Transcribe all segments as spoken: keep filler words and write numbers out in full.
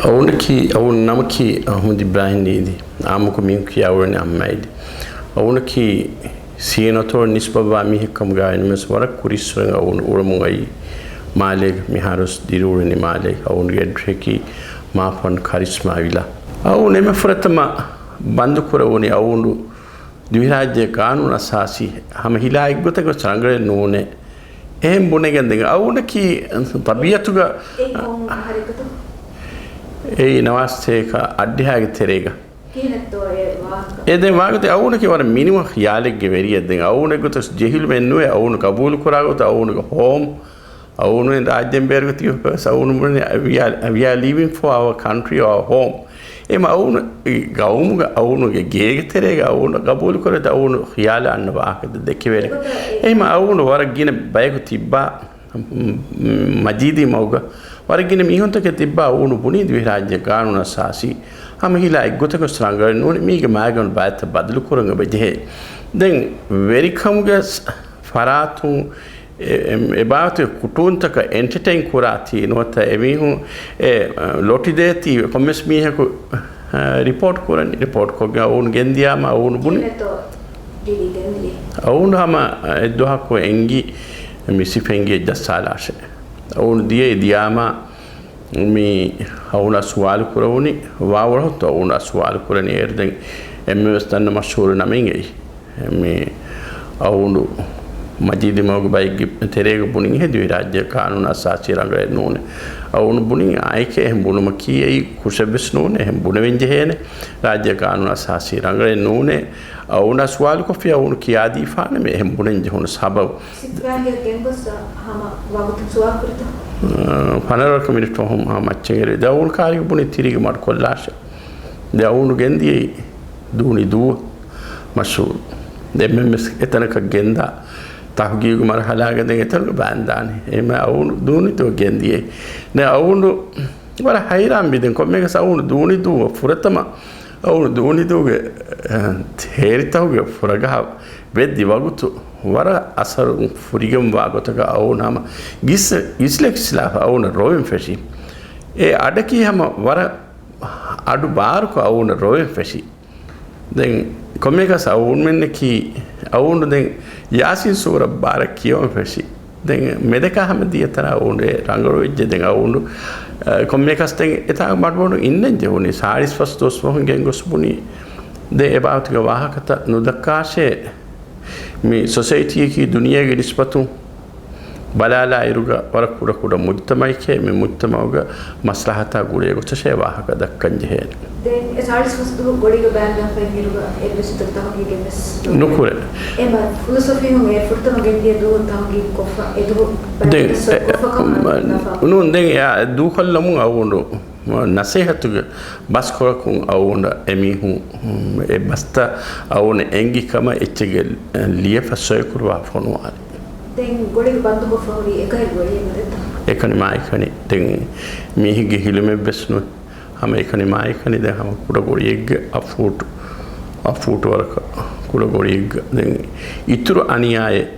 އަވުނަކީ، އަވުން ނަމަކީ އަޙްމަދު އިބްރާހިމް ދީދީ. އާއްމުކޮށް މީހުން ކިޔާ އުޅެނީ އަޙްމައިދީ. އަވުނަކީ ސީއެންއޯތޯ ނިސްބަތްވާ މީހެއް ކަމުގައި ވަނީމަސް ވަރަށް ކުރިއްސުރެން އަވުން އުޅެމުން އައީ މާލޭގަ. މިހާރުވެސް ދިރިއުޅެނީ މާލޭގަ. އަވުންގެ އެޑްރެހަކީ މާފަން ކަރިސްމާ ވިލާ. އަވުން އެންމެ ފުރަތަމަ ބަންދު ކުރެވުނީ އަވުން ދިވެހިރާއްޖޭ ގާނޫނު އަސާސީ ހަމަ ހިލާ އެއްގޮތަކަށް ވެސް ރަނގަޅެއް ނޫނޭ. އެހެން ބުނެގެން ދެން އަވުނަކީ ތަބީއަތުގަ އެއީ ހޯމް ހަރަކަތު؟ އެއީ ނަވާސްތޭކަ އަށްޑިހައިގެ ތެރޭގަ. ކިހިނެއްތޯ އެ ވާހަކަ؟ އެ ދެން ވާގޮތެއް އަވުނަކީ ވަރަށް މިނިވަން ޚިޔާލެއްގެ ވެރިއެއް. ދެން އަވުނެއްގޮތަސް ޖެހިލުމެއް ނުވޭ. އަވުނު ގަބޫލު ކުރާ ގޮތަށް އަވުނުގެ ހޯމް، އަވުނު ރާއްޖޭން ބޭރުގަ ތިބި ފަސް އަވުނު ބުނެ، "We are, we are living for our country, our home." އެމަ އަވުނު ގައުމުގަ އަވުނުގެ ގޭގެ ތެރޭގަ އަވުނު ގަބޫލު ކުރެއް އަވުނު ޚިޔާލަށް އަންނަ ވާހަކަ ދެކެވޭނެ. އެމަ އަވުނު ވަރަށް ގިނަ ބަޔަކު ތިއްބާ، މަޖީދީ މަގުގަ ވަރަށް ގިނަ މީހުންތަކެއް ތިއްބާ އަވުނު ބުނީ ދިވެހިރާއްޖޭ ގާނޫނު އަސާސީ ހަމަ ހިލާ އެއްގޮތަކަށް ވެސް ރަނގަޅެއް ނޫން. މީގެ މައިގަނޑު ބައެއްތައް ބަދަލު ކުރަން އެބަ ޖެހޭ. ދެން ވެރިކަމުގެ ސް-، ފަރާތުން އެ، އެ، އެ ބާވަތުގެ ކުޓުންތަކަށް އެންޓަޓެއިން ކުރާތީ ނުވަތަ އެމީހުން އެ، އަ، ލޮޓިދޭތީ ކޮންމެސް މީހަކު، އަ، ރިޕޯޓް ކުރަނީ. ރިޕޯޓް ކޮށްގެން އަވުން ގެންދިޔާމަ އަވުން ބުނި. ކިހިނެއްތޯ ޑީޑީ ގެންދިޔަ؟ އަވުން ހަމަ އެއްދުވަހަކު އެނގި މި ސިފަ އެނގި ޖައްސާލާށޭ. އަވުން ދިޔައީ ދިޔާމަ މި އަވުނަށް ސުވާލު ކުރެވުނީ، ވާވަރަހުތު އަވުނަށް ސުވާލު ކުރަނީ އޭރު ދެން އެންމެވެސް ދަންނަ މަޝްހޫރު ނަމެއް އެއީ. މި އަވުނު މަޖީދު މަގު ބައެއްގެ ތެރޭގަ ބުނިން އެހެން ދިވެހިރާއްޖޭ ގާނޫނު އަސާސީ ރަނގަޅެއް ނޫނޭ. އަވުނު ބުނިން އާއެކޭ އެހެން ބުނުމަކީ އެއީ ކުށެއްވެސް ނޫނޭ، އެހެން ބުނެވެން ޖެހޭނެ. ރާއްޖޭ ގާނޫނު އަސާސީ ރަނގަޅެއް ނޫނޭ. އަވުނަށް ސުވާލުކޮށްފި އަވުނު ކިޔާދީފާނެ މި އެހެން ބުނެން ޖެހުނު ސަބަބު. ސިފައިންގެ ގެންގޮސް ހަމަ ވަގުތު ސުވާލު ކުރިތަ؟ އަ، ފަނަރަ ވަރަކަށް މިނިޓު ހަމަ މައްޗަށް އެރި. ދެން އަވުނު ކާރި ބުނި ތިރީގެ މަޑު ކޮށްލާށޭ. ދެން އަވުނު ގެންދިޔައީ ދޫނި ދޫ މަޝްހޫރު. ދެން އެންމެންވެސް އެތަނަކަށް ގެންދާ ތަހުގީގު މަރުހަލާގަ ދެން އެތަނުގަ ބާންދާނެ. އެހެންމެ އަވުނު ދޫނި ދޫ ގެންދިޔައީ. ދެން އަވުނު ވަރަށް ހައިރާންވި. ދެން ކޮންމެއަކަސް އަވުނު ދޫނި ދޫ ފުރަތަމަ އަވުނު ދޫނި ދޫގެ، އަ، ހޭރިތަހުގެ ފުރަގަހަށް ވެއްދި ވަގުތު ވަރަށް އަސަރު ފުރިގެންވާ ގޮތަކަށް އަވުނު ހަމަ ގިސް-، ގިސްލެ ގިސްލާފަ އަވުނަށް ރޮވެން ފެށި. އެ އަޑަކީ ހަމަ ވަރަށް އަޑު ބާރުކޮށް އަވުނަށް ރޮވެން ފެށި. ދެން ކޮންމެއަކަސް އަވުންމެންނަކީ އަވުނު ދެން ޔާސީން ސޫރަ ބާރަށް ކިޔަވަން ފެށި. ދެން މެދަކާ ހަމަ ދިޔަ ތަނަށް އަވުނު ރަނގަޅުވެއްޖެ. ދެން އަވުނު، އަ، ކޮންމެއަކަސް ދެން އެތާ މަޑުމަޑު އިންނަން ޖެހުނީ. ސާޅީސް ފަސް ދުވަސް ފަހުން ގެންގޮސް ބުނީ. ދެން އެ ބާވަތުގެ ވާހަކަތައް ނުދައްކާށޭ. މި ސޮސައިޓީއަކީ ދުނިޔޭގެ ނިސްބަތުން ބަލާލާއިރުގަ ވަރަށް ކުޑަކުޑަ މުޖްތަމައެކޭ، މި މުޖްތަމައުގަ މަސްލަހަތާ ގުޅޭ ގޮތަށޭ ވާހަކަ ދައްކަން ޖެހޭނެ. ދެން އެ ސާޅީސް ފަސް ދުވަހު ގޮޅީގަ ބާންދާފައި އިރުގަ އެއްވެސް އިތުރު ތަހުގީގެއް ވެސް ނުކުރޭ. ނުކުރޭ. އެމަ ފުލުސަފީހުން އެ ފުރަތަމަ ގެންދިޔަ ދުވަހު ތަހުގީގު ކޮށްފަ އެ ދުވަހު ދެން ބައެއް އެ، އެ، ނޫން ދެން އެއާ ދޫކޮށްލަމުން އަވުނު ނަސޭހަތުގެ ބަސްކޮޅަކުން އަވުނަ އެމީހުން އެ ބަސްތައް އަވުނަ އެނގި ކަމަށް އެއްޗެއްގެ ލިޔެފަ ސޮއިކުރުވާ ފޮނުވާނެ. ދެން ގޮޅިގެ ބަންދުކޮށްފަ ހުރީ އެކަހެރި ގޮޅިއެއް ނުދެއްތަ؟ އެކަނި މާ އެކަނި. ދެން މީހެއްގެ ހިލުމެއްވެސް ނުވެ. ހަމަ އެކަނި މާ އެކަނި. ދެން ހަމަ ކުޑަ ގޮޅިއެއްގެ އަށް ފޫޓު، އަށް ފޫޓު ވަރަކަށް ކުޑަ ގޮޅިއެއްގަ. ދެން އިތުރު އަނިޔާއެއް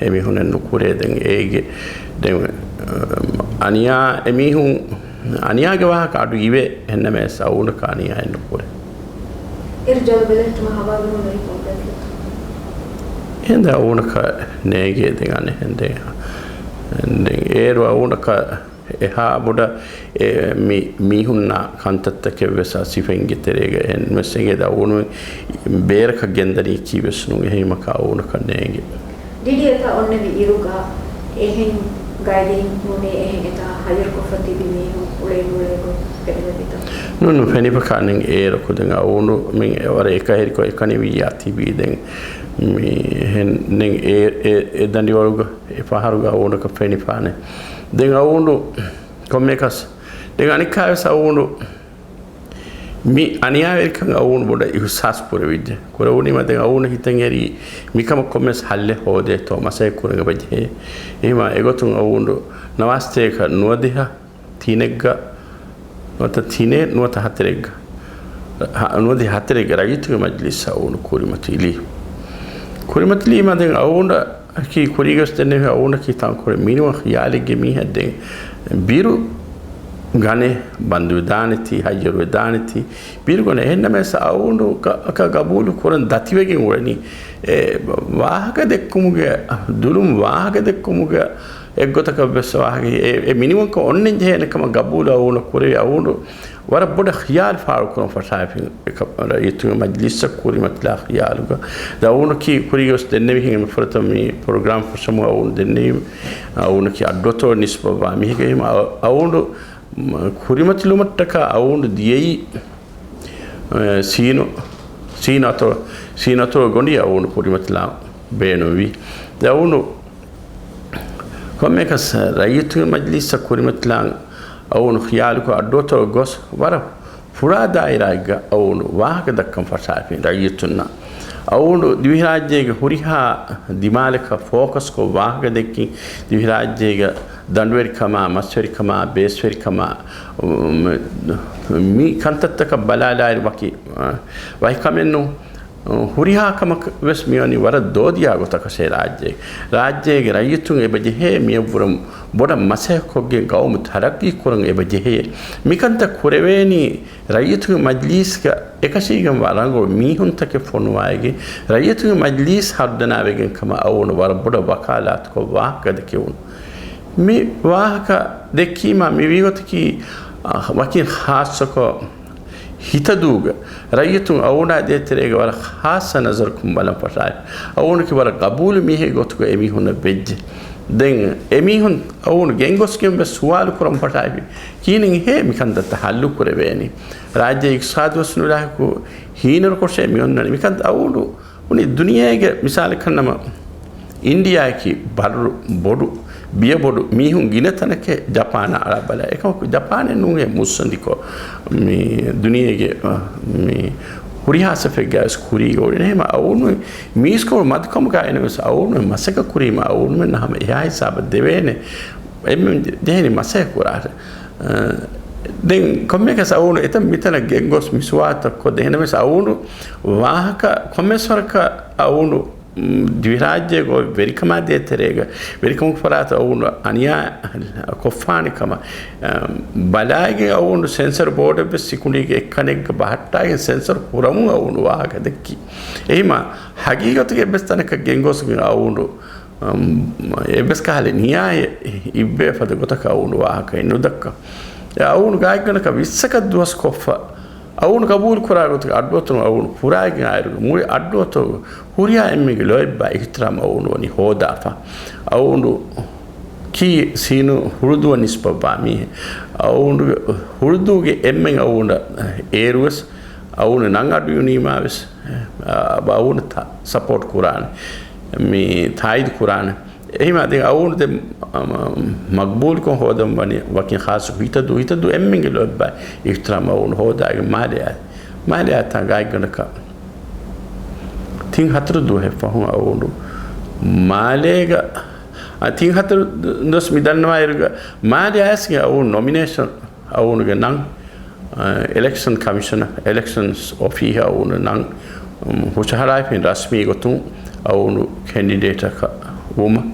އެމީހުނެއް ނުކުރޭ. ދެން އޭގެ، ދެން، އަނިޔާ އެމީހުން އަނިޔާގެ ވާހަކަ އަޑު އިވޭ، އެހެންނަމަވެސް އަވުނަކަށް އަނިޔާއެއް ނުކުރޭ. އޭރު ޖަލު ބެލެހެއްޓުމަށް ހަވާލު ނޫން ރިޕޯޓް ދެއްވި. އެހެން ދެން އަވުނަކަށް ނޭގޭ ދެން އަނެއްހެން ދެން، ދެން އޭރު އަވުނަކަށް އެހާ ބޮޑަށް އެ މި މީހުންނާ ކަންތައްތަކެއް ވެސް އަ ސިފައިންގެ ތެރޭގަ އެހެން ވެސް އެނގޭ. ދެން އަވުނު ބޭރަކަށް ގެންދަނީކީ ވެސް ނޫން. އެހެންވީމަ އަވުނަކަށް ނޭނގެ. ޑީޑީ އެތާ އޮންނެވި އިރުގަ އެހެން ގައިދީން ނޫނޭ އެހެން އެތާ ހައްޔަރުކޮށްފަ ތިބި މީހުން އުޅޭ ނޫޅޭ ގޮތް ފެނިލެވިތަ؟ ނޫން، ނުފެނިފަ ކާނެ އޭރަކު. ދެން އަވުނު މި ވަރަށް އެކަހެރިކޮށް އެކަނި ވިއްޔާ ތިބީ. ދެން މި އެހެން ދެން އެ، އެ، އެ ދަނޑިވަޅުގަ އެ ފަހަރުގަ އަވުނަކަށް ފެނިފާނެ. ދެން އަވުނު ކޮންމެއަކަސް ދެން އަނެއްކާވެސް އަވުނު މި އަނިޔާވެރިކަން އަވުނު ބޮޑަށް އިހުސާސް ކުރެވިއްޖެ. ކުރެވުނީމަ ދެން އަވުނު ހިތަށް އެރީ މިކަމަށް ކޮންމެސް ހައްލެއް ހޯދޭތޯ މަސައްކަތް ކުރަން އެބަޖެހޭ. އެހެންވީމަ އެގޮތުން އަވުނު ނަވާސްތޭކަ ނުވަދިހަ ތިނެއްގަ ނުވަތަ ތިނެއް ނުވަތަ ހަތަރެއްގަ، ހަ-، ނުވަދިހަ ހަތަރެއްގަ ރައްޔިތުގެ މަޖިލިސް އަވުނު ކުރިމަތިލީ. ކުރިމަތިލީމަ ދެން އަވުނަކީ ކުރީގަސް ދެންނެވި އަވުނަކީ ތަންކޮޅެއް މިނިވަން ޚިޔާލެއްގެ މީހެއް. ދެން ބިރު ގަނެ، ބަންދުވެދާނެތީ، ހައްޔަރުވެދާނެތީ، ބިރުގަނެ. އެހެންނަމަވެސް އައުނޑު ކަ-، ކަ ގަބޫލު ކުރަން ދަތިވެގެން އުޅެނީ. އެ ވާހަކަ ދެއްކުމުގެ، ދުލުން ވާހަކަ ދެއްކުމުގެ އެއްގޮތަކަށް ވެސް ވާހަކަ އެ، އެ މިނިވަންކަން އޮންނަން ޖެހޭނެ ކަމަށް ގަބޫލު އައުނޑު ކުރެވި. އައުނޑު ވަރަށް ބޮޑަށް ޚިޔާލު ފާޅުކުރުން ފަށާފިން ރައްޔިތުންގެ މަޖިލީސަށް ކުރިމަތިލާ ޚިޔާލުގަ. ދެ އައުނޑު ކީ ކުރީގަ ވެސް ދެންނެވިހެން އެންމެ ފުރަތަމަ މި ޕްރޮގްރާމް ފަށަމު އައުނޑު ދެންނެވީ. އައުނޑު ކީ އައްޑުއަތޮޅު ނިސްބަތްވާ މީހެކޭ. އެހެން އަ-، އައުނޑު މ-، ކުރިމަތިލުމަށްޓަކާ އައުނޑު ދިޔައީ، އެ، ސީނު، ސީނު އަތޮޅު، ސީނު އަތޮޅު ގޮނޑި އައުނޑު ކުރިމަތިލާ ބޭނުންވީ. ދެ އައުނޑު ކޮންމެއަކަސް ރައްޔިތުންގެ މަޖިލީސްއަށް ކުރިމަތިލާން އައުނޑު ޚިޔާލުކޮށް އައްޑުއަތޮޅު ގޮސް ވަރަށް ފުރާ ދާއިރާއެއްގަ އައުނޑު ވާހަކަ ދައްކަން ފަށާފިން ރައްޔިތުންނަށް. އައުނޑު ދިވެހިރާއްޖޭގެ ހުރިހާ ދިމާލަކަށް ފޯކަސްކޮށް ވާހަކަ ދެއްކިން، ދިވެހިރާއްޖޭގެ ދަނޑުވެރިކަމާ، މަސްވެރިކަމާ، ބޭސްވެރިކަމާ، މި ކަންތައްތަކަށް ބަލާލާއިރު ވަކި، އަ، ވަކި ކަމެއް ނޫން. ހުރިހާ ކަމަކަށް ވެސް މިވަނީ ވަރަށް ދޯދިޔާ ގޮތަކަށޭ ރާއްޖޭ. ރާއްޖޭގެ ރައްޔިތުން އެބަޖެހޭ މިއަށްވުރެ ބޮޑަށް މަސައްކަތްކޮށްގެން ގައުމު ތަރައްގީ ކުރަން އެބަޖެހޭ. މިކަންތައް ކުރެވޭނީ ރައްޔިތުންގެ މަޖިލީސްގަ އެކަށީގެންވާ ރަނގަޅު މީހުންތަކެއް ފޮނުވާއިގެން، ރައްޔިތުންގެ މަޖިލީސް ހަރުދަނާވެގެން ކަމަށް އައުނު ވަރަށް ބޮޑަށް ވަކާލާތުކޮށް ވާހަކަ ދެކެވުނު. މި ވާހަކަ ދެއްކީމާ މި ވީގޮތަކީ، އަ، ވަކިން ޚާއްޞަކޮށް ހިތަދޫގަ ރައްޔިތުން އައުނާ ދޭތެރޭގަ ވަރަށް ޚާއްޞަ ނަޒަރަކުން ބަލަން ފަށާފި. އައުނުކި ވަރަށް ގަބޫލު މީހެއް ގޮތުގަ އެމީހުންނަށް ވެއްޖެ. ދެން އެމީހުން އައުނު ގެންގޮސްގެން ވެސް ސުވާލު ކުރަން ފަށާފި. ކިހިނެއްހޭ މިކަންތައްތައް ހައްލު ކުރެވޭނީ؟ ރާއްޖޭ އިޤްތިޞާދު ވެސް ނުލާހިކު ހީނަރުކޮށޭ މިއޮންނަނީ. މިކަން އައުނު ވަނީ ދުނިޔޭގެ މިސާލަކަށް ނަމަ، އިންޑިއާއަކީ ބަރު ބޮޑު، ބިޔަ ބޮޑު މީހުން ގިނަ ތަނެކޭ ޖަޕާނާ އަޅާ ބަލާ. އެކަމަކު ޖަޕާނެއް ނޫނޭ މުއްސަނދިކޮށް، މި ދުނިޔޭގެ، މި ހުރިހާ ސަފެއްގަ ވެސް ކުރީގަ އުޅެނީ. އެހެން އައުނު މީސްކޮޅު މަދުކަމުގަ އިނަވެސް އައުނު މަސައްކަތް ކުރީމަ އައުނުމެންނަށް ހަމަ އެހާ ހިސާބަށް ދެވޭނެ. އެންމެން ޖެހެނީ މަސައްކަތް ކުރާށޭ. ދެން ކޮންމެއަކަސް އައުނު އެތަން މިތަނަށް ގެންގޮސް މި ސުވާލުތައް ކޮށްދޭ. އެހެނަމެސް އައުނު ވާހަކަ ކޮންމެސް ވަރަކަށް އައުނު، މް، ދިވެހިރާއްޖޭގަ ވެރިކަމާ ދޭތެރޭގަ ވެރިކަމުގެ ފަރާތަށް އައުނު އަނިޔާ ކޮށްފާނެ ކަމަށް، އަ، ބަލާގެން އައުނު ސެންސަރ ބޯޑެއްވެސް ސިކުނޑީގެ އެއްކަނެއްގަ ބަހައްޓާގެން ސެންސަރ ކުރަމުން އައުނު ވާހަކަ ދެއްކި. އެހިމަ ހަގީގަތުގެ އެއްވެސް ތަނަކަށް ގެންގޮސްގެން އައުނު އަމް، އެއްވެސް ކަހަލަ ނިޔާއެއް އިއްވޭ ފަދަ ގޮތަކަށް އައުނު ވާހަކައެއް ނުދައްކަ. އެ އައުނު ގާތްގަނޑަކަށް ވިއްސަކަށް ދުވަސް ކޮށްފަ، އައުނު ގަބޫލު ކުރާ ގޮތަކަށް އައްޑުއަތޮޅުން އައުނު ފުރާއިގެން އާއިރުގަ މުޅި އައްޑުއަތޮޅުގަ ހުރިހާ އެންމެންގެ ލޯތްބާ އިޙްތިރާމް އައުނު ވަނީ ހޯދާފަ. އައުނު ކީ ސީނު ހުޅުދުއަށް ނިސްބަތްވާ މީހެއް. އައުނުގެ ހުޅުދޫގެ އެންމެން އައުނަށް އޭރުވެސް އައުނު ނަން އަޑުއިވުނީމާވެސް، އަ، އައުނު ތަ-، ސަޕޯޓް ކުރާނެ. މި ތާއީދު ކުރާނެ. އެހިމާ ދެން އައުނު ދެން، އަ، މަ-، މަގްބޫލުކޮށް ހޯދަން ވަނީ ވަކިން ޚާއްޞަ ހިތަދޫ، ހިތަދޫ އެންމެންގެ ލޯތްބާ އިޙްތިރާމް އައުނު ހޯދާގެން މާލެ އާ-، މާލެ އާތާ ގާތްގަނޑަކަށް ތިން ހަތަރު ދުވަހެއް ފަހުން އައުނު މާލޭގަ، އަ، ތިން ހަތަރު ދު-، ދުވަސް މި ދަންނަވާއިރުގަ މާލެ އައިސްގެން އައުނު ނޮމިނޭޝަން އައުނުގެ ނަން، އެ، އެލެކްޝަން ކަމިޝަނަރ، އެލެކްޝަންސް އޮފީހަށް އައުނު ނަން، އު، ހުށަހަޅާފިން ރަސްމީ ގޮތުން އައުނު ކެންޑިޑޭޓަކަށް ވުމަށް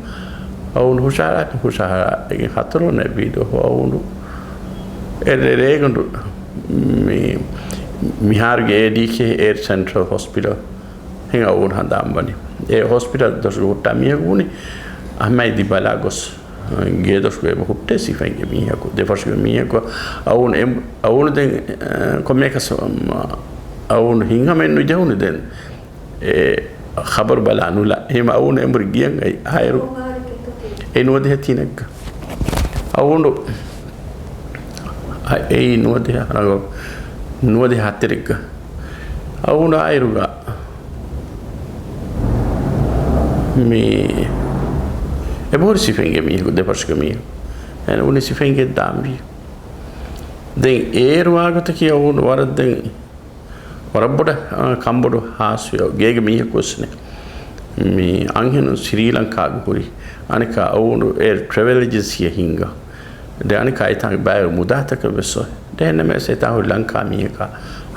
އައުނު ހުށަހަޅާފިން ހުށަހަޅާގެން ހަތަރު ވަނަ ވީ ދުވަހު އައުނު އެ ރޭ-، ރޭގަނޑު މި-، މިހާރުގެ އޭޑީކޭ އޭރް ސެންޓްރަލް ހޮސްޕިޓަލް ހެން އައުނު ހަނދާން ވަނީ. އެ ހޮސްޕިޓަލް ދޮށުގަ ހުއްޓާ މީހަކު ވުނީ އަހަމައިދީ ބަލާ ގޮސް، ގޭދޮށުގަ އެބަ ހުއްޓޭ ސިފައިންގެ މީހަކު، ދެފަށުގެ މީހަކު. އައުނު އެ-، އައުނު ދެން، އެ، ކޮންމެއަކަސް، އަ، އައުނު ހިތްހަމައެއް ނުޖެހުނު ދެން. އެ ޚަބަރު ބަލާ ނުލާ. އެހެން އައުނު އެނބުރި ގިޔަން އައި-، އާއިރު. އެ ނުވަދިހަ ތިނެއްގަ. އައުނު އަ-، އެއީ ނުވަދިހަ ރަނގަޅު، ނުވަދިހަ ހަތެރެއްގަ. އައުނު އާއިރުގަ މި އެބަހުރި ސިފައިންގެ މީހަކު، ދެފަށުގެ މީހަކު. އޭނަ ވުނީ ސިފައިންގެ ދާންވީ. ދެން އޭރު ވާގޮތަކީ އައުނު ވަރަށް ދެން ވަރަށް ބޮޑަށް، އާ، ކަންބޮޑު ހާސްވެ ގޭގެ މީހަކު ވެސް ނެ. މި އަންހެނުން ސްރީލަންކާގަ ހުރި. އަނެކާ އައުނު އޭރު ޓްރެވެލް އެޖެންސީއަށް ހިންގާ. ދެ އަނެކާ އެތާނގެ ބައިވެރި މުދާތަކަށް ވެސް އޮތް. ދެ އެންނަމެސް އެތާ ހުރި ލަންކާ މީހަކާ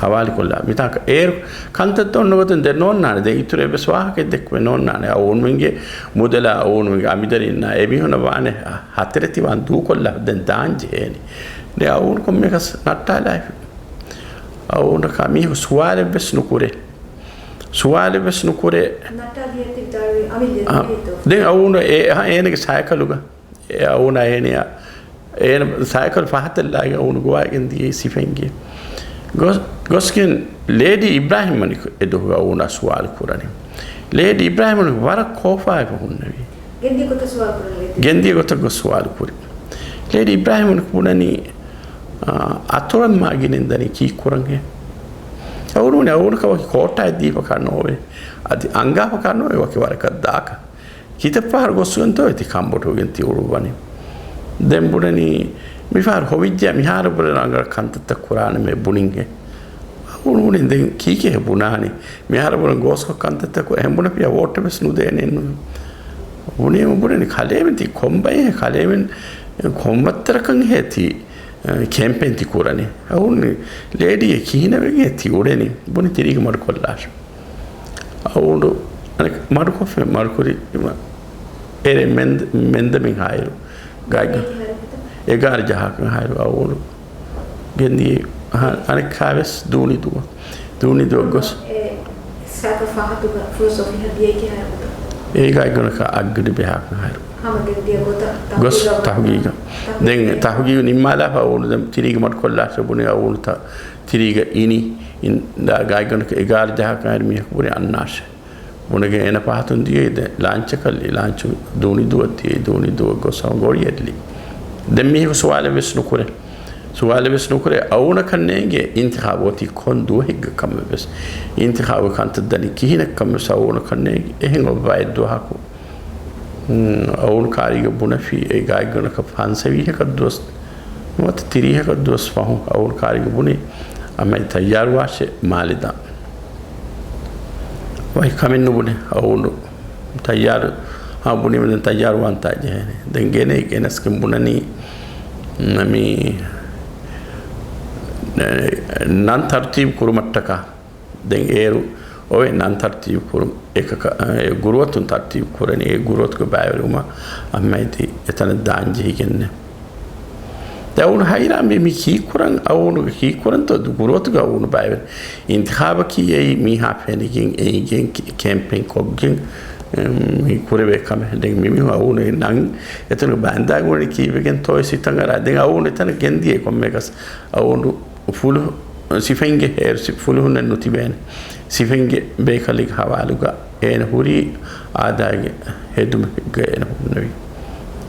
ހަވާލުކޮށްލާ. މިތާކަށް އޭރު ކަންތައްތައް އޮންނަ ގޮތުން ދެ ނޯންނާނެ. ދެން އިތުރު އެއްވެސް ވާހަކައެއް ދެއްކުމެއް ނޯންނާނެ. އައުނުމެންގެ މުދަލާ އައުނުމެންގެ އަމިދަރިންނާ އެމީހުންނަށް ވާނެ ހަތެރެތި ވާން ދޫކޮށްލާ ދެން ދާން ޖެހޭނެ. ދެ އައުން ކޮންމެކަސް ނައްޓާލާފި. އައުނަކާ މީހު ސުވާލެއްވެސް ނުކުރޭ. ސުވާލެއްވެސް ނުކުރޭ. ނައްޓާލިޔަތި ދާރު އަމިއްލަ އާ، ދެން އައުނު އޭ-، އާ، އޭނަގެ ސައިކަލުގަ. އެ އައުނަ އޭނަޔާ، އޭނަ ސައިކަލު ފަހަތަށްލާގެ އައުނު ގޮވާގެން ދިޔައީ ސިފެންގެ. ގޮސް-، ގޮސްގެން ލޭޑީ އިބްރާހިމް މަނިކު އެ ދުވަހު އައުނަ ސުވާލު ކުރަނީ. ލޭޑީ އިބްރާހިމް މަނިކު ވަރަށް ކޯފާއެކު ހުންނެވި. ގެންދިޔަ ގޮތަށް ސުވާލު ކުރަނީ. ގެންދިޔަ ގޮތަށް ގޮސް ސުވާލު ކުރި. ލޭޑީ އިބްރާހިމް މަނިކު ބުނަނީ، އާ، އަތޮޅަށް މާ ގިނައިން ދަނީ ކީއްކުރަންހޭ؟ އައުނު ބުނި އައުނަކަށް ވަކި ކޯޓާއެއް ދީފަކާ ނޯވޭ. އަދި އަންގާފަކާ ނޯވޭ ވަކި ވަރަކަށް ދާކަށް. ކިތައް ފަހަރު ގޮސްގެންތޯ ތި ކަނބޮޑުވެގެން ތި އުޅުއްވަނީ. ދެން ބުނަނީ، މިފަހަރު ހޮވިއްޖެ މިހާރު ބުނެ ރަނގަޅަށް ކަންތައްތައް ކުރާނަމޭ ބުނިންހޭ. އައުނު ބުނި ދެން ކީކޭ ބުނާނީ؟ މިހާރު ބުނަ ގޯސްކޮށް ކަންތައްތައް ކުރ-، އެހެން ބުނެފިޔާ ވޯޓެއް ވެސް ނުދޭނެއްނު. ބުނީމަ ބުނަނީ ކަލޭމެން ތި ކޮންބައެއް ކަލޭމެން ކޮންވައްތަރަކަށް ހޭ ތި ކެމްޕޭން ތި ކުރަނީ. އައުނު ލޭޑީއެއް ކިހިނެއް ވެގެން ތި އުޅެނީ؟ ބުނި ތިރީގަ މަޑުކޮށްލާށި. އައުނު އަނެއް މަޑުކޮށްފި މަޑުކުރި އޭރެ މެންދ-، މެންދަމިން ހާއިރު. ގާތްގަ-، އެގާރަ ޖަހާކަށް ހާއިރު އައުނު ގެންދިޔަ އަނެއްކާވެސް ދޫނި ދުވަ. ދޫނި ދުވަ ގޮސް. އެ ސާތަ ފަހަތުގަ ފުރުސޮފިހަ ދިޔައީ ކިހާއިރު ގޮތަށް؟ އޭގާތްގަނޑަކަށް އައްގަޑި ބެހާކަށް ހާއިރު. ހަމަ ގެންދިޔަ ގޮތަށް ގޮސް ތަހުގީގަށް ތަހުގީގަށް. ދެން ތަހުގީގު ނިންމާލާފަ އައުނު ދެން ތިރީގަ މަޑުކޮށްލާށޭ ބުނި އައުނު ތަ-، ތިރީގަ އިނި އިން-، ދާ ގާތްގަނޑަކަށް އެގާރަ ޖަހާކަށް ހާއިރު މީހަކު ބުނި އަންނާށޭ. ބުނެގެން އޭނަ ފަހަތުން ދިޔައީ ދެން ލާންޗަކަށް ލާންޗު ދޫނި ދުވަ ދިޔައީ ދޫނި ދުވަ ގޮސް ހަމަ ގޮޅިއެއްލި. ދެން މީހަކު ސުވާލެއް ވެސް ނުކުރޭ. ސުވާލެއް ވެސް ނުކުރޭ. އައުނަކަށް ނޭނގޭ އިންތިޚާބު އޮތީ ކޮން ދުވަހެއްގަ ކަމެއް ވެސް. އިންތިޚާބު ކަންތައް ދަނީ ކިހިނެއް ކަމެއް ވެސް އައުނަކަށް ނޭނގޭ. އެހެން އޮއްވާ އެއްދުވަހަކު، އުން، އައުނު ކާރީގަ ބުނެފި އެ ގާތްގަނޑަކަށް ފަންސަވީހަކަށް ދުވަސް ނުވަތަ ތިރީހަކަށް ދުވަސް ފަހުން އައުނު ކާރީގަ ބުނި އަމައި ތައްޔާރުވާށޭ މާލެ ދާން. ވަކި ކަމެއް ނުބުނެ އައުނު. ތައްޔާރު، ހާ، ބުނީމަ ދެން ތައްޔާރުވާންތާ ޖެހޭނެ. ދެން ގެނޭ ގެނެސްގެން ބުނަނީ، މި، ނަން ތަރުތީބު ކުރުމަށްޓަކާ. ދެން އޭރު އޮވެ ނަން ތަރުތީބު ކުރުން އެކަކަ-، އެ ގުރުއަތުން ތަރުތީބު ކުރަނީ. އެ ގުރުއަތުގެ ބައިވެރިވުމަށް އަހްމަދީ އެތަނަށް ދާން ޖެހިގެންނެ. ދެން އައުނު ހައިރާންވީ މި ކީއްކުރަން އައުނުގެ ކީއްކުރަންތޯ ދު ގުރުއަތުގަ އައުނު ބައިވެރި. އިންތިޚާބަކީ އެއީ މީހާ ފެނިގެން އެއިގެން ކެ-، ކެމްޕޭން ކޮށްގެން، އެ، މި ކުރެވޭ ކަމެއް. ދެން މި މީހުން އައުނު ނަން އެތަނުގެ ބައިންދާގުޅި ކީއްވެގެންތޯ ސިތަން އަރާ. ދެން އައުނު އެތަނަށް ގެންދިޔަ ކޮންމެއަކަސް އައުނު ފުލު-، ސިފެންގެ ހޭރު ސި-، ފުލުހުންނެއް ނުތިބޭނެ. ސިފެންގެ ބޭކަލެއްގެ ހަވާލުގަ އޭނަ ހުރީ އާދައިގެ ހެދުމެއްގަ އޭނަ ހުންނެވި.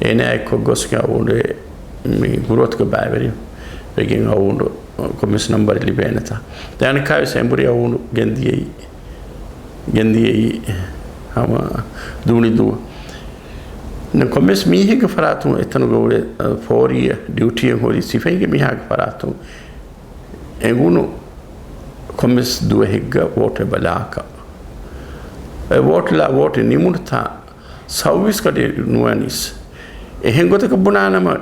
އޭނަ އެއްކޮށް ގޮސްގެން އައުނު މި ގުރުއަތުގެ ބައިވެރި ވެގެން އައުނު ކޮންމެސް ނަންބަރެއް ލިބޭނެތާ. ދެން އަނެއްކާވެސް އެނބުރި އައުނު ގެންދިޔައީ، ގެންދިޔައީ ހަމަ ދޫނި ދުވަ. ކޮންމެސް މީހެއްގެ ފަރާތުން އެތަނުގަ އުޅޭ، އަ، ފޯރީއަށް ޑިއުޓީއެއް ހުރި ސިފައިގެ މީހާގެ ފަރާތުން އެނގުނު ކޮންމެސް ދުވަހެއްގަ ވޯޓެއް ބަލާކަށް. އެ ވޯޓްލާ ވޯޓެއް ނިމުނުތާ ސައުވީސް ގަޑި ނުވަނީސް. އެހެން ގޮތަކަށް ބުނާނަމަ،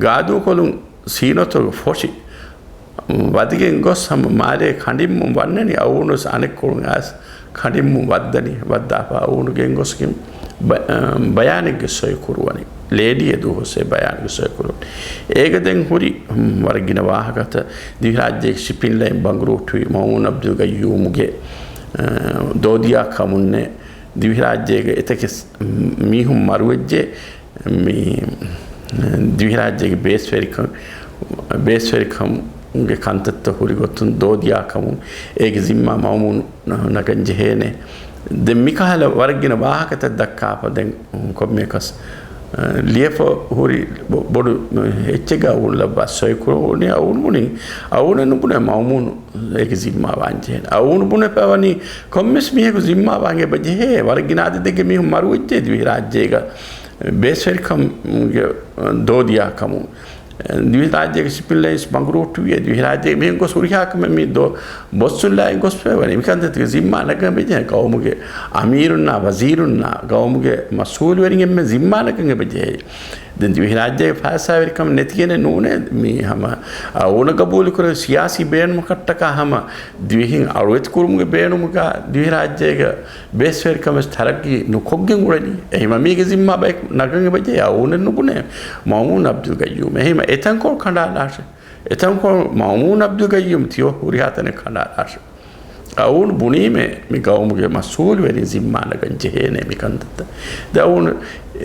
ގާދޫކޮލުން ސީނޯތޮގެ ފޮށި ވަދިގެން ގޮސް ހަމަ މާލޭ ކަނޑިންމުން ވަންނަނީ. އައުނުސް އަނެއްކޮޅުން އައިސް ކަނޑިންމުން ވައްދަނީ. ވައްދާފަ އައުނު ގެންގޮސްގެން ބަ-، އަ، ބަޔާނެއްގެ ސޮއި ކުރުވަނީ. ލޭޑީ އެދުވަހު ސޮއި ބަޔާނެއްގެ ސޮއި ކުރުވަނީ. އޭގަ ދެން ހުރި، ހުން، ވަރަށް ގިނަ ވާހަކަތައް. ދިވެހިރާއްޖޭގެ ޝިޕިން ލައިން ބަނގުރޫޓުވި މައުމޫން އަބްދުލްގައްޔޫމުގެ، އަ، ދޯދިޔާ ކަމުންނެއް. ދިވެހިރާއްޖޭގެ އެތަކެއް މީހުން މަރުވެއްޖެ. މި ދިވެހިރާއްޖޭގެ ބޭސްވެރިކަން، ބޭސްވެރިކަމުގެ ކަންތައްތައް ހުރި ގޮތުން ދޯދިޔާ ކަމުން އޭގެ ޒިންމާ މައުމޫން ނަގަން ޖެހޭނެ. ދެން މިކަހަލަ ވަރަށް ގިނަ ވާހަކަތައް ދައްކާފަ ދެން ކޮންމެއަކަސް، އަ، ލިޔެފަ ހުރި ބޮ-، ބޮޑު އެއްޗެއްގަ އައުނު ލައްވާ ސޮއި ކުރުވަނީ. އައުނު ބުނި، އައުނަ ނުބުނެ މައުމޫނު އޭގެ ޒިންމާ ވާން ޖެހޭނެ. އައުނު ބުނެފަ ވަނީ ކޮންމެސް މީހަކު ޒިންމާ ވާން އެބަ ޖެހޭ. ވަރަށް ގިނަ އަދަދެއްގެ މީހުން މަރުވެއްޖެ ދިވެހިރާއްޖޭގަ ބޭސްވެރިކަމުގެ ދޯދިޔާ ކަމުން. ދިވެހިރާއްޖޭގެ ޝިޕިން ލައިންސް ބަނގުރޫޓުވިއެ. ދިވެހިރާއްޖޭގެ މީހުން ގޮސް ހުރިހާ ކަމެއް މި ދޯ-، ބޮއްސުން ލާއިން ގޮސްފައި ވަނީ. މިކަންތައްތަކެއް ޒިންމާ ނަގަން އެބަޖެހޭ. ގައުމުގެ އަމީރުންނާ، ވަޒީރުންނާ، ގައުމުގެ މަސްއޫލުވެރިން އެންމެ ޒިންމާ ނަގަން އެބަޖެހޭ. ދެން ދިވެހިރާއްޖޭގެ ފައިސާވެރިކަމެއް ނެތިގެނެއް ނޫނޭ. މީ ހަމަ އައުނަ ގަބޫލުކުރެވޭ ސިޔާސީ ބޭނުމަކަށްޓަކާ ހަމަ ދިވެހިން އަޅުވެތިކުރުމުގެ ބޭނުމުގަ ދިވެހިރާއްޖޭގަ ބޭސްވެރިކަމެއް ތަރައްގީ ނުކޮށްގެން އުޅެނީ. އެހެންވީމަ މީގެ ޒިންމާ ބަޔަކު ނަގަން އެބަޖެހޭ އައުނެއް ނުބުނޭ މައުމޫން އަބްދުލް ގައްޔޫމް. އެހެންވީމަ އެތަންކޮޅު ކަނޑާލާށޭ. އެތަންކޮޅު މައުމޫން އަބްދުލް ގައްޔޫމް ތިޔޯ ހުރިހާ ތަނެއް ކަނޑައަޅާށެވެ. އަވުން ބުނީމޭ މި ގައުމުގެ މަސްއޫލުވެރިން ޒިންމާ ނަގަން ޖެހޭނޭ މި ކަންތައްތައް. ދެ އަވުން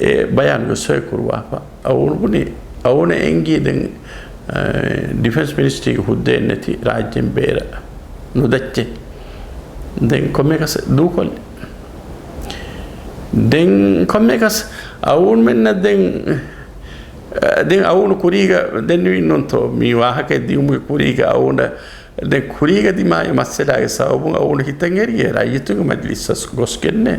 އެ ބަޔާން ގޮސް ކުރުވާފަ. އަވުން ބުނި، އަވުން އެނގީ ދެން، އެ، ޑިފެންސް މިނިސްޓްރީގެ ހުއްދައެއް ނެތި ރާއްޖޭން ބޭރަށް ނުދައްޗޭ. ދެން ކޮންމެއަކަސް ދޫކޮށްލި. ދެން ކޮންމެއަކަސް އަވުންމެންނަށް ދެން، އެ، ދެން އަވުން ކުރީގަ ދެން ނުވިންނުންތޯ މި ވާހަކަ ދިޔުމުގެ ކުރީގަ އަވުނަށް ދެން ކުރީގަ ދިމާވި މައްސަލާގެ ސަބަބުން އަވުނު ހިތަށް އެރިއޭ ރައްޔިތުންގެ މަޖިލިސްއަށް ގޮސްގެންނޭ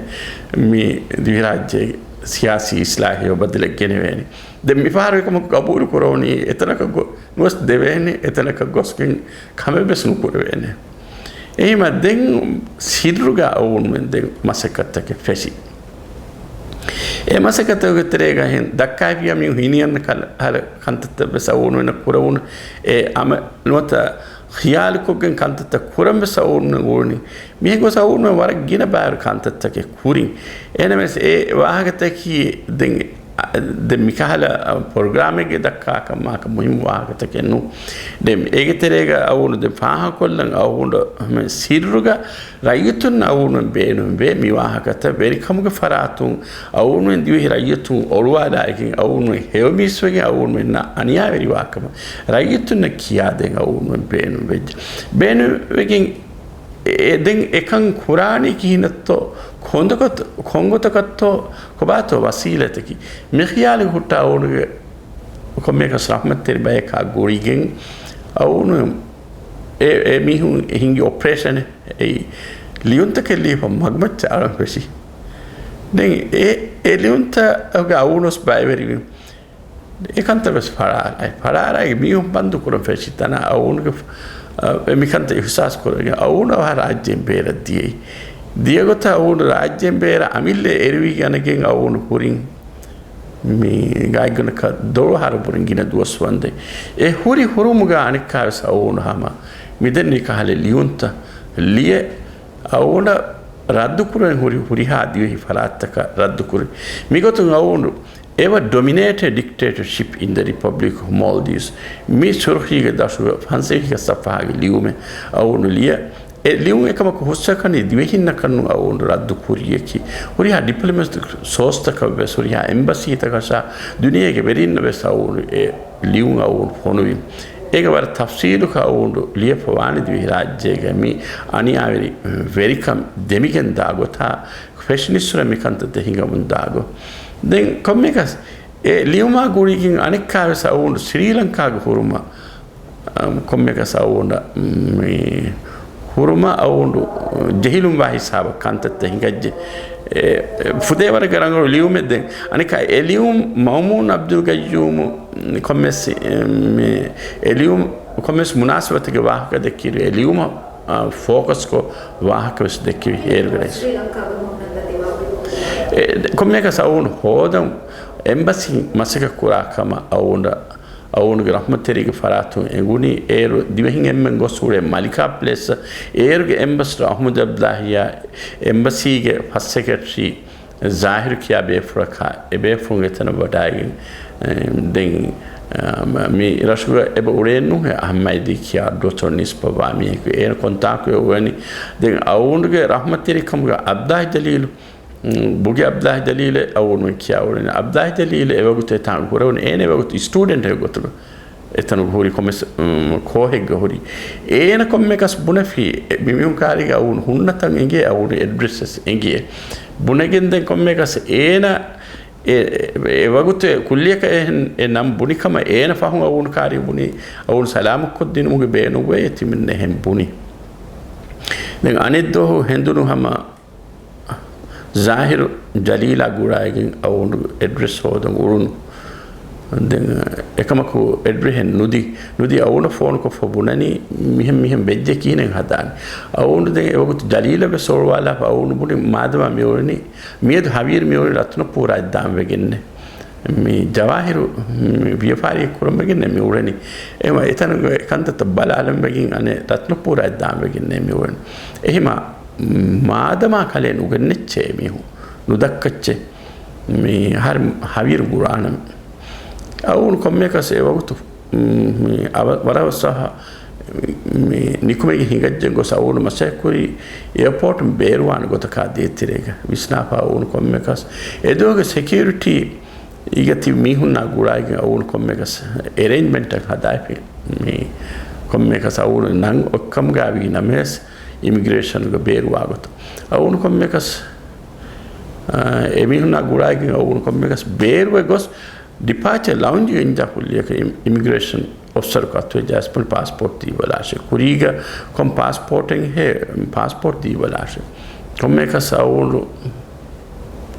މި ދިވެހިރާއްޖޭގެ ސިޔާސީ އިސްލާހެއް ބަދަލެއް ގެނެވޭނެ. ދެން މިފަހަރު އެކަމަކު ގަބޫލު ކުރެވުނީ އެތަނަކަށް ގޮ-، ނުވެސް ދެވޭނެ، އެތަނަކަށް ގޮސްގެން ކަމެއް ވެސް ނުކުރެވޭނެ. އެހީމަ ދެން ސިއްރުގަ އަވުންމެން ދެން މަސައްކަތްތަކެއް ފެށި. އެ މަސައްކަތުގެ ތެރޭގަ ހިން ދައްކާފިޔާ މި ހިނިއަންނަ ކަލަ-، ހަލަ ކަންތައްތައް ވެސް އަވުނުވެނަ ކުރެވުނު. އެ އަމަ ނުވަތަ ޚިޔާލުކޮށްގެން ކަންތައްތައް ކުރަން ވެސް އަވުނު އުޅުނީ. މިހެން ގޮސް އަވުނު ވަރަށް ގިނަ ބާރު ކަންތައްތަކެއް ކުރިން. އެހެނަމެސް އެ ވާހަކަތަކީ ދެން، އަ، ދެން މިކަހަލަ، އަ، ޕްރޮގްރާމެއްގެ ދައްކާކަށް މާކަ މުހިންމު ވާހަކަތަކެއް ނޫން. ދެން އޭގެ ތެރޭގަ އަވުނު ދެން ފާހަގަކޮށްލަން އަވުނު ހަމަ ސިއްރުގަ ރައްޔިތުންނަށް އަވުނު ބޭނުންވޭ މި ވާހަކަތައް ވެރިކަމުގެ ފަރާތުން އަވުނު ދިވެހި ރައްޔިތުން އޮޅުވާލާގެން އަވުނު ހެޔޮމީސްވެގެން އަވުނު އަނިޔާވެރިވާކަމަށް ރައްޔިތުންނަށް ކިޔާދޭން އަވުނު ބޭނުންވެއްޖެ. ބޭނުންވެގެން އެ-، ދެން އެކަން ކުރާނީ ކިހިނެއްތޯ؟ ކޮންދޮކަތ-، ކޮންގޮތަކަށްތޯ؟ ކޮބާތޯ ވަސީލަތަކީ؟ މި ޚިޔާލެއް ހުއްޓާ އަވުނުގެ ކޮންމެއަކަސް ރަޙްމަތްތެރި ބަޔަކާ ގުޅިގެން އަވުނު އެ، އެ މީހުން ހިންގި އޮޕަރޭޝަނެއް އެއީ ލިޔުންތަކެއް ލީފަ މަގުމައްޗަށް އަޅަން ފެށި. ދެން އެ، އެ ލިޔުންތަކުގެ އަވުނުސް ބައިވެރިވި. އެކަންތައް ވެސް ފަޅާރައި، ފަޅާރައިގެ މީހުން ބަންދު ކުރަން ފެށި ތަނަށް އަވުނުގެ، އަ، އެ މިކަންތައް އިހުސާސް ކުރެގެން އަވުނު އަވަހަށް ރާއްޖޭން ބޭރަށް ދިޔައީ. ދިޔަގޮތަށް އަވުނު ރާއްޖޭން ބޭރަށް އަމިއްލަ އެރުވި ގަނެގެން އަވުނު ކުރިން މި ގާތްގަނޑަކަށް ދޮޅު އަހަރު ބުރިން ގިނަ ދުވަސް ވަންދެން. އެ ހުރި ހުރުމުގަ އަނެއްކާވެސް އަވުނު ހަމަ މިދެންނެވި ކަހަލަ ލިޔުންތައް ލިޔެ އަވުނަށް ރައްދުކުރަން ހުރި ހުރިހާ ދިވެހި ފަރާތްތަކަށް ރައްދުކުރި. މިގޮތުން އަވުނު އެވަ ޑޮމިނޭޓެޑް ޑިކްޓޭޓަރޝިޕް އިން ދަ ރިޕަބްލިކް އޮފް މޯލްޑިވްސް މި ސުރުޚީގެ ދަށުގަ ފަންސަވީހަކަށް ސަފްހާގެ ލިޔުމެއް އަވުނު ލިޔެ. އެ ލިޔުން އެކަމަކު ހުސްއަކަނި ދިވެހިންނަކަށް ނޫން އަވުން ރައްދު ކުރިޔަކީ. ހުރިހާ ޑިޕްލޮމެޓިކް ސޯސްތަކަށް ވެސް ހުރިހާ އެމްބަސީތަކަށާ ދުނިޔޭގެ ވެރިންނަށް ވެސް އަވުން އެ ލިޔުން އަވުން ފޮނުވި. އޭގެ ވަރަށް ތަފްސީލުކަ އަވުން ލިޔެފަވާނެ ދިވެހިރާއްޖޭގެ މި އަނިޔާވެރި ވެރިކަން ދެމިގެން ދާ ގޮތާ ފެށިނިއްސުރެ މިކަންތައް ދެހިނގަމުން ދާ ގޮތް. ދެން ކޮންމެކަސް އެ ލިޔުމާ ގުޅިގެން އަނެއްކާވެސް އަވުން ސްރީލަންކާގެ ހުރުމަށް އަމް، ކޮންމެކަސް އަވުނަ، މި ހުރުމަށް އަވުނޑު ޖެހިލުންވާ ހިސާބަށް ކަންތައްތައް ހިނގައްޖެ. އެ، އެ، ފުދޭވަރަށް ރަނގަޅު ލިޔުމެއް ދެން. އަނެކާ އެ ލިޔުން މައުމޫން އަބްދުލް ގައްޔޫމު ކޮންމެސް، އެ، މި، އެ ލިޔުން ކޮންމެސް މުނާސަބަތެއްގެ ވާހަކަ ދެއްކިއިރު އެ ލިޔުމަށް، އާ، ފޯކަސްކޮށް ވާހަކަވެސް ދެއްކެވި އޭރުގެ ރައީސް. އެ، ކޮންމެކަސް އަވުން ހޯދަން އެމްބަސީ މަސައްކަތް ކުރާ ކަމަށް އަވުނަށް އަވުނުގެ ރަޙްމަތްތެރިގެ ފަރާތުން އެނގުނީ. އޭރު ދިވެހިން އެންމެން ގޮސް އުޅޭ މަލިކާ ޕްލޭސް، އޭރުގެ އެމްބަސަޑަރ އަޙްމަދު އަބްދުލާހިއާ އެމްބަސީގެ ފަސް ސެކްރެޓަރީ ޒާހިރު ކިޔާ ބޭފުޅަކާ އެ ބޭފުޅުން އެތަނަށް ވަޑައިގެން، އެ، ދެން، އަ، މި ރަށުގަ އެބަ އުޅޭނު އެ އަޙްމައިދީ ކިޔާ ޑޮކްޓަރ ނިސްބަވާ މީހަކު އޭނަ ކޮންތާކު އެ އުޅެނީ. ދެން އަވުނުގެ ރަޙްމަތްތެރިކަމުގަ އަބްދާހި ޖަލީލު ބުގެ އަބްދާހި ޖަލީލެއް އަވުނު ކިޔާ އުޅެނީ. އަބްދާހި ޖަލީލެއް އެވަގުތު އެތާނގަ ކުރެވުނު އޭނަ އެވަގުތު ސްޓޫޑެންޓެއް ގޮތުގަ އެތަނުގަ ހުރި ކޮމެސް، ކޯހެއްގަ ހުރި. އޭނަ ކޮންމެކަސް ބުނެފި މި މީހުން ކާރީގަ އަވުނު ހުންނަތަން އެނގޭ، އަވުނު އެޑްރެސް ވެސް އެނގޭ. ބުނެގެން ދެން ކޮންމެކަސް އޭނަ އެ، އެ، އެވަގުތު ކުއްލިއަކަށް އެހެން އެ ނަން ބުނި ކަމަށް އޭނަ ފަހުން އަވުނު ކާރީ ބުނި، އަވުނު ސަލާމަތްކޮށްދިނުމުގެ ބޭނުންވޭ ތިމެން އެހެން ބުނި. ދެން އަނެއް ދުވަހު ހެނދުނު ހަމަ ޒާހިރު ޖަލީލާ ގުޅައިގެން އަވުނު އެޑްރެސް ހޯދަން އުޅުނު. ދެން އެކަމަކު އެޑްރެހެއް ނުދި، ނުދި އަވުނަށް ފޯނުކޮށްފަ ބުނަނީ މިހެން މިހެން ވެއްޖެ ކިހިނެއް ހަދާނީ. އަވުނު ދެން އެވަގުތު ޖަލީލަށް ވެސް އޮޅުވާލާފަ އަވުނު ބުނި މާދަމާ މިއުޅެނީ މިއަދު ހަވީރު މިއުޅެނީ ރަތްނަޕޫރާއަށް ދާންވެގެންނޭ. މި ޖަވާހިރު މި ވިޔަފާރިއެއް ކުރަން ވެގެންނޭ މިއުޅެނީ. އެހެންވެ އެތަނުގެ ކަންތައްތައް ބަލާލަން ވެގެން އަނެއް ރަތްނަޕޫރާއަށް ދާން ވެގެންނޭ މިއުޅެނީ. އެހެންވެ މާދަމާ ކަލޭ ނުގެންނެއްޗޭ މީހުން ނުދައްކައްޗޭ. މި ހަރި ހަވީރު ގުޅާނަމޭ. އަވުނު ކޮންމެއަކަސް އެވަގުތު މި އަވަ-، ވަރަށް އުސާހަ މި ނިކުމެގެ ހިނގައްޖެ ގޮސް އަވުނު މަސައްކުރީ އެއަޕޯޓުން ބޭރުވާނެ ގޮތަކާ ދޭތެރޭގަ ވިސްނާފަ އަވުނު ކޮންމެކަސް އެދުވަހުގެ ސެކިއުރިޓީ އީގަ ތިބި މީހުންނާ ގުޅާގެން އަވުނު ކޮންމެކަސް އެރޭންޖްމަންޓަށް ހަދާފި މި ކޮންމެކަސް އަވުނު ނަން އޮތްކަމުގަ ވީ ނަމަވެސް އިމިގްރޭޝަންގަ ބޭރުވާ ގޮތަށް އަވުނު ކޮންމެކަސް އާ، އެމީހުންނާ ގުޅާގެން އަވުނު ކޮންމެކަސް ބޭރުވެ ގޮސް ޑިޕާޗަ ލައުންޖްގެ އިންދާ ކުއްލިއަކަށް އިމް-، އިމިގްރޭޝަން އޮފިސަރަކު އަތުވެއްޖެ އަސްޕުނި ޕާސްޕޯޓް ދީބަލާށޭ. ކުރީގަ ކޮން ޕާސްޕޯޓެއްހޭ ޕާސްޕޯޓް ދީބަލާށޭ. ކޮންމެކަސް އަވުނު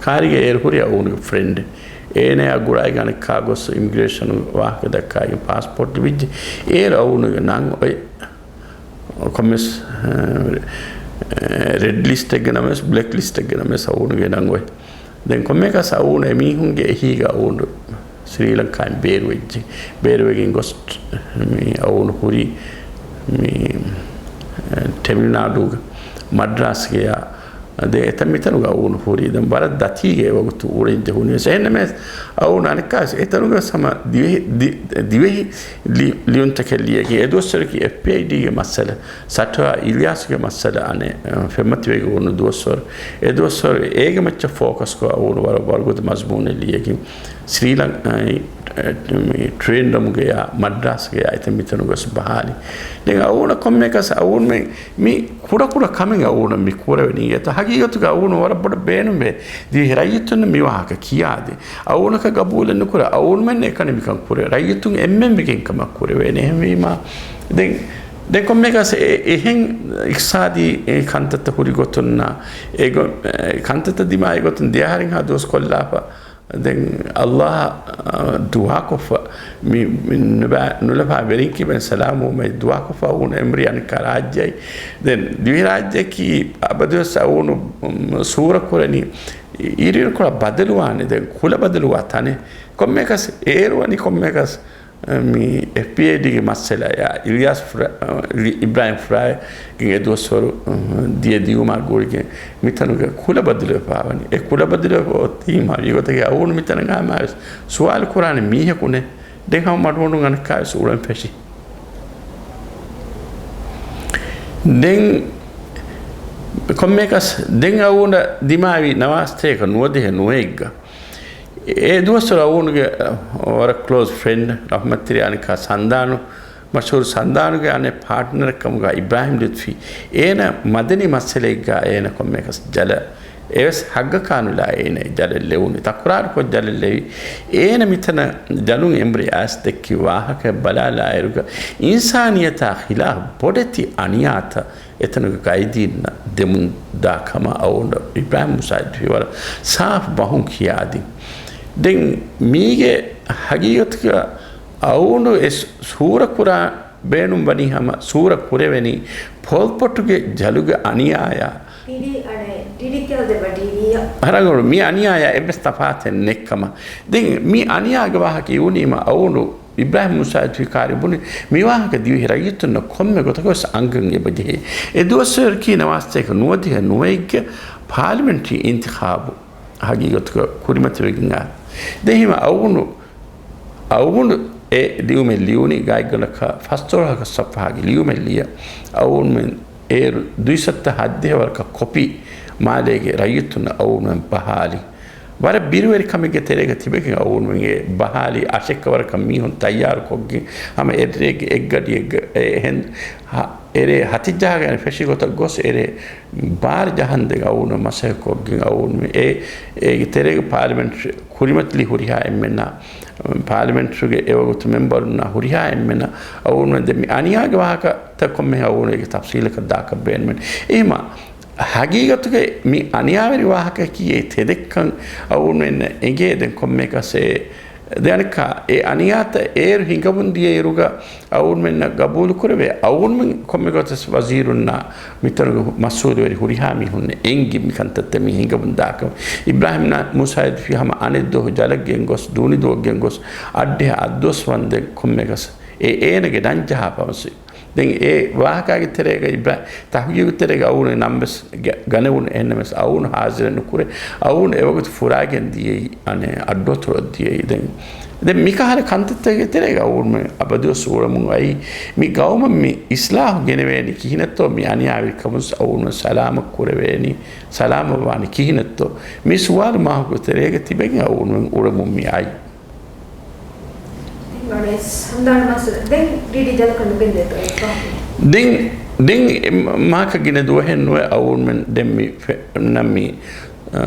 ކާރިގަ އޭރު ހުރި އަވުނުގެ ފްރެންޑެއް. އޭނަޔާ ގުޅާއިގަ އަނެއްކާ ގޮސް އިމިގްރޭޝަން ވާހަކަ ދައްކާގެން ޕާސްޕޯޓް ލިބިއްޖެ. އޭރު އަވުނުގެ ނަން އޮތް ކޮންމެސް، އަ، ރެޑް ލިސްޓެއްގެ ނަމަވެސް، ބްލެކް ލިސްޓެއްގެ ނަމަވެސް އަވުނުގެ ނަން އޮތް. ދެން ކޮންމެކަސް އަވުނު އެމީހުންގެ އެހީގަ އަވުނު ސްރީލަންކާއިން ބޭރުވެއްޖެ. ބޭރުވެގެން ގޮސް މި އަވުނު ހުރި މި، އަ، ޓެމިލްނާޑޫގަ މަޑްރާސްގެޔާ ދެން އެތަން މިތަނުގަ އަވުނު ހުރީ. ދެން ވަރަށް ދަތީގަ އެވަގުތު އުޅެން ޖެހުނީވެސް. އެހެންނަމަވެސް އަވުނު އަނެއްކާވެސް އެތަނުގަ ހަމަ ދިވެހި، ދި-، ދިވެހި ލި-، ލިޔުންތަކެއް ލިޔެގެން އެދުވަސްވަރަކީ އެފްބީއައިޑީގެ މައްސަލަ، ސަޓްވާ އިލްޔާސްގެ މައްސަލަ އަނެއް، އަ، ފެންމަތިވެގެން އުޅުނު ދުވަސްވަރު. އެދުވަސްވަރު އޭގެ މައްޗަށް ފޯކަސްކޮށް އަވުނު ވަރަށް ވަރުގަދަ މަޒުމޫނެއް ލިޔެގެން ސްރީލަން-، އަ، މި ޓްރިއެންޑަމްގެޔާ މަޑްރާސްގެޔާ އެތަން މިތަނުގަސް ބަހާލި. ދެން އަވުނަ ކޮންމެކަސް އަވުންމެ މި ކުޑަކުޑަ ކަމެއް އަވުނަ މި ކުރެވެނީ. އެތަ ހަގީގަތުގަ އަވުނު ވަރަށް ބޮޑަށް ބޭނުންވޭ. ދިވެހި ރައްޔިތުންނަށް މި ވާހަކަ ކިޔާދޭ. އަވުނަކަށް ގަބޫލެއް ނުކުރޭ. އަވުންމެން އެކަނި މިކަން ކުރޭ. ރައްޔިތުން އެންމެން ވެގެން ކަމަށް ކުރެވޭނެ. އެހެންވީމާ ދެން، ދެން ކޮންމެކަސް އެ-، އެހެން އިޤްތިޞާދީ ކަންތައްތައް ހުރި ގޮތުންނާ، އެ ގޮ-، އެ ކަންތައްތައް ދިމާވި ގޮތުން ދެއަހަރެއްހާ ދުވަސް ކޮށްލާފަ. ދެން ﷲ އަށް ދުޢާކޮށްފަ މި، މި ނުބަ-، ނުލަފާ ވެރިން ކިބައިން ސަލާމުވުމައި ދުޢާކޮށްފަ އަވުނު އެނބުރި އަނެއްކާ ރާއްޖެއައި. ދެން ދިވެހިރާއްޖެއަކީ އަބަދުވެސް އަވުނު، މް، ސޫރަ ކުރަނީ އިރުއިރުކޮޅަށް ބަދަލުވާނެ. ދެން ކުލަ ބަދަލުވާ ތަނެއް. ކޮންމެކަސް އޭރު ވަނީ ކޮންމެކަސް މި އެފްބީއައިޑީގެ މައްސަލަޔާ އިލްޔާސް ފުރ-، އިބްރާހިމް ފުރާގެން އެދުވަސްވަރު ދިޔަ ދިޔުމާ ގުޅިގެން މިތަނުގެ ކުލަ ބަދަލުވެފާވަނީ. އެ ކުލަ ބަދަލުވެފަ އޮތީމާ މިގޮތަކީ އަވުނު މިތަނަށް އާމާވެސް ސުވާލު ކުރާނެ މީހަކު ނެތް. ދެން ހަމަ މަޑުމަޑުން އަނެއްކާވެސް އުޅެން ފެށި. ދެން ކޮންމެކަސް ދެން އަވުނަ ދިމާވި ނަވާސްތޭކަ ނުވަދިހަ ނުވައެއްގަ އެ ދުވަސްވަރު އަވުނުގެ ވަރަށް ކްލޯޒް ފްރެންޑް ރަޙްމަތްތެރި އަނެކާ ސަންދާނު، މަޝްހޫރު ސަންދާނުގެ އަނެއް ޕާޓްނަރެއް ކަމުގަ އިބްރާހިމް ލުތްފީ، އޭނަ މަދަނީ މައްސަލައެއްގަ އޭނަ ކޮންމެއަކަސް ޖަލަށް އެވެސް ހައްގަކާ ނުލާ އޭނަ ޖަލަށް ލެވުނީ. ތަކުރާރުކޮށް ޖަލަށް ލެވި. އޭނަ މިތަނަށް ޖަލުން އެނބުރި އައިސް ދެއްކި ވާހަކަ ބަލާލާއިރުގަ އިންސާނިއްޔަތާ ޚިލާފް ބޮޑެތި އަނިޔާތައް އެތަނުގެ ގައިދީންނަށް ދެމުން ދާ ކަމަށް އަވުން އިބްރާހިމް މުސާއިދު ވަރަށް ސާފް ބަހުން ކިޔާދިން. ދެން މީގެ ހަގީގަތުގަ އަވުނު އެ ސޫރަ ކުރާ ބޭނުން ވަނީ ހަމަ ސޫރަ ކުރެވެނީ ޕޯލްޕޮޓުގެ ޖަލުގެ އަނިޔާޔާ. ޑީޑީ އަނެއް، ޑީޑީ ކެލް ދެބަ ޑީޑީ އަށް. ހަރަގަނޑު މި އަނިޔާޔާ އެއްވެސް ތަފާތެއް ނެއްކަމަށް. ދެން މި އަނިޔާގެ ވާހަކަ އިވުނީމަ އަވުނު އިބްރާހިމް މުސާއިދު ފިކާރި ބުނި، މިވާހަކަ ދިވެހި ރައްޔިތުންނަށް ކޮންމެ ގޮތަކަށް ވެސް އަންގަން އެބަޖެހޭ. އެ ދުވަސްވަރަކީ ނަވާސްތޭކަ ނުވަދިހަ ނުވައެއްގެ ޕާލިމެންޓްރީ އިންތިޚާބު ހަގީގަތުގަ ކުރިމަތިވެގެން އާ. ދެން ހިމަ އަވުނު، އަވުނު އެ ލިޔުމެއް ލިޔުނީ ގާތްގަނޑަކަށް ފަސްދޮޅަހަކަށް ސަފްހާގެ ލިޔުމެއް ލިޔަ. އަވުންމެން އޭރު ދުއިސައްތަ ހައްދިހަ ވަރަކަށް ކޮޕީ މާލޭގެ ރައްޔިތުންނަށް އަވުންމެން ބަހާލި. ވަރަށް ބިރުވެރިކަމެއްގެ ތެރޭގަ ތިބެގެން އަވުންމެން އެ ބަހާލި އަށެއްކަ ވަރަކަށް މީހުން ތައްޔާރުކޮށްގެން ހަމަ އެއްރޭގެ އެއްގަޑިއެއްގަ އެ ހެން-، ހަ-، އެރޭ ހަތިއްޖަހާގެ އަނެއް ފެށި ގޮތަށް ގޮސް އެރޭ ބާރަ ޖަހަންދެން އަވުން މަސައްކަތްކޮށްގެން އަވުން އެ، އޭގެ ތެރޭގެ ޕާލިމެންޓް ކުރިމަތިލި ހުރިހާ އެންމެންނާ، ޕާލިމެންޓްގެ އެވަގުތު މެންބަރުންނާ ހުރިހާ އެންމެންނަށް އަވުން ދެ މި އަނިޔާގެ ވާހަކަތައް ކޮންމެހެން އަވުން އޭގެ ތަފްސީލަކަށް ދާކަށް ބޭނުމެއް. އެހެމަ ހަގީގަތުގެ މި އަނިޔާވެރި ވާހަކައަކީ އެ ތެދެއްކަން އަވުންމެންނަށް އެނގޭ. ދެން ކޮންމެއަކަސް އެ ދެން އަނެއްކާ އެ އަނިޔާތައް އޭރު ހިނގަމުން ދިޔައިރުގަ އަވުންމެންނަށް ގަބޫލުކުރެވޭ. އަވުންމެން ކޮންމެ ގޮތަސް ވަޒީރުންނާ މިތަނުގެ މަސްއޫލުވެރި ހުރިހާ މީހުން އެނގި މިކަންތައްތައް މި ހިނގަމުން ދާކަމަށް އިބްރާހިމް މުސާއިދު ފި ހަމަ އަނެއް ދުވަހު ޖަލަށް ގެންގޮސް، ދޫނިދުވަށް ގެންގޮސް، އައްޑިހަ އައްދުވަސް ވަންދެން ކޮންމެ ގަސް އެ އޭނަގެ ނަން ޖަހާފަވަސް. ދެން އެ ވާހަކާގެ ތެރޭގަ އިބްރާ-، ތަހުގީގު ތެރޭގަ އަވުނު ނަން ވެސް ގަ-، ގަނެވުނު. އެހެންނަމަވެސް އަވުނު ހާޒިރެއް ނުކުރޭ. އަވުނު އެވަގުތު ފުރާގެން ދިޔައީ އަނެއް އައްޑުއަތޮޅަށް ދިޔައީ. ދެން ދެން މިކަހަލަ ކަންތައްތަކެއްގެ ތެރޭގަ އަވުންމެން އަބަދުވެސް އުޅެމުން އައީ، މި ގައުމަށް މި އިސްލާހު ގެނެވޭނީ ކިހިނެއްތޯ، މި އަނިޔާވެރިކަމުން އަވުންމެން ސަލާމަތް ކުރެވޭނީ، ސަލާމަތްވާނީ ކިހިނެއްތޯ، މި ސުވާލު މާކު ތެރޭގަ ތިބެގެން އަވުންމެން އުޅެމުން މި އައީ. އެހެންވީމަ ސަނދާން މައްސަލަ ދެން ޑީޑީ ޖަލަކަށް ނުގެންދޭތޯ އެއްފަ؟ ދެން، ދެން މާކަށް ގިނަ ދުވަހެއް ނުވެ އަވުންމެން ދެން މި ފެ-، ނަމް މި އާ،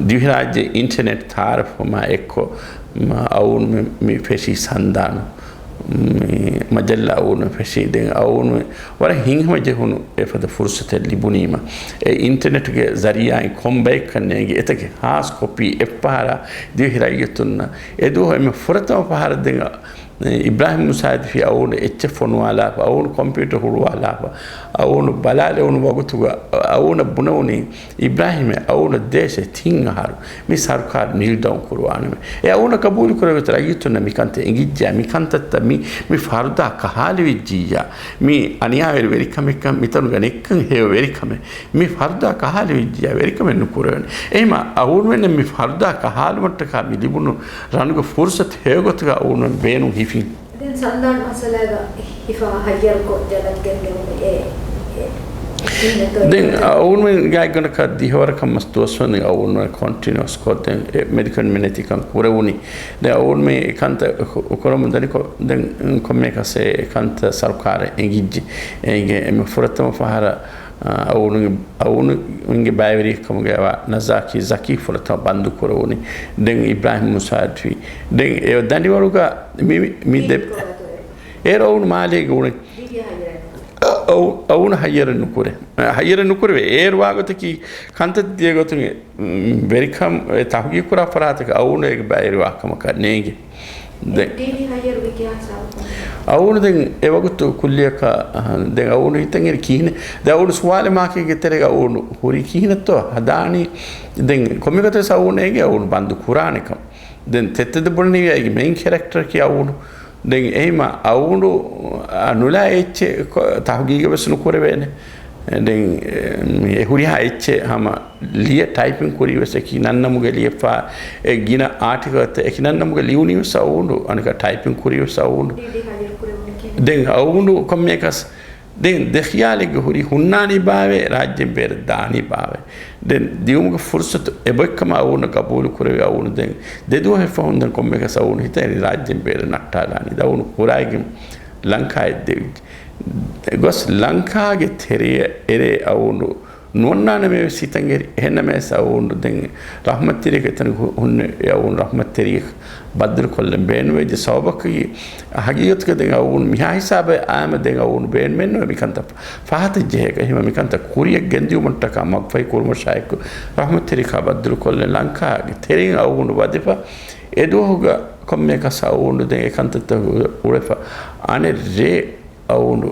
ދިވެހިރާއްޖެ އިންޓަނެޓް ތައާރަފްވުމާ އެއްކޮށް، މާ އަވުންމެ މި ފެށީ ސަނދާނު، މި މަޖައްލާ އަވުންމެ ފެށީ. ދެން އަވުންމެ ވަރަށް ހިތްހަމަޖެހުނު އެފަދަ ފުރުސަތެއް ލިބުނީމަ، އެ އިންޓަނެޓްގެ ޒަރީއާއިން ކޮން ބައެއްކަން ނޭނގި އެތަކެއް ހާސް ކޮޕީ އެއްފަހަރާ ދިވެހި ރައްޔިތުންނަށް އެދުވަހު އެންމެ ފުރަތަމަ ފަހަރަށް ދެން އިބްރާހިމް މުސާދިފީ އަވުން އެއްޗެއް ފޮނުވާލާފަ، އަވުން ކޮމްޕިއުޓަރ ހުޅުވާލާފަ، އަވުން ބަލާލެވުނު ވަގުތުގަ އަވުނަށް ބުނެވުނީ، އިބްރާހިމޭ، އަވުނަށް ދޭށޭ ތިން އަހަރު މި ސަރުކާރު ނިލް ޑައުން ކުރުވާނަމޭ. އެ އަވުނަށް ގަބޫލު ކުރެވޭތޯ ރައްޔިތުންނަށް މިކަންތައް އެނގިއްޖެޔާ، މިކަންތައްތައް މި، މި ފަރުދާ ކަހާލެވިއްޖިއްޔާ، މި އަނިޔާވެރި ވެރިކަމެއްކަން، މިތަނުގަ ނެތްކަން ހެޔޮ ވެރިކަމެއް، މި ފަރުދާ ކަހާލެވިއްޖިއްޔާ ވެރިކަމެއް ނުކުރެވޭނެ. އެހެންމަ އަވުންމެންނަށް މި ފަރުދާ ކަހާލުމަށްޓަކާ މި ލިބުނު ރަނުގެ ފުރުސަތު ހެޔޮގޮތުގަ އަވުންމެން ބޭނުން ހިފިން. ދެން ސަނދާން މައްސަލައިގަ ހިފާ ހައްޔަރުކޮށް ޖަލަށް ގެންދެވުނީ އެ، އެ، ކިހިނެއްތޯ ދެން އެ އަވުންމެން ގާތްގަނޑަކަށް ދިހަވަރަކަށް މަސް ދުވަސްވަނީ އަވުންމެން ކޮންޓިނިއުއަސްކޮށް ދެން އެ މެދުކަން މިނެތިކަން ކުރެވުނީ. ދެން އަވުންމެން އެ ކަންތައް ކު-، ކުރަމުން ދަނިކޮށް ދެން ކޮންމެއަކަސް އެ ކަންތައް ސަރުކާރަށް އެނގިއްޖެ. އޭގެ އެންމެ ފުރަތަމަ ފަހަރަށް އަވުނު، އަވުނުގެ ބައިވެރިއެއްކަމުގައިވާ ނަޒާކީ ޒަކީ ފުރަތަމަ ބަންދު ކުރެވުނީ. ދެން އިބްރާހިމް މުސާދިފީ. ދެން އެ ދަނޑިވަޅުގަ މި، މި ދެ-، އޭރު އަވުނު މާލޭގަ އުޅެން. އަ-، އަވު-، އަވުނު ހައްޔަރެއް ނުކުރޭ. އަ، ހައްޔަރެއް ނުކުރެވޭ. އޭރު ވާގޮތަކީ ކަންތައް ދިޔަ ގޮތުން ވެރިކަން ތަހުގީގު ކުރާ ފަރާތަކަށް އަވުނު އޭގެ ބައިވެރިވާ ކަމަކަށް ނޭނގެ. ދެން އެ ޑީޑީ ހައްޔަރު ވިކި ހިސާބު ކޮންމެ؟ އަވުނު ދެން އެ ވަގުތު ކުއްލިއަކަށް، އަހަ، ދެން އަވުނު ހިތަށް އެރި ކިހިނެއް؟ ދެން އަވުނު ސުވާލެއް މާކެއްގެ ތެރޭގަ އަވުނު ހުރީ ކިހިނެއްތޯ ހަދާނީ؟ ދެން ކޮންމެ ގޮތެއް އަވުނު އޭގެ އަވުނު ބަންދު ކުރާނެކަން. ދެން ތެއްތެދަށް ބުނަނީ އޭގެ މެއިން ކެރެކްޓަރަކީ އަވުނު. ދެން އެހިމަ އަވުނު އަ، ނުލާ އެއްޗެއް ކޮ-، ތަހުގީގެއް ވެސް ނުކުރެވޭނެ. ދެން، އެ، މި އެ ހުރިހާ އެއްޗެއް ހަމަ ލިޔެ ޓައިޕިން ކުރީ ވެސް އެކި ނަންނަމުގެ ލިޔެފާ، އެ ގިނަ އާޓިކަލްތައް އެކި ނަންނަމުގެ ލިޔުނީ ވެސް އަވުނު، އަނެކާ ޓައިޕިން ކުރީ ވެސް އަވުނު. ޑީޑީ ހައްޔަރު ކުރެވުނީ ކިހިނެއް؟ ދެން އަވުނު ކޮންމެއަކަސް، ދެން ދެ ޚިޔާލެއްގެ ހުރީ ހުންނާނީ ބާވޭ، ރާއްޖޭން ބޭރަށް ދާނީ ބާވޭ. ދެން ދިޔުމުގެ ފުރުސަތު އެބޮތްކަމަށް އަވުނަށް ގަބޫލު ކުރެވި އަވުނު ދެން ދެ ދުވަހެއް ފަހުން ދެން ކޮންމެއަކަސް އަވުނު ހިތަށް އެރި ރާއްޖޭން ބޭރަށް ނައްޓާލާނީ. ދެން އަވުނު ކުރާގެން ލަންކާއަށް ދެވިއްޖެ. ގޮސް ލަންކާގެ ތެރެއަށް އެރޭ އަވުނު ނުވަންނާނަމޭ ވެސް ހިތަށް އެރި. އެހެންނަމަވެސް އަވުނު ދެން ރަޙްމަތްތެރިއަކަށް އެތަނަކަށް ހު-، ހުންނެވި އަވުނު ރަޙްމަތްތެރިއަކަށް ބައްދަލުކޮށްލަން ބޭނުންވެއްޖެ. ސަބަބަކީ ހަގީގަތުގަ ދެން އަވުނު މިހާ ހިސާބަށް އައީމަ ދެން އަވުނު ބޭނުމެއްނުވޭ މިކަންތައް ފަހަތަށް ޖެހޭކަށް. އެހެންވީމަ މިކަންތައް ކުރިއަށް ގެންދިއުމަށްޓަކާ މަގުފަހި ކުރުމަށާއެކު ރަޙްމަތްތެރިއަކާ ބައްދަލުކޮށްލަން ލަންކާގެ ތެރެއިން އަވުނު ވަދެފަ. އެ ދުވަހުގަ ކޮންމެއަކަސް އަވުނު ދެން އެ ކަންތައްތައް އުޅެފަ. އަނެއް ރޭ އަވުނު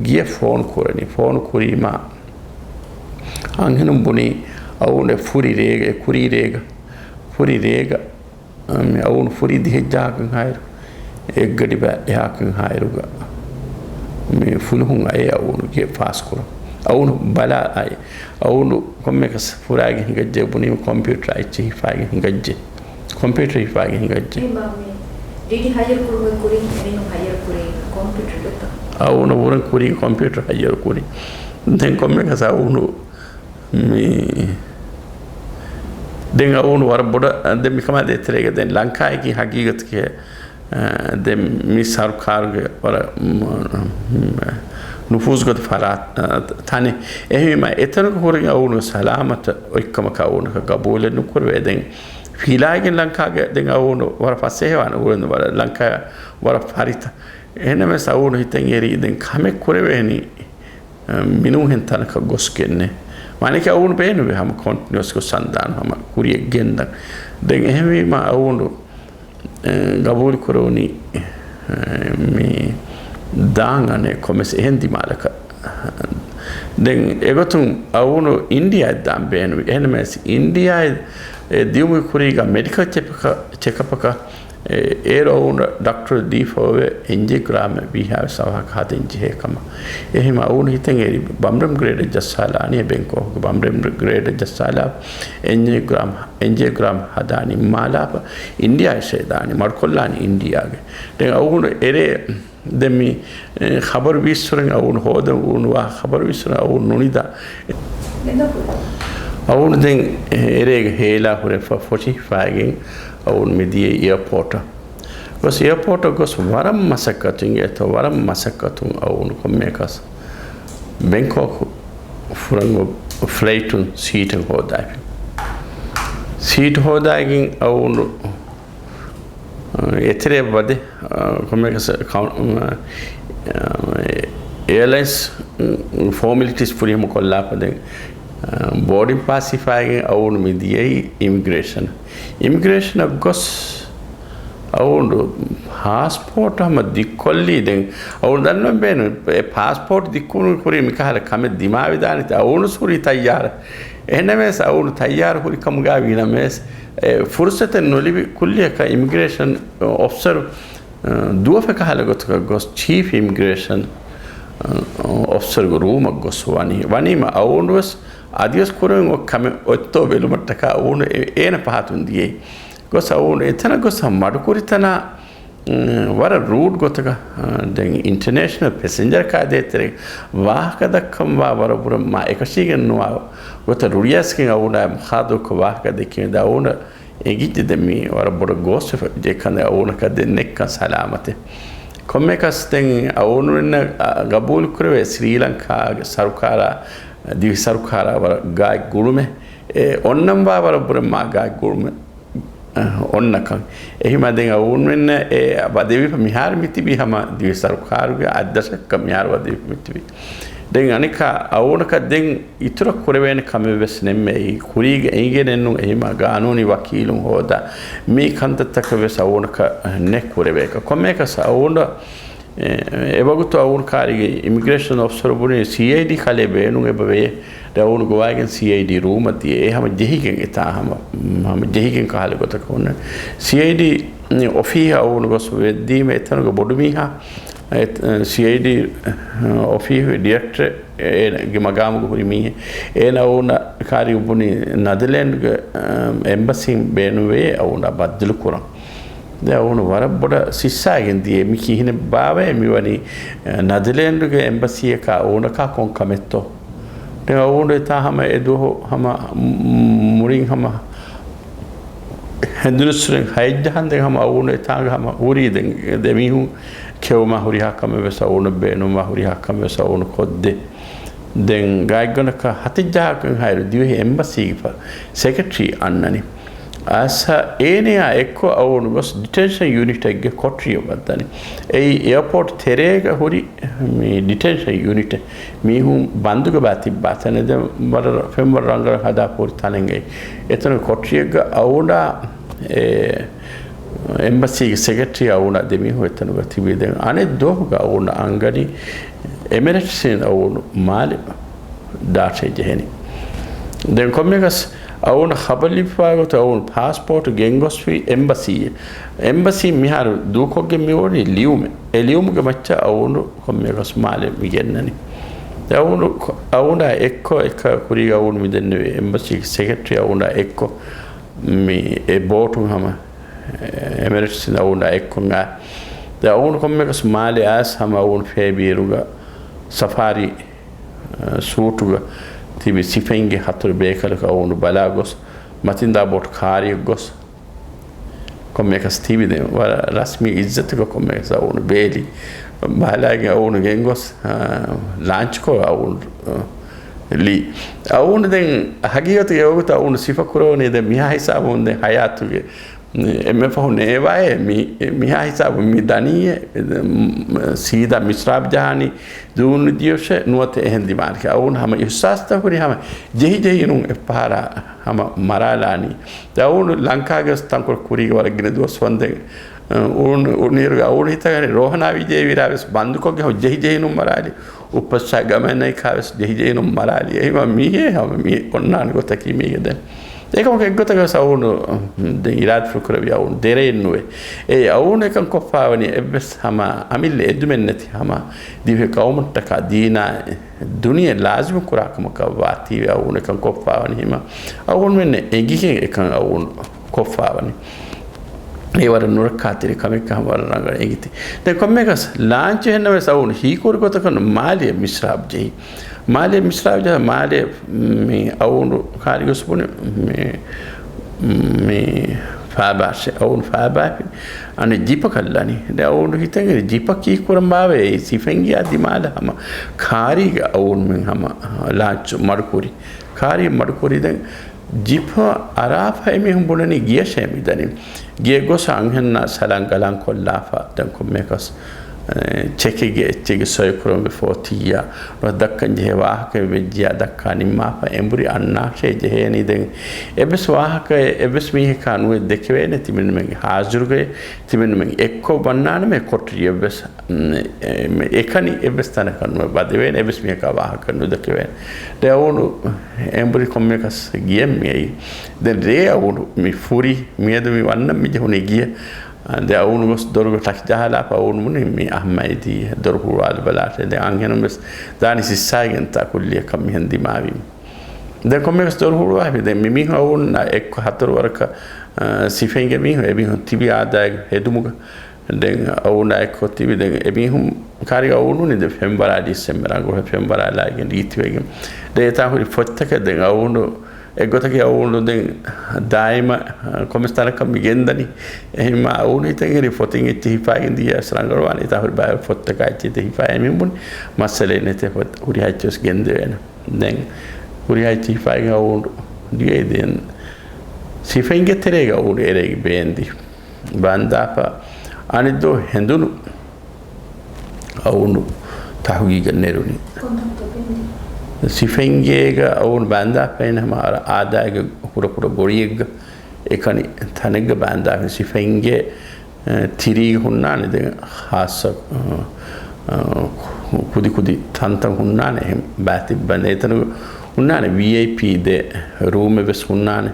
ގިޔަ ފޯނު ކުރަނީ. ފޯނު ކުރީމާ އަންހެނުން ބުނީ އަވުނު އެ ފުރި ރޭގަ، އެ ކުރީ ރޭގަ، ފުރި ރޭގަ، އަ، މި އަވުނު ފުރީ ދިހައްޖާހަކަށް ހާއިރު، އެއްގަޑި ބައި އެހާކަށް ހާއިރުގަ، މި ފުލުހުން އައޭ އަވުނު ގެ ފާސްކުރަން. އަވުނު ބަލާ އައި، އަވުނު ކޮންމެއަކަސް ފުރާގެ ހިނގައްޖެ ބުނީ ކޮމްޕިއުޓަރ އެއްޗެއް ހިފާގެ ހިނގައްޖެ. ކޮމްޕިއުޓަރ ހިފާގެ ހިނގައްޖެ. އެހެންވީމާ މި ޑީޑީ ހައްޔަރު ކުރުމުގެ ކުރިން އެމީހުން ހައްޔަރު ކުރީ ކޮމްޕިއުޓަރ ދޮތަ؟ އަވުނު ވުރެން ކުރީ ކޮމްޕިއުޓަރ ހައްޔަރު ކުރީ. ދެން ކޮންމެއަކަސް އަވުނު މި، ދެން އަވުނު ވަރަށް ބޮޑަށް، ދެން މިކަމާ ދޭތެރޭގަ ދެން ލަންކާއަކީ ހަގީގަތުގެ، އަ، ދެން މި ސަރުކާރުގެ ވަރަށް، މ-، މ-، ނުފޫޒުގަދަ ފަރާތް، އަ، ތަނެއް. އެހެންވީމާ އެތަނުގެ ހުރި އަވުނު ސަލާމަތަށް އޮތްކަމަކަށް އަވުނަކަށް ގަބޫލެއް ނުކުރެވޭ. ދެން ފިލާގެން ލަންކާގެ ދެން އަވުނު ވަރަށް ފަސޭހަވާނެ އުޅެން ވަރަށް ލަންކާ ވަރަށް ފަރިތަ. އެހެންނަމަވެސް އަވުނު ހިތަށް އެރީ ދެން ކަމެއް ކުރެވޭނީ، އަ، މިނޫހެން ތަނަކަށް ގޮސްގެންނޭ. މާނައަކީ އަވުނު ބޭނުންވޭ ހަމަ ކޮންޓިނިއުއަސްކޮށް ސަންދާނު ހަމަ ކުރިއަށް ގެންދަން. ދެން އެހެންވީމާ އަވުނު، އަ، ގަބޫލު ކުރެވުނީ، އަ، މި ދާން އަނެއް ކޮމެސް އެހެން ދިމާލަކަށް. ދެން އެގޮތުން އަވުނު އިންޑިއާއަށް ދާން ބޭނުންވި. އެހެންނަމަވެސް އިންޑިއާއަށް އެ ދިޔުމުގެ ކުރީގަ މެޑިކަލް ޗެކަޕަކަށް، ޗެކަޕަކަށް އޭރު އަވުން ޑޮކްޓަރ ދީފައޮވެ އެންޖިއޯގްރާމެއް ވީހާވެސް އަވަހަކަށް ހަދަން ޖެހޭ ކަމަށް. އެހެން އަވުން ހިތަށް އެރި ބަމްރަމް ގްރޭޑަށް ޖައްސާލާނީ، ބެންކޮކުގެ ބަމްރަމް ގްރޭޑަށް ޖައްސާލާ އެންޖިއޯގްރާމް، އެންޖިއޯގްރާމް ހަދާނީ މާލާފަ އިންޑިޔާއަށް ދާނީ، މަޑުކޮށްލާނީ އިންޑިޔާގެ. ދެން އަވުން އެރޭ ދެން މި، އެ، ޚަބަރު ވީއްސުރެން އަވުން ހޯދަން އުޅުނު ވާ ޚަބަރު ވީއްސުރެން އަވުން ނުނިދާ. އަވުން ދެން އެރޭގެ ހޭލާ ހުރެފަ ފޮށިފައިގެން އަވުން މިދިޔައީ އެއާޕޯޓަށް. ގޮސް އެއާޕޯޓަށް ގޮސް ވަރަށް މަސައްކަތު އިނގޭތޯ، ވަރަށް މަސައްކަތުން އަވުން ކޮންމެއަކަސް ބެންކޮކު ފުރަން ފްލައިޓުން ސީޓެއް ހޯދާފި. ސީޓް ހޯދާގެން އަވުން އެތެރެ ވަދެ، ކޮންމެއަކަސް ކައު-، އެއާލައިންސް ފޯމެލިޓީސް ފުރިހަމަ ކޮށްލާފަ ދެން، ބޯޑިން ޕާސް ހިފާގެން އަވުން މި ދިޔައީ އިމިގްރޭޝަން. އިމިގްރޭޝަނަށް ގޮސް އަވުން ޕާސްޕޯޓް ހަމަ ދިއްކޮށްލީ. ދެން އަވުން ދަންނަން ބޭނު އެ ޕާސްޕޯޓް ދިއްކުނު ކުރީ މިކަހަލަ ކަމެއް ދިމާވެދާނެތީ އަވުން ސޫރީ ތައްޔާރަ. އެހެންނަމަވެސް އަވުން ތައްޔާރު ހުރި ކަމުގައި ވީނަމަވެސް، އެ ފުރުސަތެއް ނުލިބި ކުއްލިއަކަށް އިމިގްރޭޝަން އޮފިސަރު، އަ، ދުވަފެ ކަހަލަ ގޮތަކަށް ގޮސް ޗީފް އިމިގްރޭޝަން، އަ، އޮފިސަރުގެ ރޫމަށް ގޮސް ވަނީ. ވަނީމަ އަވުން ވެސް އަދިވެސް ކުރެވެން އޮތް ކަމެއް އޮތްތޯ ބެލުމަށްޓަކާ އަވުން އެ-، އޭނަ ފަހަތުން ދިޔައީ. ގޮސް އަވުން އެތަނަށް ގޮސް މަޑުކުރިތަނާ ވަރަށް ރޫޑް ގޮތަކަށް، އަ، ދެން އިންޓަރނޭޝަނަލް ޕެސެންޖަރ ކާދޭތެރޭ ވާހަކަ ދައްކަންވާ ވަރަށް ބުރަ މާ އެކަށީގެން ނުވާ ގޮތަށް ރުޅިއައިސްގެން އަވުނާ މުޚާދަމަކޮށް ވާހަކަ ދެއްކި ދެން އަވުނަށް އެނގިއްޖެ ދެން މީ ވަރަށް ބޮޑަށް ގޯސްވެފަ ޖެހި ކަން އަވުނަކަށް ދެން ނެއްކަން ސަލާމަތެއް. ކޮންމެއަކަސް ދެން އަވުނުންނަށް، އަ، ގަބޫލު ކުރެވޭ ސްރީލަންކާގެ ސަރުކާރާ، ދިވެހި ސަރުކާރާ ވަރަށް ގާތް ގުޅުމެއް. އެ އޮންނަންވާ ވަރަށް ބުރަ މާ ގާތް ގުޅުމެއް. އަ، އޮންނަކަން. އެހިމަ ދެން އަވުންމެންނަށް އެ ވަދެވިފަ މިހާރު މިތިބީ ހަމަ ދިވެހި ސަރުކާރުގެ އަށްދަށަކަށް މިހާރު ވަދެވިފަ މިތިބީ. ދެން އަނެކާ އަވުނަކަށް ދެން އިތުރަށް ކުރެވޭނެ ކަމެއް ވެސް ނެއްމެ. އެއީ ކުރީގަ އެނގޭނެއްނު އެހިމަ ގާނޫނީ ވަކީލުން ހޯދާ މި ކަންތައްތަކަށް ވެސް އަވުނަކަށް ނެއް ކުރެވޭކަށް. ކޮންމެއަކަސް އަވުނަ އެ، އެވަގުތު އަވުން ކާރީގެ އިމިގްރޭޝަން އޮފިސަރު ބުނީ ސީއައިޑީ ކަލޭ ބޭނުން އެބަ ވޭ. ދެން އަވުން ގޮވާގެން ސީއައިޑީ ރޫމަށް ދިޔަ. އެ ހަމަ ޖެހިގެން އެތާ ހަމަ، ހަމަ ޖެހިގެން ކަހަލަ ގޮތަކަށް ހުންނަ. ސީއައިޑީ އޮފީހަށް އަވުން ގޮސް ވެއްދީމަ އެތަނުގެ ބޮޑުމީހާ، އެ، ސީއައިޑީ އޮފީހުގެ ޑިރެކްޓަރ އޭނަގެ މަގާމުގަ ހުރި މީހެއް. އޭނަ އަވުނަ ކާރީ ބުނީ ނަދަލޭންޑްގެ، އެ، އެމްބަސީން ބޭނުންވޭ އަވުނަ ބައްދަލު ކުރަން. ދެން އަވުނު ވަރަށް ބޮޑަށް ސިއްސާގެން ދިޔަ މި ކިހިނެއް ބާވައޭ މިވަނީ، އަ، ނަދަލޭންޑުގެ އެމްބަސީއަކާ އަވުނަކާ ކޮން ކަމެއްތޯ؟ ދެން އަވުނު އެތާ ހަމަ އެ ދުވަހު ހަމަ މު-، މުރިން ހަމަ ހެނދުނުސްރެން ހައެއްޖަހަން ދެން ހަމަ އަވުނު އެތާނގަ ހަމަ ހުރީ ދެން ދެމީހުން ކެއުމާ ހުރިހާ ކަމެއް ވެސް އަވުނަށް ބޭނުންވާ ހުރިހާ ކަމެއް ވެސް އަވުނު ކޮށްދޭ. ދެން ގާތްގަނޑަކަށް ހަތެއްޖަހަކަށް ހައިރު ދިވެހި އެމްބަސީގެ ފަ-، ސެކްރެޓަރީ އަންނަނީ. އައިސް އޭނަޔާ އެއްކޮށް އަވުނު ގޮސް ޑިޓެންޝަން ޔުނިޓެއްގެ ކޮޓަރިއަށް ވައްދަނީ. އެއީ އެއާޕޯޓް ތެރޭގަ ހުރި މި ޑިޓެންޝަން ޔުނިޓެއް. މީހުން ބަންދުގަ ބާ ތިއްބާ ތަނެއް ދެން ވަރަށް ފެންވަރު ރަނގަޅަށް ހަދާ ހުރި ތަނެއްގައި. އެތަނުގެ ކޮޓަރިއެއްގަ އަވުނާ އެ އެމްބަސީގެ ސެކްރެޓަރީ އަވުނާ ދެމީހުން އެތަނުގަ ތިބީ. ދެން އަނެއް ދުވަހުގަ އަވުން އަންގަނީ އެމިރޭޓްސްއިން އަވުނު މާލެ ދާށޭ ޖެހެނީ. ދެން ކޮންމެއަކަސް އަވުނަށް ޚަބަރު ލިބިފާ ގޮތުން އަވުނު ޕާސްޕޯޓް ގެންގޮސްފި އެމްބަސީއެއް. އެމްބަސީ މިހާރު ދޫކޮށްގެން މި އޮންނަނީ ލިޔުމެއް. އެ ލިޔުމުގެ މައްޗަށް އަވުނު ކޮންމެއަކަސް މާލެ މި ގެންނަނީ. އަވުނު، އަވުނާ އެއްކޮށް އެކަ ކުރީގަ އަވުނު މި ދެންނެވި އެމްބަސީގެ ސެކްރެޓަރީ އަވުނާ އެއްކޮށް މި އެ ބޯޓުން ހަމަ އެމިރޭޓްސް އަވުނާ އެއްކޮށް އާ. ދެން އަވުނު ކޮންމެއަކަސް މާލެ އައިސް ހަމަ އަވުނު ފޭބިއިރުގަ ސަފާރީ، އަ، ސޫޓުގަ ތިބި ސިފައިންގެ ހަތަރު ބޭކަލަކު އަވުނު ބަލާ ގޮސް، މަތިންދާ ބޯޓް ކާރިއަށް ގޮސް، ކޮންމެއަކަސް ތިބި ދެން ވަރަށް ރަސްމީ އިއްޒަތުގަ ކޮންމެއަކަސް އަވުނު ބޭލި ބަލާގެން އަވުނު ގެންގޮސް، އަ، ލާންޗްކޮށް އަވުނު، އަ، ލީ. އަވުނު ދެން ހަގީގަތުގެ އެވަގުތު އަވުނު ސިފަ ކުރެވުނީ ދެން މިހާ ހިސާބުން ދެން ހަޔާތުގެ އެންމެ ފަހު ނޭވާއޭ މި، މިހާ ހިސާބު މި ދަނީއޭ، ސީދާ މިސްރާބް ޖަހާނީ ދޫނު ދިޔޮށޭ ނުވަތަ އެހެން ދިމާލަކެއް. އަވުން ހަމަ އިހުސާސްތައް ހުރި ހަމަ ޖެހި ޖެހި ނޫން އެއްފަހަރާ ހަމަ މަރާލާނީ. ދެން އަވުން ލަންކާގެ ވެސް ތަންކޮޅު ކުރީގެ ވަރަށް ގިނަ ދުވަސް ވަންދެން، އު، އުނިއިރުގެ އަވުން ހިތަށް އަރި ރޯހަނާ ވިޖޭ ވިރާ ވެސް ބަންދުކޮށްގެ ހަމަ ޖެހި ޖެހި ނޫން މަރާލީ. އުއްޕައްސާ ގަމެންނައިކާ ވެސް ޖެހި ޖެހި ނޫން މަރާލީ. އެހިމަ މީހޭ ހަމަ މީ އޮންނާނެ ގޮތަކީ މީގެ ދެން. އެކަމަކު އެއްގޮތަކަށް އަވުނު ދެން އިރާދަފުޅު ކުރެއްވި އަވުނު ދެރައެއް ނުވޭ. އެ އަވުނު އެކަން ކޮށްފާވަނީ އެއްވެސް ހަމަ އަމިއްލަ އެދުމެއް ނެތި ހަމަ ދިވެހި ޤައުމަށްޓަކާ ދީނާ ދުނިޔެ ލާޒިމު ކުރާ ކަމަކަށް ވާތީވެ އަވުނު އެކަން ކޮށްފާވަނީ ހިމަ އަވުނުމެން އެނގިގެން އެކަން އަވުނު ކޮށްފާވަނީ. އެ ވަރަށް ނުރައްކާތެރި ކަމެއްކަން ވަރަށް ރަނގަޅަށް އެނގިތި. ދެން ކޮންމެއަކަސް ލާންޗު ހެންނަމަވެސް އަވުނު ހީކުރި ގޮތަކަށް މާލެ މިސްރާބް ޖެހި. މާލެ މިސްރާބް ޖަހާ މާލެ މި އަވުނު ކާރިގޮސް ބުނި މި، މި ފާބާށެ އަވުނު ފާބާފި އަނެއް ޖިޕަކަށް ލަނީ. ދެ އަވުނު ހިތަށް އެރި ޖިޕަ ކީކުރަން ބާވައޭ ސިފެންގެއާ ދިމާލަށް ހަމަ ކާރީގަ އަވުނުމެން ހަމަ ލާންޗު މަޑުކުރި. ކާރީ މަޑުކުރި ދެން ޖިޕަ އަރާފަ އެމީހުން ބުނަނީ ގިޔަށޭ މިދަނީ. ގިޔަ ގޮސް އަންހެންނާ ސަލަން ގަލަން ކޮށްލާފަ ދެން ކޮންމެއަކަސް، އެ، ޗެކެއްގެ އެއްޗެއްގެ ސޮއި ކުރަން ވެފަ އޮތިއްޔާ. ނުވަތަ ދައްކަން ޖެހޭ ވާހަކައެއް ވެއްޖިއްޔާ ދައްކާ ނިންމާފަ އެނބުރި އަންނާށޭ ޖެހޭނީ. ދެން އެއްވެސް ވާހަކައެއް އެއްވެސް މީހަކާ ނުވެ ދެކެވޭނެ ތިމެންމެންގެ ހާޒިރުގައި ތިމެންމެން އެއްކޮށް ވަންނާނަމޭ ކޮޓަރި އެއްވެސް، އެ، އެކަނި އެއްވެސް ތަނަކަށް ނުވެ ވަދެވޭނެ އެއްވެސް މީހަކާ ވާހަކަ ނުދެކެވޭނެ. ދެ އަވުނު އެނބުރި ކޮންމެއަކަސް ގިޔަން މިއައީ. ދެން ރޭ އަވުނު މި ފުރި މިއަދު މި ވަންނަން މި ޖެހުނީ ގިޔަ. ދެ އަވުނު ގޮސް ދޮރުގަ ޓަކި ޖަހާލާފަ އަވުނު ބުނި މި އަހައްމައިދީ ދޮރު ހުޅުވާލަބަލާށޭ. ދެ އަންހެނުން ވެސް ދާނީ ސިއްސާގެންތާ ކުއްލިއަކަށް މިހެން ދިމާވީމަ. ދެ ކޮންމެވެސް ދޮރު ހުޅުވާފި ދެ މި މީހުން އަވުންނާ އެއްކޮށް ހަތަރު ވަރަކަށް، އަ، ސިފެންގެ މީހުން އެ މީހުން ތިބި އާދާއެއް ހެދުމުގަ ދެން އަވުނާ އެއްކޮށް ތިބި ދެން އެ މީހުން ކާރިގަ އަވުނުނީ ދެ ފެންވަރާ ޑިސެމްބަރ ރަނގަޅު ފެންވަރާ ލާގެން ރީތިވެގެން. ދެ އެތާ ހުރި ފޮތްތަކެއް ދެން އަވުނު އެއްގޮތަކީ އަވުނު ދެން ދާއިމަ ކޮންމެސް ތަނަކަށް މި ގެންދަނީ. އެހެންމާ އަވުނު ހިތަށް އެރި ފޮތިން އެއްޗެއް ހިފާގެން ދިޔަސް ރަނގަޅުވާނެ. އެތާ ހުރި ބައެއް ފޮތްތަކާ އެއްޗެއް ހިފާ އެމީހުން ބުނި މައްސަލައެއް ނެތޭ ފޮތް ހުރިހާ އެއްޗެއް ވެސް ގެންދެވޭނެ. ދެން ހުރިހާ އެއްޗެއް ހިފާގެން އަވުނު ދިޔައީ ދެން ސިފެންގެ ތެރޭގަ އަވުނު އެރޭގެ ބޭންދި. ބަންދާފަ އަނެއްދުވަހު ހެނދުނު އަވުނު ތަހުގީގަށް ނެރުނީ. ކޮންތަންތޯ ބޭންދި؟ ސިފެންގޭގަ އަވުނު ބަންދާފައިން ހަމަ އަރަ އާދާގެ ކުޑަކުޑަ ގޮޅިއެއްގަ އެކަނި ތަނެއްގަ ބަންދާފަ ސިފެންގޭ، އެ، ތިރީގަ ހުންނާނެ ދެން ހާއްސަ، އަ، އަ، ކުދިކުދި ތަންތަން ހުންނާނެ އެހެން ބާތިއްބަން އެތަނުގަ ހުންނާނެ ވީއައިޕީ ދެ ރޫމެއް ވެސް ހުންނާނެ.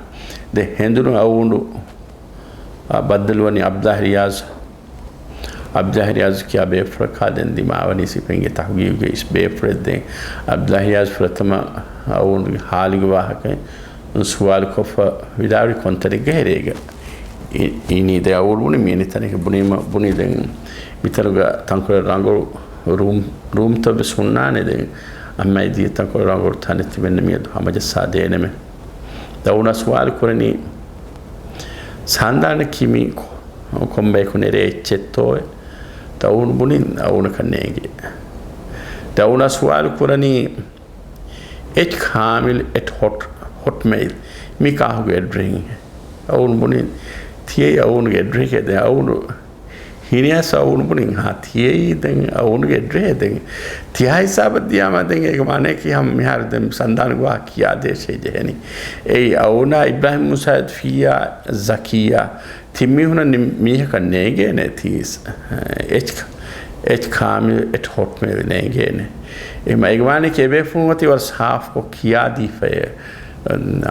ދެ ހެނދުނު އަވުނު އަ، ބައްދަލުވަނީ އަބްދާ ރިޔާޒް. އަބްދާ ރިޔާޒް ކިޔާ ބޭފުޅަކާ ދެން ދިމާވަނީ ސިފެންގެ ތަހުގީގުގެ އިސް ބޭފުޅެއް ދެން. އަބްދާ ރިޔާޒް ފުރަތަމަ އަވުނުގެ ހާލުގެ ވާހަކަ ސުވާލު ކޮށްފަ ވިދާޅުވި ކޮންތަނެއްގެ ހެރޭގަ އި-، އިނީ ދެ އަވުނު ބުނި މި އިނި ތަނެއް ބުނީމަ ބުނި ދެން މިތަނުގަ ތަންކޮޅެއް ރަނގަޅު ރޫމް، ރޫމްތައް ވެސް ހުންނާނެ ދެން އަހައްމައިދީ ތަންކޮޅެއް ރަނގަޅު ތަނެއް ތިބެންނަ މިއަދު ހަމަޖައްސާ ދޭނެމެ. ދެން އަވުނާ ސުވާލު ކުރަނީ ސަންދާނަކީ މީ ކޮ-، ކޮންބަޔަކު ނެރޭ އެއްޗެއްތޯއެ؟ ދެން އަވުނު ބުނި އަވުނަކަށް ނޭނގޭ. ދެން އަވުނާ ސުވާލު ކުރަނީ އެޗް ކާމިލް އެޓް ހޮޓް، ހޮޓްމެއިލް މީ ކާކުގެ އެޑްރެހެއް؟ އަވުނު ބުނި ތިޔައީ އަވުނުގެ އެޑްރެހެއް. ދެން އަވުނު ހިނިއަސް އަވުނު ބުނި ހާ ތިޔައީ ދެން އަވުނުގެ އެޑްރެހެއް ދެން ތިހާ ހިސާބަށް ދިޔާމަ ދެން އޭގެ މާނަޔަކީ ހަމަ މިހާރު ދެން ސަންދާނުގެ ވާހަކަ ކިޔާދޭށޭ ޖެހެނީ. އެއީ އަވުނާ އިބްރާހިމް މުސާ ލުތްފިއްޔާ ޒަކިއްޔާ ތިން މީހުނަށް ނި-، މީހަކަށް ނޭނގޭނެ ތީސް، އެޗް، އެޗް ކާމިލް އެޓް ހޮޓްމެއިލް ނޭނގޭނެ. އެހެން އޭގެ މާނަޔަކީ އެބޭފުޅުން އޮތީ ވަރަށް ސާފުކޮށް ކިޔާދީފައޭ،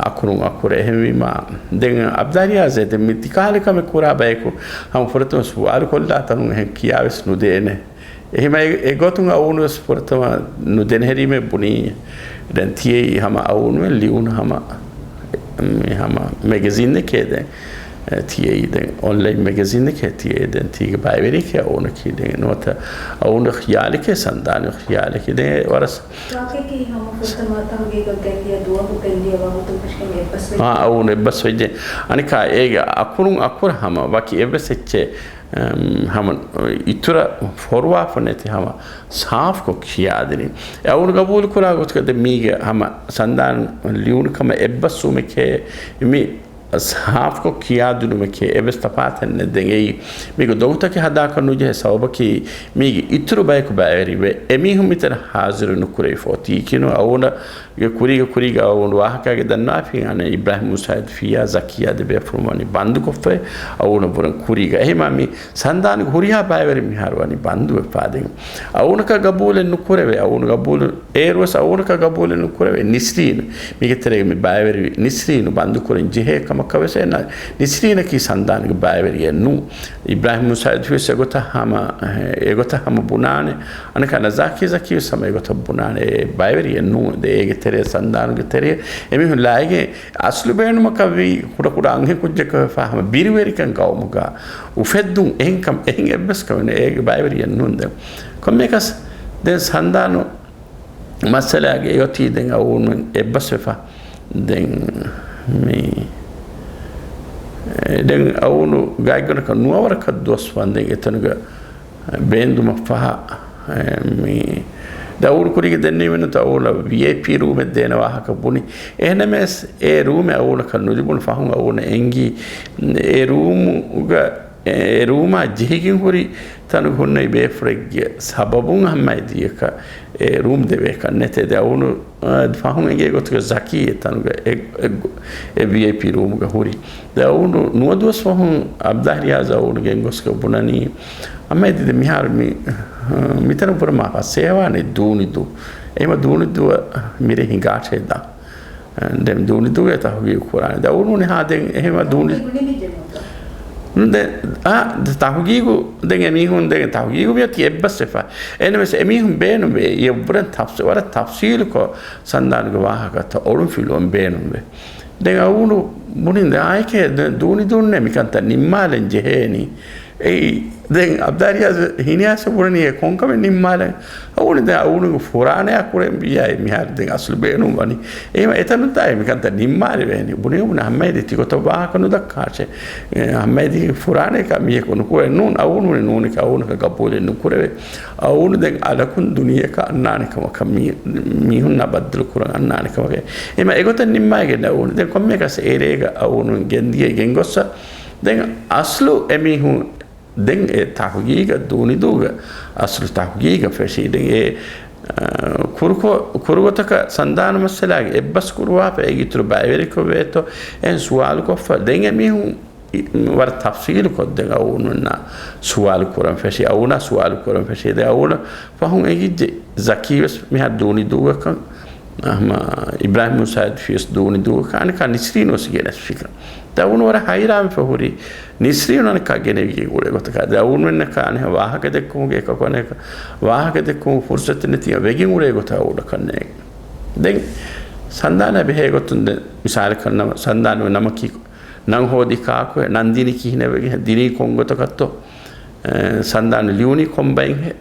އަކުރުން އަކުރަށް. އެހެންވީމާ ދެން އަބްދާ ރިޔާޒޭ ދެން މި ތިކަހަލަ ކަމެއް ކުރާ ބަޔަކު ހަމަ ފުރަތަމަ ސުވާލު ކޮށްލާ ތަނުން އެހެން ކިޔާވެސް ނުދޭނެ. އެހެން އެ-، އެގޮތުން އަވުނުވެސް ފުރަތަމަ ނުދެނެހެރީމޭ ބުނީ. ދެން ތިޔައީ ހަމަ އަވުނުވެ ލިޔުނު ހަމަ، މި ހަމަ މެގަޒިންއެކޭ ދެން، އެ، ތިޔައީ ދެން އޮންލައިން މެގަޒިންއެކޭ ތިޔައީ ދެން ތީގެ ބައިވެރިއެކޭ އަވުނަކީ ދެން ނުވަތަ އަވުނު ޚިޔާލެކޭ ސަންދާނު ޚިޔާލެކޭ ދެން ވަރަސް ވާހަކައަކީ ހަމަ ފުރަތަމަ ތަހުގީގަށް ގެއްލިޔަ ދުވަހު ގެއްލިޔަ ވަގުތު ފެށިގެން އެއްބަސްވެއްޖެ. އާ، އަވުނު އެއްބަސްވެއްޖެ. އަނެއްކާ އޭގެ އަކުރުން އަކުރަށް ހަމަ ވަކި އެއްވެސް އެއްޗެއް، އަމް، ހަމަ އިތުރަށް ފޮރުވާފަ ނެތި ހަމަ ސާފުކޮށް ކިޔާދިނީ. އެ އަވުނު ގަބޫލު ކުރާ ގޮތުގަ ދެން މީގެ ހަމަ ސަންދާން ލިޔުނު ކަމަށް އެއްބަސްވުމެކޭ މި ސާފުކޮށް ކިޔާދިނުމެކޭ. އެއްވެސް ތަފާތެއް ނެތް. ދެން އެއީ މީގެ ދޮގުތަކެއް ހަދާކަށް ނުޖެހޭ ސަބަބަކީ، މީގެ އިތުރު ބަޔަކު ބައިވެރިވެ، އެމީހުން މިތަނަށް ހާޒިރު ނުކުރެވިފަ އޮތީކީނު. އަވުނަ ގެ ކުރީގަ، ކުރީގަ އަވުނު ވާހަކާގެ ދަންނާފި، އަނެއް އިބްރާހިމް މޫސާ ލުތުފިއްޔާ ޒަކިއްޔާ ދެބޭފުޅުން ވަނީ ބަންދުކޮށްފައި އަވުނަ ބުރަން ކުރީގަ. އެހެމާ މި ސަންދާނުގެ ހުރިހާ ބައިވެރި މިހާރު ވަނީ ބަންދުވެފާ. ދެން އަވުނަކަށް ގަބޫލެއް ނުކުރެވޭ. އަވުނު ގަބޫލު، އޭރުވެސް އަވުނަކަށް ގަބޫލެއް ނުކުރެވޭ. ނިސްރީނު، މީގެ ތެރޭގަ މި ބައިވެރި ނިސްރީނު ބަންދުކުރަން ޖެހޭ ކަމަކަށް ވެސް އެ ނަ-، ނިސްރީނަކީ ސަންދާނުގެ ބައިވެރިއެއް ނޫން. އިބްރާހިމް މޫސާ ލުތުފިވެސް އެގޮތަށް ހަމަ، އެގޮތަށް ހަމަ ބުނާނެ. އަނެކާ ނަޒާކީ ޒަކީވެސް ހަމަ އެގޮތަށް ބުނާނެ. އެ ބައިވެރިއެއް ނޫން. ދެ އޭގެ ތެރޭ ސަންދާނުގެ ތެރޭ އެމީހުން ލާގެ އަސްލު ބޭނުމަކަށް ވީ ކުޑަކުޑަ އަންހެން ކުއްޖަކަށް ވެފާ ހަމަ ބިރުވެރިކަން ގައުމުގަ އުފެއްދުން އެހެން ކަމް، އެހެން އެއްވެސް ކަމެއް ނެތް. އޭގެ ބައިވެރިއެއް ނޫން. ދެން ކޮންމެއަކަސް ދެން ސަންދާނު މައްސަލާގެ އޮތީ ދެން އަވުން އެއްބަސްވެފަ. ދެން މި، ދެން އަވުނު ގާތްގަނޑަކަށް ނުވަވަރަކަށް ދުވަސް ވަންދެން އެތަނުގަ ބޭންދުމަށް ފަހަ، މި ދައުރު ކުރީގެ ދެންނެވިނުތަ އަވުނަށް ވީއައިޕީ ރޫމެއް ދޭނެ ވާހަކަ ބުނި. އެހެނަމެސް އެ ރޫމެއް އަވުނަކަށް ނުލިބުނު ފަހުން އަވުނަ އެނގި އެ ރޫމުގަ އެ ރޫމާ ޖެހިގެން ހުރި ތަނުގަ ހުންނެވި ބޭފުޅެއްގެ ސަބަބުން ހަމައެދިޔަކަށް އެ ރޫމް ދެވޭކަށް ނެތޭ. ދެ އަވުނު، އަ، ފަހުން އެނގޭ ގޮތުގަ ޒަކީ އެ ތަނުގަ އެ، އެ، އެ ވީއައިޕީ ރޫމުގަ ހުރި. ދެ އަވުނު ނުވަދުވަސް ފަހުން އަބްދާ ރިޔާޒް އަވުނު ގެންގޮސްގެ ބުނަނީ، އަމައެދި ދެ މިހާރު މި، މިތަނަށް ބުރަމާ ފަސޭހަވާނެ ދޫނިދޫ. އެހެމަ ދޫނިދޫ މިރޭ ހިނގާށޭ ދާ. ދެން ދޫނިދޫގެ ތަހުގީގު ކުރާނެ. ދެ އަވުނު ހާދެން އެހެމަ ދޫނި ދެ، އާ، ދެ ތަހުގީގު، ދެން އެމީހުން ދެން ތަހުގީގު މިއޮތީ އެއްބަސްވެފަ. އެހެންނަމަވެސް އެމީހުން ބޭނުންވޭ. އެ ވަރަށް ތަފްސީ-، ވަރަށް ތަފްސީލުކޮށް ސަންދާނުގެ ވާހަކަތައް އޮޅުންފިލުވަން ބޭނުންވޭ. ދެން އަވުނު ބުނިން ދެ އާއެކޭ ދެ ދޫނިދޫންނޭ މިކަންތައް ނިންމާލަން ޖެހޭނީ. އެއީ، ދެން އަބްދާރިޔާޒް ހިނިއައިސް ބުނަނީ އެ ކޮންކަމެއް ނިންމާލަން؟ އަވުނު ދެން އަވުނުގެ ފުރާނަޔާ ކުރެން ވިއްޔާ މިހާރު ދެން އަސްލު ބޭނުން ވަނީ. އެހެމަ އެތަނުން ތާއޭ މިކަންތައް ނިންމާލެވޭނީ. ބުނި ބުނި ހަމައެދި ތިގޮތަށް ވާހަކަ ނުދައްކާށޭ. އެ، ހަމައެދި ފުރާނަޔަކާ މީހަކު ނުކުޅެ ނޫން. އަވުނު ބުނި ނޫނެކޭ އަވުނު ގަބޫލެއް ނުކުރެވޭ. އަވުނު ދެން އަލަކުން ދުނިޔެއަކަށް އަންނާނެ ކަމަކަށް މީ-، މީހުންނާ ބައްދަލު ކުރަން އަންނާނެ ކަމަކަށް. އެހެމަ އެގޮތަށް ނިންމާގެން އަވުނު. ދެން ކޮންމެއަކަސް އެރޭގަ އަވުނު ގެންދިޔަ ގެންގޮއްސަ. ދެން އަސްލު އެމީހުން ދެން އެ ތަހުގީގަށް ދޫނިދޫގަ އަސްލު ތަހުގީގަށް ފެށީ. ދެން އެ، އަ، ކުރުކޮ-، ކުރުގޮތަކަށް ސަންދާނު މައްސަލާގެ އެއްބަސް ކުރުވާފަ އޭގެ އިތުރު ބައިވެރިކޮށްވޭތޯ އެހެން ސުވާލުކޮށްފަ. ދެން އެމީހުން އި-، ވަރަށް ތަފްސީލުކޮށްދެން އަވުނުންނާ ސުވާލު ކުރަން ފެށީ، އަވުނާ ސުވާލު ކުރަން ފެށީ. ދެން އަވުނަށް ފަހުން އެނގިއްޖެ ޒަކީވެސް މިހާ ދޫނިދޫގަކަން، އަހަމަ އިބްރާހިމް މޫސާ ލުތުފީވެސް ދޫނިދޫގަކަން، އަނެކާ ނިސްރީނުވެސް ގެނެސް ފިކަން. ދެން އަވުނު ވަރަށް ހައިރާންވެފަ ހުރީ. ނިސްރީނު އަނެކާ ގެނެވިގެން އުޅޭ ގޮތަކާ. ދެން އަވުނު އެންނަކާ އަނެއް ވާހަކަ ދެއްކުމުގެ އެކަކު އަނެކަ ވާހަކަ ދެއްކުމުގެ ފުރުސަތެއް ނެތި ވެގެން އުޅޭ ގޮތަށް އުޅަކަށް ނޭނގެ. ދެން ސަންދާނާ ބެހޭ ގޮތުން ދެން މިސާލަކަށް ނަމަ، ސަންދާނު ނަމަކީ ނަން ހޯދީ ކާކު، ނަން ދިނީ ކިހިނެއް ވެގެން، ދިނީ ކޮން ގޮތަކަށްތޯ؟ އެ، ސަންދާނު ލިޔުނީ ކޮން ބައިންހޭ؟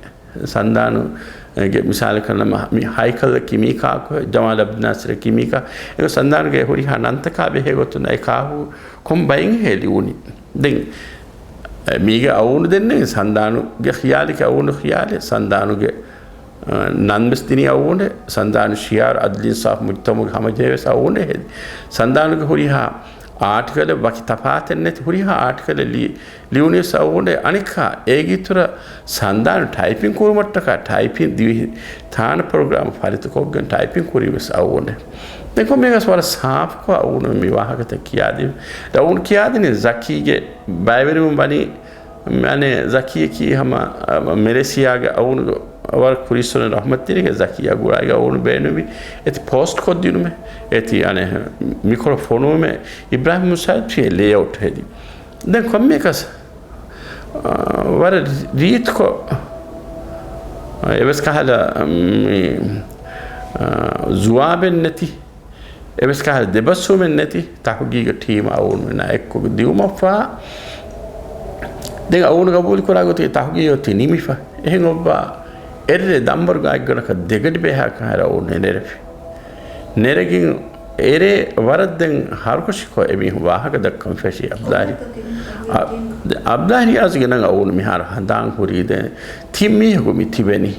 ސަންދާނުގެ މިސާލަކަށް ނަމަ، މި ހައިކަލް ކިމީ ކާކު، ޖަމާލް އަބްދުލް ނާސިރް ކިމީ ކާ، އެ ސަންދާނުގެ ހުރިހާ ނަންތަކާ ބެހޭ ގޮތުން އެ ކާކު ކޮން ބައިންހޭ ލިޔުނީ؟ ދެން، އެ، މީގެ އަވުނު ދެންނެވި ސަންދާނުގެ ޚިޔާލެކޭ އަވުނު ޚިޔާލެއް، ސަންދާނުގެ އަ، ނަން ވެސް ދިނީ އަވުނެ، ސަންދާނު ޝިއާރު އަދްލު އިންސާފު މުޖްތަމަޢުގެ ހަމަޖެހޭ ވެސް އަވުނެ ހެދި. ސަންދާނުގެ ހުރިހާ އާޓިކަލެއް ވަކި ތަފާތެއް ނެތި، ހުރިހާ އާޓިކަލެއް ލި-، ލިޔުނީ ވެސް އަވުނެ. އަނެއްކާ، އޭގެ އިތުރަށް ސަންދާނު ޓައިޕިން ކުރުމަށްޓަކާ، ޓައިޕިން ދިވެހި ތާނަ ޕްރޮގްރާމް ފަރިތަކޮށްގެން ޓައިޕިން ކުރީ ވެސް އަވުނެ. ދެން ކޮންމެއަކަސް ވަރަށް ސާފުކޮށް އަވުނު މި ވާހަކަތައް ކިޔާދިން. އަވުނު ކިޔާދިނީ ޒަކީގެ ބައިވެރިވުން ވަނީ އަނެއް ޒަކީއަކީ ހަމަ، އަ، މެލޭޝިޔާގެ އަވުނު ވަރަށް ކުރީއްސުރެ ރަޙްމަތްތެރިގެ ޒަކީއާ ގުޅާގެ އަވުނު ބޭނުންވި އެތި ޕޯސްޓް ކޮށްދިނުމެއް، އެތި އަނެއް މިކޮޅަށް ފޮނުވުމެއް، އިބްރާހިމް މޫސާ ލުތުފީ ލޭއައުޓް ހެދި. ދެން ކޮންމެއަކަސް، އަ، ވަރަށް ރީތިކޮށް، އަ، އެވެސް ކަހަލަ، މި، އަ، ޒުވާބެއް ނެތި، އެވެސް ކަހަލަ ދެބަސްވުމެއް ނެތި ތަހުގީގު ޓީމް އަވުން އެނާ އެއްކޮށް ދިއުމަށްފަހަ، ދެން އަވުން ގަބޫލު ކުރާ ގޮތުގެ ތަހުގީގު އޮތީ ނިމިފަ. އެހެން އޮއްވާ އެއްރޭ ދަންބަރު ގާތްގަނޑަކަށް ދެގަޑި ބޭހާކަށް ހައިރާ އަވުން ނެރެފި. ނެރެގެން އެރޭ ވަރަށް ދެން ހަރުކަށިކޮށް އެމީހުން ވާހަކަ ދައްކަން ފެށި. އަބްދާހި-، އަ-، އަބްދާހި ރިޔާޒުގެ ނަން އަވުން މިހާރު ހަނދާން ހުރީ ދެން ތިން މީހަކު މި ތިބެނީ.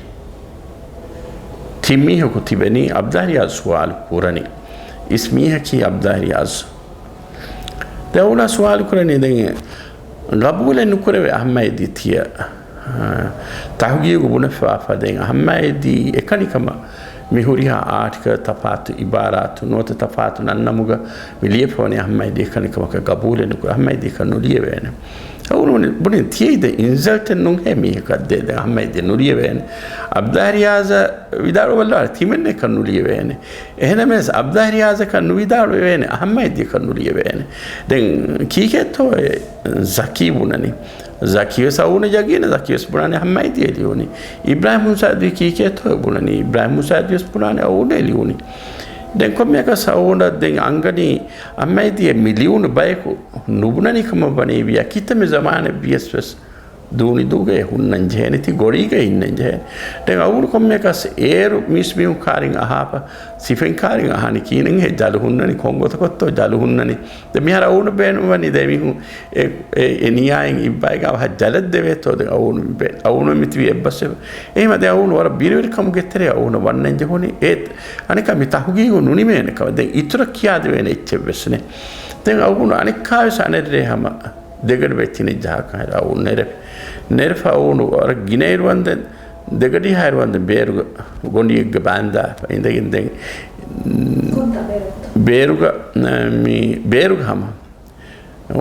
ތިން މީހަކު ތިބެނީ އަބްދާހި ރިޔާޒު ސުވާލު ކުރަނީ. އިސް މީހަކީ އަބްދާހި ރިޔާޒު. ދެ އަވުނާ ސުވާލު ކުރަނީ ދެން ގަބޫލެއް ނުކުރެވޭ އަހައްމައިދީ ތިޔަ، އާ، ތަހުގީގު ބުނެފާފަ ދެން އަހައްމައިދީ އެކަނިކަމަށް މި ހުރިހާ އާޓިކަލް ތަފާތު އިބާރާތު ނުވަތަ ތަފާތު ނަންނަމުގަ މި ލިޔެފަވަނީ އަހައްމައިދީ އެކަނިކަމަކަށް ގަބޫލެއް ނުކުރޭ، އަހައްމައިދީ އެކަން ނުލިޔެވޭނެ. އަވުނު ބުނި ތިޔައީ ދެން އިންސަލްޓެއް ނޫންހޭ މީހަކަށް ދޭ ދެން އަހައްމައިދީ ނުލިޔެވޭނެ. އަބްދާ ރިޔާޒަށް ވިދާޅުވެއްލާ ތިމެން އެކަން ނުލިޔެވޭނެ. އެހެނަމެސް އަބްދާ ރިޔާޒަކަށް ނުވިދާޅުވެވޭނެ، އަހައްމައިދީ އެކަން ނުލިޔެވޭނެ. ދެން ކީކޭތޯ އެ ޒަކީ ބުނަނީ؟ ޒަކީ ވެސް އަވުނަށް ޔަގީނެއް، ޒަކީ ވެސް ބުނާނެ އަހައްމައިދީ ލިޔުނީ. އިބްރާހިމް ހުސާދީ ކީކޭތޯ ބުނަނީ؟ އިބްރާހިމް ހުސާދީ ވެސް ބުނާނެ އަވުނޭ ލިޔުނީ. ދެން ކޮންމެއަކަސް އަވުނަށް ދެން އަންގަނީ އަހައްމައިދީ މި ލިޔުނު ބަޔަކު ނުބުނަނީ ކަމަށް ވަނީ ވިޔަ ކިތަންމެ ޒަމާނެއް ވިޔަސް ވެސް ދޫނިދޫގަ އެ ހުންނަން ޖެހޭނެ، ތި ގޮޅީގަ އިންނަން ޖެހޭނެ. ދެން އަވުނު ކޮންމެއަކަސް އޭރު މީސްމީހުން ކާރިން އަހާފަ، ސިފައިން ކާރިން އަހާނެ ކީނެއްހޭ ޖަލު ހުންނަނީ، ކޮން ގޮތަކަށްތޯ ޖަލު ހުންނަނީ. ދެން މިހާރު އަވުނު ބޭނުންވަނީ ދެ މީހުން އެ، އެ، އެ ނިޔާއިން އިއްވާއިގާ ވަހަށް ޖަލަށް ދެވޭތޯ ދެން އަވުނު ބޭ-، އަވުނު މިތިބީ އެއްބަސްވެ. އެހެމަ ދެން އަވުނު ވަރަށް ބިރުވެރިކަމުގެ ތެރޭ އަވުނަށް ވަންނަން ޖެހުނީ. އޭ، އަނެއްކާ މި ތަހުގީގު ނުނިމޭނެ ކަމަށް. ދެން އިތުރަށް ކިޔާދެވޭނެ އެއްޗެއް ވެސް ނެތް. ދެން އަވުނު އަނެއްކާވެސް އަނެއްރޭ ހަމަ ދެގަޑި ބައި ތިނެއް ޖަހާކަށް އަވުން ނެރެފި. ނެރެފަ އަވުނު ވަރަށް ގިނައިރު ވަންދެން ދެގަޑި ހައިރު ވަންދެން ބޭރުގަ ގޮނޑިއެއްގަ ބާންދާފަ އިނދެގެން ދެން ބޭރުގަ، މި ބޭރުގަ ހަމަ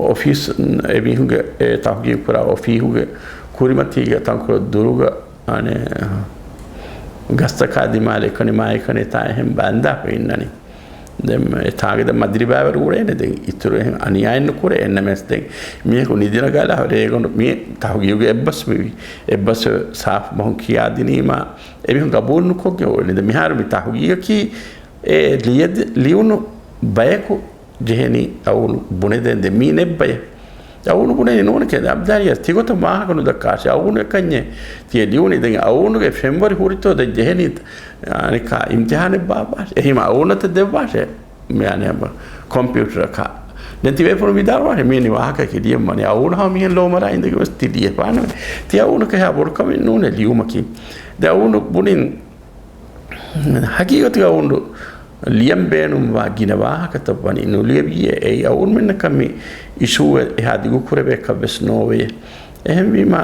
އޮފީސް އެމީހުންގެ އެ ތަހުގީގު ކުރާ އޮފީހުގެ ކުރިމަތީގެ ތަންކޮޅު ދުރުގަ އަނެއް ގަސްތަކާ ދިމާލަށް އެކަނި މާ އެކަނި ތާ އެހެން ބާންދާފަ އިންނަނީ. ދެން އެ ތާގެ ދެން މަދިރިބާވެރި އުޅޭނެ. ދެން އިތުރު އެހެން އަނިޔާއެއް ނުކުރޭ. އެންނަމެސް ދެން މީހަކު ނިދިނަގާލާ ރޭގަނޑު މި ތަހުގީގުގެ އެއްބަސްވި، އެއްބަސް ސާފު ބަހުން ކިޔާދިނީމާ އެމީހުން ގަބޫލު ނުކޮށްގެން އުޅެނީ. ދެން މިހާރު މި ތަހުގީގަކީ އެ ލިޔެދި-، ލިޔުނު ބަޔަކު ޖެހެނީ އަވުނު ބުނެދޭން ދެން މީ ނެއްބަޔަ. އަވުނު ބުނެނީ ނޫނެކޭ އަބްދާރިޔާ ތިގޮތަށް ވާހަކަ ނުދައްކާށޭ. އަވުނު އެކަންޏޭ ތިޔަ ލިޔުނީ. ދެން އަވުނުގެ ފެންވަރި ހުރިތޯ ދެން ޖެހެނީ އަނެއްކާ އިމްތިހާނެއް ބާއްވާށޭ. އެހީމަ އަވުނަތަ ދެއްވާށޭ. މި އަނެއް ކޮމްޕިއުޓަރަކާ. ދެން ތި ބޭފުޅުން ވިދާޅުވާށޭ މިއެނީ ވާހަކައަކީ ލިޔަން ވަނީ. އަވުނު ހަމަ މިހެން ލޯމަރާ އިނދެގެން ވެސް ތި ލިޔެފާނެ. ތި އަވުނަކަށް ހާ ބޮޑު ކަމެއް ނޫނޭ ލިޔުމަކީ. ދެން އަވުނު ބުނިން ހަގީގަތުގަ އަވުނު ލިޔަން ބޭނުންވާ ގިނަ ވާހަކަތައް ވަނީ ނުލިޔެވިއޭ. އެއީ އަވުންމެންނަކަށް މި އިޝޫއެއް އެހާ ދިގުކުރެވޭކަށް ވެސް ނޯވެޔޭ. އެހެންވީމާ،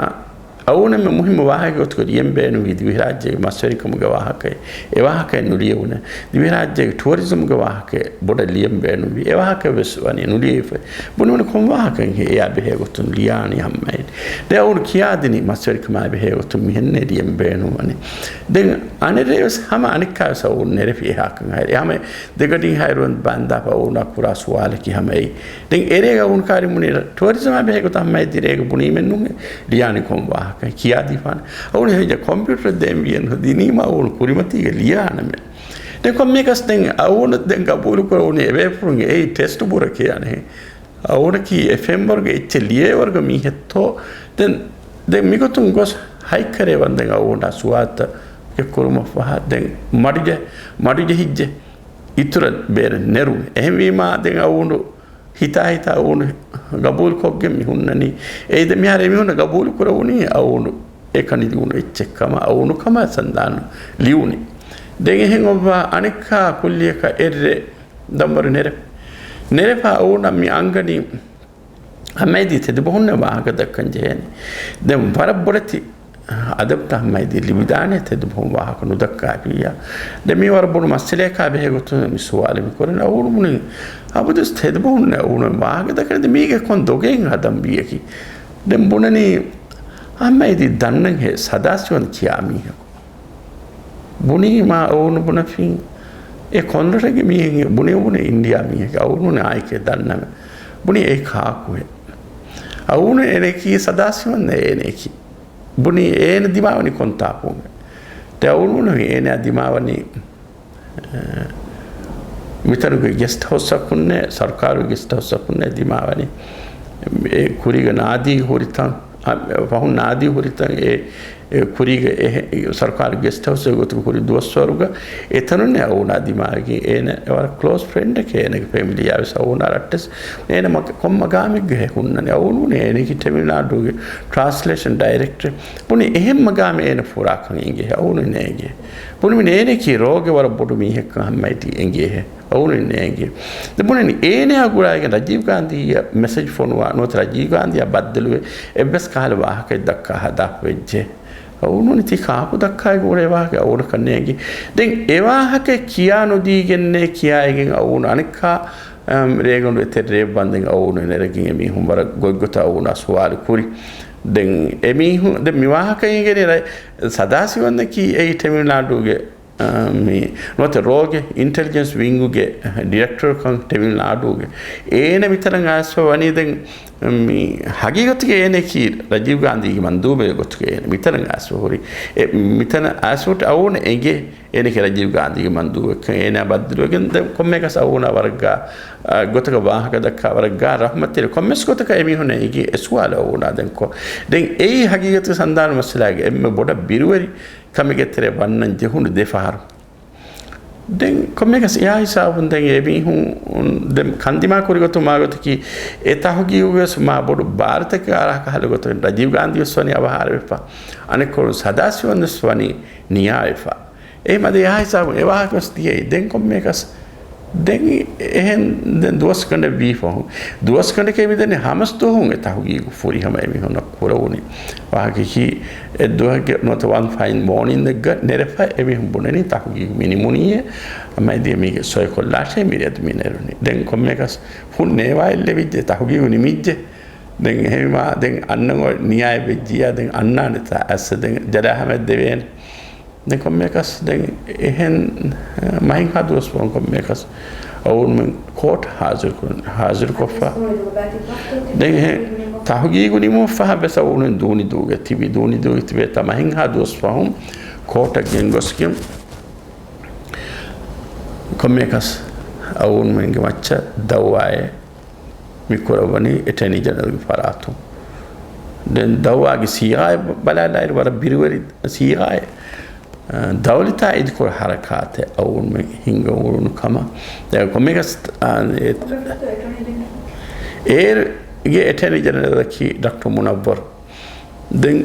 އަވުނެއްމެ މުހިއްމު ވާހަކަ ގޮތުގަ ލިޔަން ބޭނުންވީ ދިވެހިރާއްޖޭގެ މަސްވެރިކަމުގެ ވާހަކައެއް. އެ ވާހަކައެއް ނުލިޔެވުނެ. ދިވެހިރާއްޖޭގެ ޓުއަރިޒަމްގެ ވާހަކައެއް ބޮޑަށް ލިޔަން ބޭނުންވީ. އެ ވާހަކަ ވެސް ވަނީ ނުލިޔެވިފަ. ބުނިވަނީ ކޮން ވާހަކައެއްހޭ އެއާ ބެހޭ ގޮތުން ލިޔާނީ ހަމައެއް. ދެން އަވުނު ކިޔާދިނީ މަސްވެރިކަމާ ބެހޭ ގޮތުން މިހެންނޭ ލިޔަން ބޭނުންވަނީ. ދެން އަނެއްރޭ ވެސް ހަމަ އަނެއްކާ ވެސް އަވުން ނެރެފި އެހާކަން ހައިރެ. ހަމަ ދެގަޑިން ހައިރުވަން ބާންދާފަ އަވުނާ ކުރާ ސުވާލަކީ ހަމަ އެއީ. ދެން އެރޭގަ އަވުން ކާރި ބުނީ ޓުއަރިޒަމާ ބެހޭ ގޮތަށް ހަމަ އެދި ރޭގަ ބުނީމެއް ނޫން ލިޔާނީ ކޮން ވާހަކަ ކިޔާދީފާނެ. އަވުން ހެއްޔަ ކޮމްޕިއުޓަރ ދޭން ވިޔަން ދިނީމަ އަވުން ކުރިމަތީގަ ލިޔާނަމެ. ދެން ކޮންމެއަކަސް ދެން އަވުނު ދެން ގަބޫލު ކުރެވުނީ އެބޭފުޅުންގެ އެއީ ޓެސްޓް ބުރަކޭ އަނެއް. އަވުނަކީ އެ ފެންވަރުގެ އެއްޗެއް ލިޔޭވަރުގެ މީހެއްތޯ؟ ދެން، ދެން މިގޮތުން ގޮސް ހަތްކަރޭ ވަންދެން އަވުނާ ސުވާލުތައް އެއްކުރުމަށްފަހާ ދެން މަޑުޖެ-، މަޑުޖެހިއްޖެ އިތުރަށް ބޭރަށް ނެރުން. އެހެންވީމާ ދެން އަވުނު ހިތާ ހިތާ އަވުނު ގަބޫލުކޮށްގެން މި ހުންނަނީ. އެއީ ދެން މިހާރު އެމީހުންނަށް ގަބޫލު ކުރެވުނީ އަވުނު އެކަނި ލިޔުނު އެއްޗެއް ކަމަށް އަވުނު ކަމަށް ސަންދާނު ލިޔުނީ. ދެން އެހެން އޮއްވާ އަނެއްކާ ކުއްލިއަކަށް އެއްރޭ ދަންވަރު ނެރެ-، ނެރެފަ އަވުނަށް މި އަންގަނީ ހަމައެދި ތެދުބަހުންނެއް ވާހަކަ ދައްކަން ޖެހޭނެ. ދެން ވަރަށް ބޮޑެތި އަދަބުތައް ހަމައެދި ލިބިދާނެ ތެދުބަހުން ވާހަކަ ނުދައްކާފިއްޔާ. ދެން މީ ވަރަށް ބޮޑު މައްސަލައަކާ ބެހޭ ގޮތުން މި ސުވާލެއް މި ކުރަނީ. އަވުނު ބުނި އަބަދުވެސް ތެދުބަހުންނެއް އަވުނު ވާހަކަ ދައްކަނީ މީގެ ކޮން ދޮގެއް ހަދަން ވީއަކީ. ދެން ބުނަނީ ހަމައެދި ދަންނަން ހޭ ސަދާސިވަން ކިޔާ މީހަކު. ބުނީމާ އަވުނު ބުނެފިން. އެ ކޮންރަށެއްގެ މީހެއް ބުނި ބުނި އިންޑިޔާ މީހެއް އަވުނު އާއެކޭ ދަންނަމެ. ބުނި އެ ކާކުހެ. އަވުނު އޭނައަކީ ސަދާސިވަން އޭނައަކީ. ބުނި އޭނަ ދިމާވަނީ ކޮންތާކުގެ. ދެ އަވުނު ބުނި އޭނަ ދިމާވަނީ، އެ، މިތަނުގެ ގެސްޓް ހައުސްއަކުންނޭ، ސަރުކާރު ގެސްޓް ހައުސްއަކުންނޭ ދިމާވަނީ. އެ ކުރީގަ ނާދީ ހުރިތަން، އަ، ފަހުން ނާދީ ހުރިތަން އެ އެ ކުރީގެ އެހެ-، ސަރުކާރު ގެސްޓް ހައުސްގެ ގޮތުގަ ކުރި ދުވަސްވަރުގަ އެތަނުންނެ އަވުނާ ދިމާވެގެން އޭނަ ވަރަށް ކްލޯސް ފްރެންޑެކޭ އޭނަގެ ފެމިލީއާ ވެސް އަވުނާ ރައްޓެސް އޭނަ މަ-، ކޮން މަގާމެއްގަ ހުންނަނީ އަވުނު އޭނަކީ ޓެމިލް ނާޑުގެ ޓްރާންސްލޭޝަން ޑައިރެކްޓަރެއް. ބުނި އެހެން މަގާމެއް އޭނަ ފުރާކަން އެނގޭ އަވުނު ނޭނގޭ. ބުނި މި އޭނަކީ ރޯގެ ވަރަށް ބޮޑު މީހެއްކަން ހަމައެދި އެނގޭހެ. އަވުނު ނޭނގި. ދެ ބުނެނީ އޭނަޔާ ގުޅާގެން ރަޖީވް ގާންދީއަށް މެސެޖް ފޮނުވާ ނުވަތަ ރަޖީވް ގާންދީއާ ބައްދަލުވެ އެއްވެސް ކަހަލަ ވާހަކައެއް ދައްކާ ހަދާފަ ވެއްޖެ. އަވުނު ތި ކާކު ދައްކާގެ އުޅޭ ވާހަކަ އަވުނަކަށް ނޭނގި. ދެން އެ ވާހަކަ ކިޔާ ނުދީގެންނޭ ކިޔާއިގެން އަވުނު އަނެއްކާ، އަމް، ރޭގަނޑު އެތެއް ރޭއްވާންދެން އަވުނު ނެރެގެން އެމީހުން ވަރަށް ގޮތްގޮތަށް އަވުނާ ސުވާލު ކުރި. ދެން އެމީހުން، ދެން މި ވާހަކަ އިނގޭނީ ރަ-، ސަދާ ސިވަންދަކީ އެއީ ޓެމިލްނާޑޫގެ އާ، މި ނުވަތަ ރޯގެ އިންޓެލިޖެންސް ވިންގުގެ ޑިރެކްޓަރުކަން ޓެމިލް ނާޑޫގެ. އޭނަ މިތަނަށް އައިސްފަ ވަނީ ދެން މި ހަގީގަތުގެ އޭނައަކީ ރަޖީވް ގާންދީގެ މަންދޫބެއް ގޮތުގަ އޭނަ މިތަނަށް އައިސްފަ ހުރި. އެ މިތަނަށް އައިސްފަ އަވުނަ އެނގޭ އޭނައަކީ ރަޖީވް ގާންދީގެ މަންދޫބެއްކަން. އޭނަ ބައްދަލުވެގެން ދެން ކޮންމެއަކަސް އަވުނަ ވަރަށް ގާ، އާ، ގޮތަކަށް ވާހަކަ ދައްކާ ވަރަށް ގާ ރަހްމަތްތެރި ކޮންމެސް ގޮތަކަށް އެމީހުންނަށް އެނގި އެ ސުވާލު އަވުނާ ދެން ކޮ. ދެން އެއީ ހަގީގަތުގެ ސަންދާނު މައްސަލާގެ އެންމެ ބޮޑަށް ބިރުވެރި ކަމެއްގެ ތެރެ ވަންނަން ޖެހުނު ދެ ފަހަރު. ދެން ކޮންމެއަކަސް އެއާ ހިސާބުން ދެން އެމީހުން ދެން ކަންދިމާ ކުރި ގޮތުން މާ ގޮތަކީ އެ ތަހުގީގުގެ ވެސް މާ ބޮޑު ބާރުތަކެއް އަރާ ކަހަލަ ގޮތަށް ރަޖީވް ގާންދީ ވެސް ވަނީ އަވަހާރަވެފަ. އަނެއްކޮޅުން ސަދާ ސިވަން ވެސް ވަނީ ނިޔާވެފަ. އެހެން އަދި އެހާ ހިސާބުން އެ ވާހަކަ ވެސް ދިޔައީ. ދެން ކޮންމެއަކަސް ދެން އެހެން ދެން ދުވަސް ގަނޑެއް ވީ ފަހުން. ދުވަސް ގަނޑެކޭ މިދަނީ ހަމަސް ދުވަހުން އެ ތަހުގީގު ފުރިހަމަ އެމީހުންނަށް ކުރެވުނީ. ވާހަކައަކީ އެއްދުވަހެއްގެ ނުވަތަ ވަން ފައިން މޯނިންއެއްގަ ނެރެފަ އެމީހުން ބުނެނީ ތަހުގީގު މި ނިމުނީއޭ. އަމައިދިޔަ މީގެ ސޮއިކޮށްލާށޭ މިރޭދު މި ނެރުނީ. ދެން ކޮންމެއަކަސް ފުން ނޭވާއެއް ލެވިއްޖެ ތަހުގީގު ނިމިއްޖެ. ދެން އެހެންވީމާ ދެން އަންނަ ނިޔާއެއް ވެއްޖިއްޔާ ދެން އަންނާނެތާ އައްސަ ދެން ޖަލާ ހަމައަށް ދެވޭނެ. ދެން ކޮންމެއަކަސް ދެން އެހެން، އަ، މަހެއްހާ ދުވަސް ފަހުން ކޮންމެއަކަސް އަވުންމެން ކޯޓް ހާޒިރު ކުރަން، ހާޒިރު ކޮށްފަ. ދެން އެހެން ތަހުގީގު ނިމުމަށް ފަހަށް ވެސް އަވުންމެން ދޫނި ދޫގެ ތިބި، ދޫނި ދޫގެ ތިބޭތާ މަހެއްހާ ދުވަސް ފަހުން ކޯޓަށް ގެންގޮސްގެން ކޮންމެއަކަސް އަވުންމެންގެ މައްޗަށް ދައުވާއެއް މި ކުރައްވަނީ އެޓަނީ ޖެނެރަލްގެ ފަރާތުން. ދެން ދައުވާގެ ސީގާއެއް ބަ-، ބަލާލާއިރު ވަރަށް ބިރުވެރި ސީގާއެއް، އަ، ދައުލަތާ އިދިކުރު ހަރަކާތެއް އަވުންމެ ހިންގަ އުޅުނު ކަމަށް. ދެން ކޮންމެއަކަސް، އަ، އެ-، އޭރުގެ އެޓަނީ ޖެނެރަލަކީ ޑޮކްޓަރ މުނައްވަރު. ދެން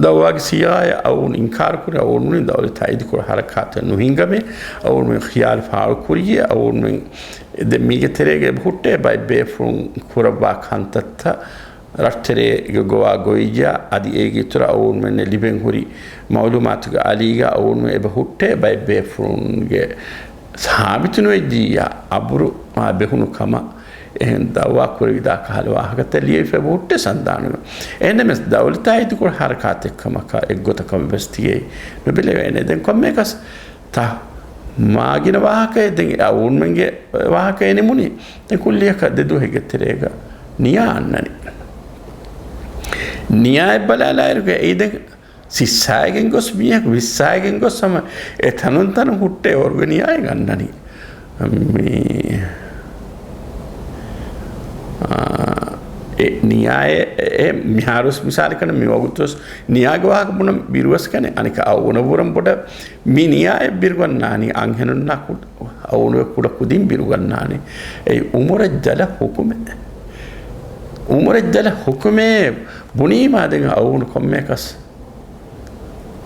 ދައުވާގެ ސީއާއޭ އަވުން އިންކާރު ކުރި އަވުން ދައުލަތާ އިދިކުރު ހަރަކާތެއް ނުހިންގަމޭ. އަވުން ޚިޔާލު ފާޅު ކުރިޔޭ އަވުން ދެން މީގެ ތެރޭގަ އެބަ ހުއްޓޭ ބައެއް ބޭފުޅުން ކުރައްވާ ކަންތައްތައް ރަށްތެރޭގަ ގޮވާ ގޮވިއްޔާ އަދި އޭގެ އިތުރަށް އަވުންމެންނަށް ލިބެން ހުރި މައުލޫމާތުގެ އަލީގަ އަވުން އެބަ ހުއްޓޭ ބައެއް ބޭފުޅުންގެ ސާބިތު ނުވެއްޖިއްޔާ އަބުރު މާ ބެހުނު ކަމަށް އެހެން ދައުވާ ކުރެވިދާ ކަހަލަ ވާހަކަތައް ލިޔެފަ ހުއްޓޭ ސަންދާނުގަ. އެހެންނަމަވެސް ދައުލަތާ އިދިކުރު ހަރަކާތެއް ކަމަކަށް އެއްގޮތަކަށް ވެސް ތިޔައީ ނުބެލެވޭނެ. ދެން ކޮންމެއަކަސް ތަ މާގިނަ ވާހަކައެއް ދެން އަވުންމެންގެ ވާހަކައެއް ނިމުނީ. ދެން ކުއްލިއަކަށް ދެ ދުވަހެއްގެ ތެރޭގަ ނިޔާ އަންނަނީ. ނިޔާއެއް ބަލާލާއިރުގަ އެއީ ދެން ސިއްސާއިގެން ގޮސް މީހަކު ވިއްސާއިގެން ގޮސް ހަމަ އެ ތަނުން ތަނު ހުއްޓޭ އޯރުގެ ނިޔާއެއް އަންނަނީ. މި، އާ، އެ ނިޔާއެއް، އެ، މިހާރުވެސް މިސާލަކަށް މި ވަގުތުވެސް ނިޔާގެ ވާހަކަ ބުނަން ބިރުވެސް ކަނެ، އަނެކަ އަވުނަށް ވުރަން ބޮޑަށް މި ނިޔާއެއް ބިރުގަންނާނީ އަންހެނުންނާ ކުޑަ، އަވުނުގެ ކުޑަ ކުދިން ބިރުގަންނާނީ. އެއީ އުމުރަށް ޖަލަށް ހުކުމެއް. އުމުރަށް ޖަލަށް ހުކުމެއް ބުނީމާ ދެން އަވުނު ކޮންމެއަކަސް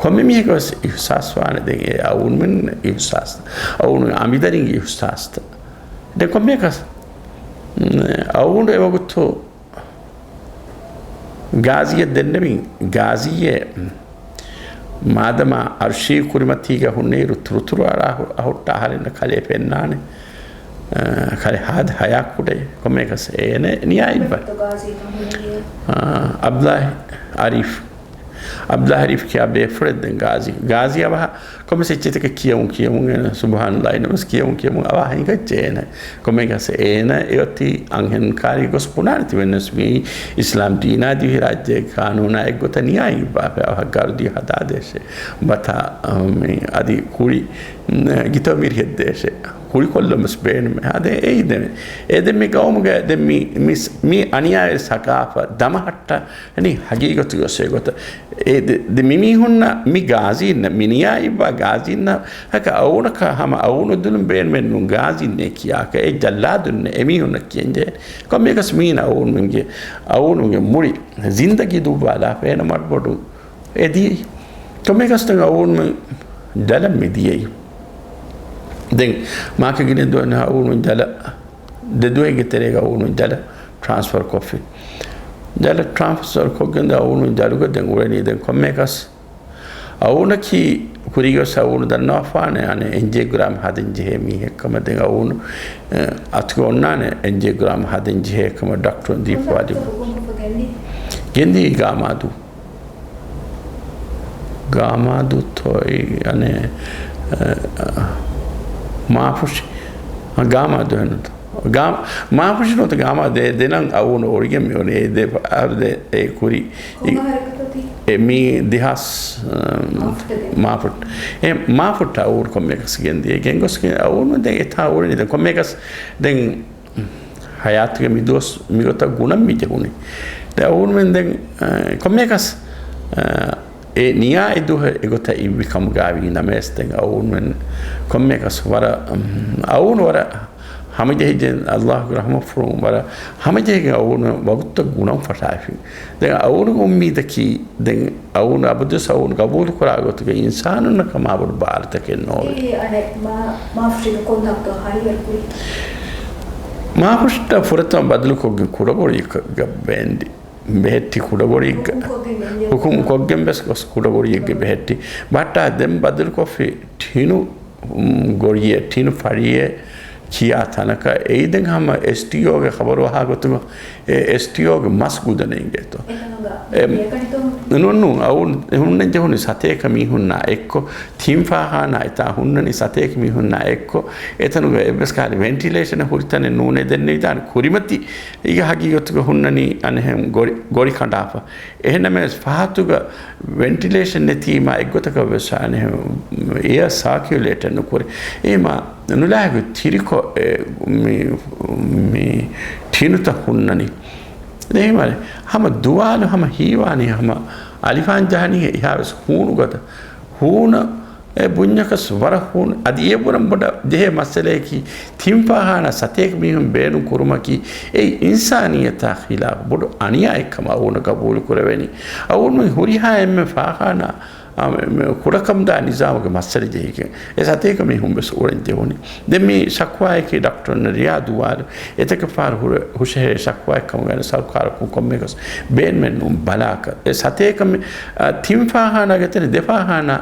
ކޮންމެ މީހަކަށް ވެސް އިހުސާސްވާނެ ދެން އެ އަވުންމެން އިހުސާސް، އަވުނު އަނބިދަރިންގެ އިހުސާސްތައް. ދެން ކޮންމެއަކަސް، އަވުނު އެވަގުތު ގާޒީއަށް ދެންނެވިން، ގާޒީއެއް މާދަމާ އަރުޝީ ކުރިމަތީގަ ހުންނައިރު ތުރުތުރު އަޅާ ހު-، އަހުއްޓާ އަހަރެންނަށް ކަލޭ ފެންނާނެ. އަ، ކަލޭ ހާދަ ހަޔާ ކުޑައެއް. ކޮންމެއަކަސް އޭނަ ނިޔާ އިއްބަ. އަ، އަބްދުﷲ އަރީފް. އަބްދުﷲ އަރީފް ކިޔާ ބޭފުޅެއް ދެން ގާޒީ. ގާޒީ އަވަހަށް ކޮންމެސް އެއްޗެތިކަ ކިޔަމުން ކިޔަމުން އޭނަ ސުބްހާނައްލާހި ނަމަސް ކިޔަމުން ކިޔަމުން އަވަހަށް ހިނގައްޖެ އޭނަ. ކޮންމެއަކަސް އޭނަ އެއޮތީ އަންހެނުން ކާރި ގޮސް ބުނާނެ ތިމެންވެސް މީ އިސްލާމް ދީނާ ދިވެހިރާއްޖޭގެ ޤާނޫނާ އެއްގޮތަށް ނިޔާ އިއްވާފަ އަވަހަށް ގަރުދީ ހަދާދޭށޭ. ބަތާ، މި އަދި ކުޅި، ގިތައް މިރިހެއްދޭށޭ. ކުޅިކޮށްލަން ވެސް ބޭނުމޭ. އާދެ އެއީ ދެން. އޭ ދެން މި ގައުމުގަ ދެން މި، މި ސް-، މި އަނިޔާވެރި ސަގާފަ ދަމަހައްޓަނީ ހަގީގަތުގަ އޮސޭ ގޮތަށް. އެ ދެ-، ދެ މި މީހުންނަށް މި ގާޒީންނަށް، މި ނިޔާ އިއްވާ ގާޒީންނަށް ހަކަ އަވުނަކަށް ހަމަ އަވުނު ދުލުން ބޭނުމެއް ނޫން ގާޒީންނޭ ކިޔާކަށް. އެ ޖައްލާދުންނޭ އެމީހުންނަށް ކިޔަންޖެހޭ. ކޮންމެއަކަސް މީނަ އަވުނުންގެ، އަވުނުންގެ މުޅި ޒިންދަގީ ދުއްވާލާފަ އޭނަ މަޑުމަޑުން އެ ދިޔައީ. ކޮންމެއަކަސް ދެން އަވުންމެން ޖަލަށް މި ދިޔައީ. ދެން މާކެ ގިނަ ދުވަހެއް އަވުނު ޖަލަށް، ދެ ދުވަހެއްގެ ތެރޭގަ އަވުނު ޖަލަށް ޓްރާންސްފަރ ކޮށްފި. ޖަލަށް ޓްރާންސްފަރ ކޮށްގެން އަވުނު ޖަލުގަ ދެން އުޅެނީ ދެން ކޮންމެއަކަސް. އަވުނަކީ ކުރީގަސް އަވުނު ދަންނަވާފާނެ އަނެއް އެންޖިއޯގްރާމް ހަދަން ޖެހޭ މީހެއް ކަމަށް. ދެން އަވުނު، އަތުގަ އޮންނާނެ އެންޖިއޯގްރާމް ހަދަން ޖެހޭ ކަމަށް ޑޮކްޓަރުން ދީފަވާ ލިބުން. ގެންދީ ގާމާދޫ. ގާމާދޫތޯ އެ، އަނެއް، އަ، މާފުށި. އަ، ގާމާދޫ ހެންނުތަ؟ ގާ-، މާފުށި ނުވަތަ ގާމާ ދޭ، ދެނަން އަވުނު އޮޅިގެން މި އޮންނަ އެ ދެ ފަ-، އަ، ދެ އެ ކުރި. ކޮން އަހަރަކަށްތޯ ތީ؟ އެ މީ ދެހާސް، އަ، މާފުށި. އެ މާފުށި އަވުނު ކޮންމެއަކަސް ގެންދިޔަ. ގެންގޮސްގެން އަވުނު ދެން އެތާ އުޅެނީ ދެން ކޮންމެއަކަސް ދެން ހަޔާތުގެ މި ދުވަސް މިގޮތަށް ގުނަން މި ޖެހުނީ. ދެން އަވުނުމެން ދެން، އަ، ކޮންމެއަކަސް، އަ، އެ ނިޔާ އެ ދުވަހު އެގޮތަށް އިއްވި ކަމުގައި ނަމަވެސް ދެން އަވުނުމެން ކޮންމެއަކަސް ވަރަށް، އަމް، އަވުނު ވަރަށް ހަމަޖެހިގެން އައްލާހުގެ ރަޙްމަތްފުޅުން ވަރަށް ހަމަޖެހިގެން އަވުނު ވަގުތުތައް ގުނަން ފަށާފި. ދެން އަވުނުގެ އުއްމީދަކީ ދެން އަވުނު އަބަދުވެސް އަވުނު ގަބޫލު ކުރާ ގޮތުގެ އިންސާނުންނަށް ކަމާބޮޑު ބާރުތަކެއް ނޯވޭ. އެ އަނެއް މާ-، މާފުށީގަ ކޮން ދައްކާ ހައިވަރު ކުރީ؟ މާފުށިއަށް ފުރަތަމަ ބަދަލުކޮށްގެން ކުޑަގޮޅިއަކަށް ބޭންދި. ބެހެއްޓި ކުޑަގޮޅިއެއްގަ-، ހުކުމް ކޮށްގެން ބޭންދި. ހުކުމް ކޮށްގެން ވެސް ގޮސް ކުޑަގޮޅިއެއްގެ ބެހެއްޓި. ބައްޓާ ދެން ބަދަލުކޮށްފި ޓިނު، މް، ގޮޅިއެއް، ޓިނު ފަޅިއެއް ކިޔާ ތަނަކަށް އެއީ ދެން ހަމަ އެސްޓީއޯގެ ޚަބަރު އަހާ ގޮތުގަ އެ އެސްޓީއޯގެ މަސް ގުދަނެއް އިނގޭތޯ. އެތަނުގަ އެ، ބޭކަނިތޯ؟ ނޫން، ނޫން، އަވުން ހުންނަން ޖެހުނީ ސަތޭކަ މީހުންނާ އެއްކޮށް، ތިން ފާޚާނާ އެތާ ހުންނަނީ ސަތޭކަ މީހުންނާ އެއްކޮށް، އެތަނުގަ އެއްވެސް ކަހަލަ ވެންޓިލޭޝަނެއް ހުރި ތަނެއް ނޫނޭ ދެންނެވިދާނެ. ކުރިމަތި އީގަ ހަގީގަތުގަ ހުންނަނީ އަނެއްހެން ގޮޅި، ގޮޅި ކަނޑާފަ. އެހެންނަމަވެސް ފަހަތުގަ ވެންޓިލޭޝަން ނެތީމާ އެއްގޮތަކަށް ވެސް އަނެއްހެން އެއަރ ސާކިއުލޭޓެއް ނުކުރޭ. އެހެމާ ނުލާހިކު ތިރިކޮށް އެ މި، މި ޓިނުތައް ހުންނަނީ. ދެން ހަމަ ދުވާލު ހަމަ ހީވާނީ ހަމަ އަލިފާން ޖަހަނީ އެހާވެސް ހޫނު ގޮތަށް. ހޫނަށް އެ ބުންޏަކަސް ވަރަށް ހޫނު. އަދި އެ ބުނަން ބޮޑަށް ޖެހޭ މައްސަލަޔަކީ، ތިން ފާޚާނާ ސަތޭކަ މީހުން ބޭނުން ކުރުމަކީ، އެއީ އިންސާނިއްޔަތާ ޚިލާފު ބޮޑު އަނިޔާއެއް ކަމަށް އަވުނަށް ގަބޫލު ކުރެވެނީ. އަވުނު ހުރިހާ އެންމެ ފާޚާނާ، އާ، މެ، މެ، ކުޑަކަމުދާ ނިޒާމުގެ މައްސަލަ ޖެހިގެން އެ ސަތޭކަ މީހުން ވެސް އުޅެން ޖެހުނީ. ދެން މި ޝަކުވާއަކީ ޑޮކްޓަރުންނަށް ރިޔާ ދުވާލު އެތަކެއް ފަހަރު ހުރެ، ހުށަހެޅޭ ޝަކުވާއެއް ކަމުގައި ސަރުކާރަކުން ކޮންމެއަކަސް ބޭނުމެއް ނޫން ބަލާކަށް. އެ ސަތޭކަ މި، އާ، ތިން ފާޚާނާގެ ތެރެ ދެ ފާޚާނާ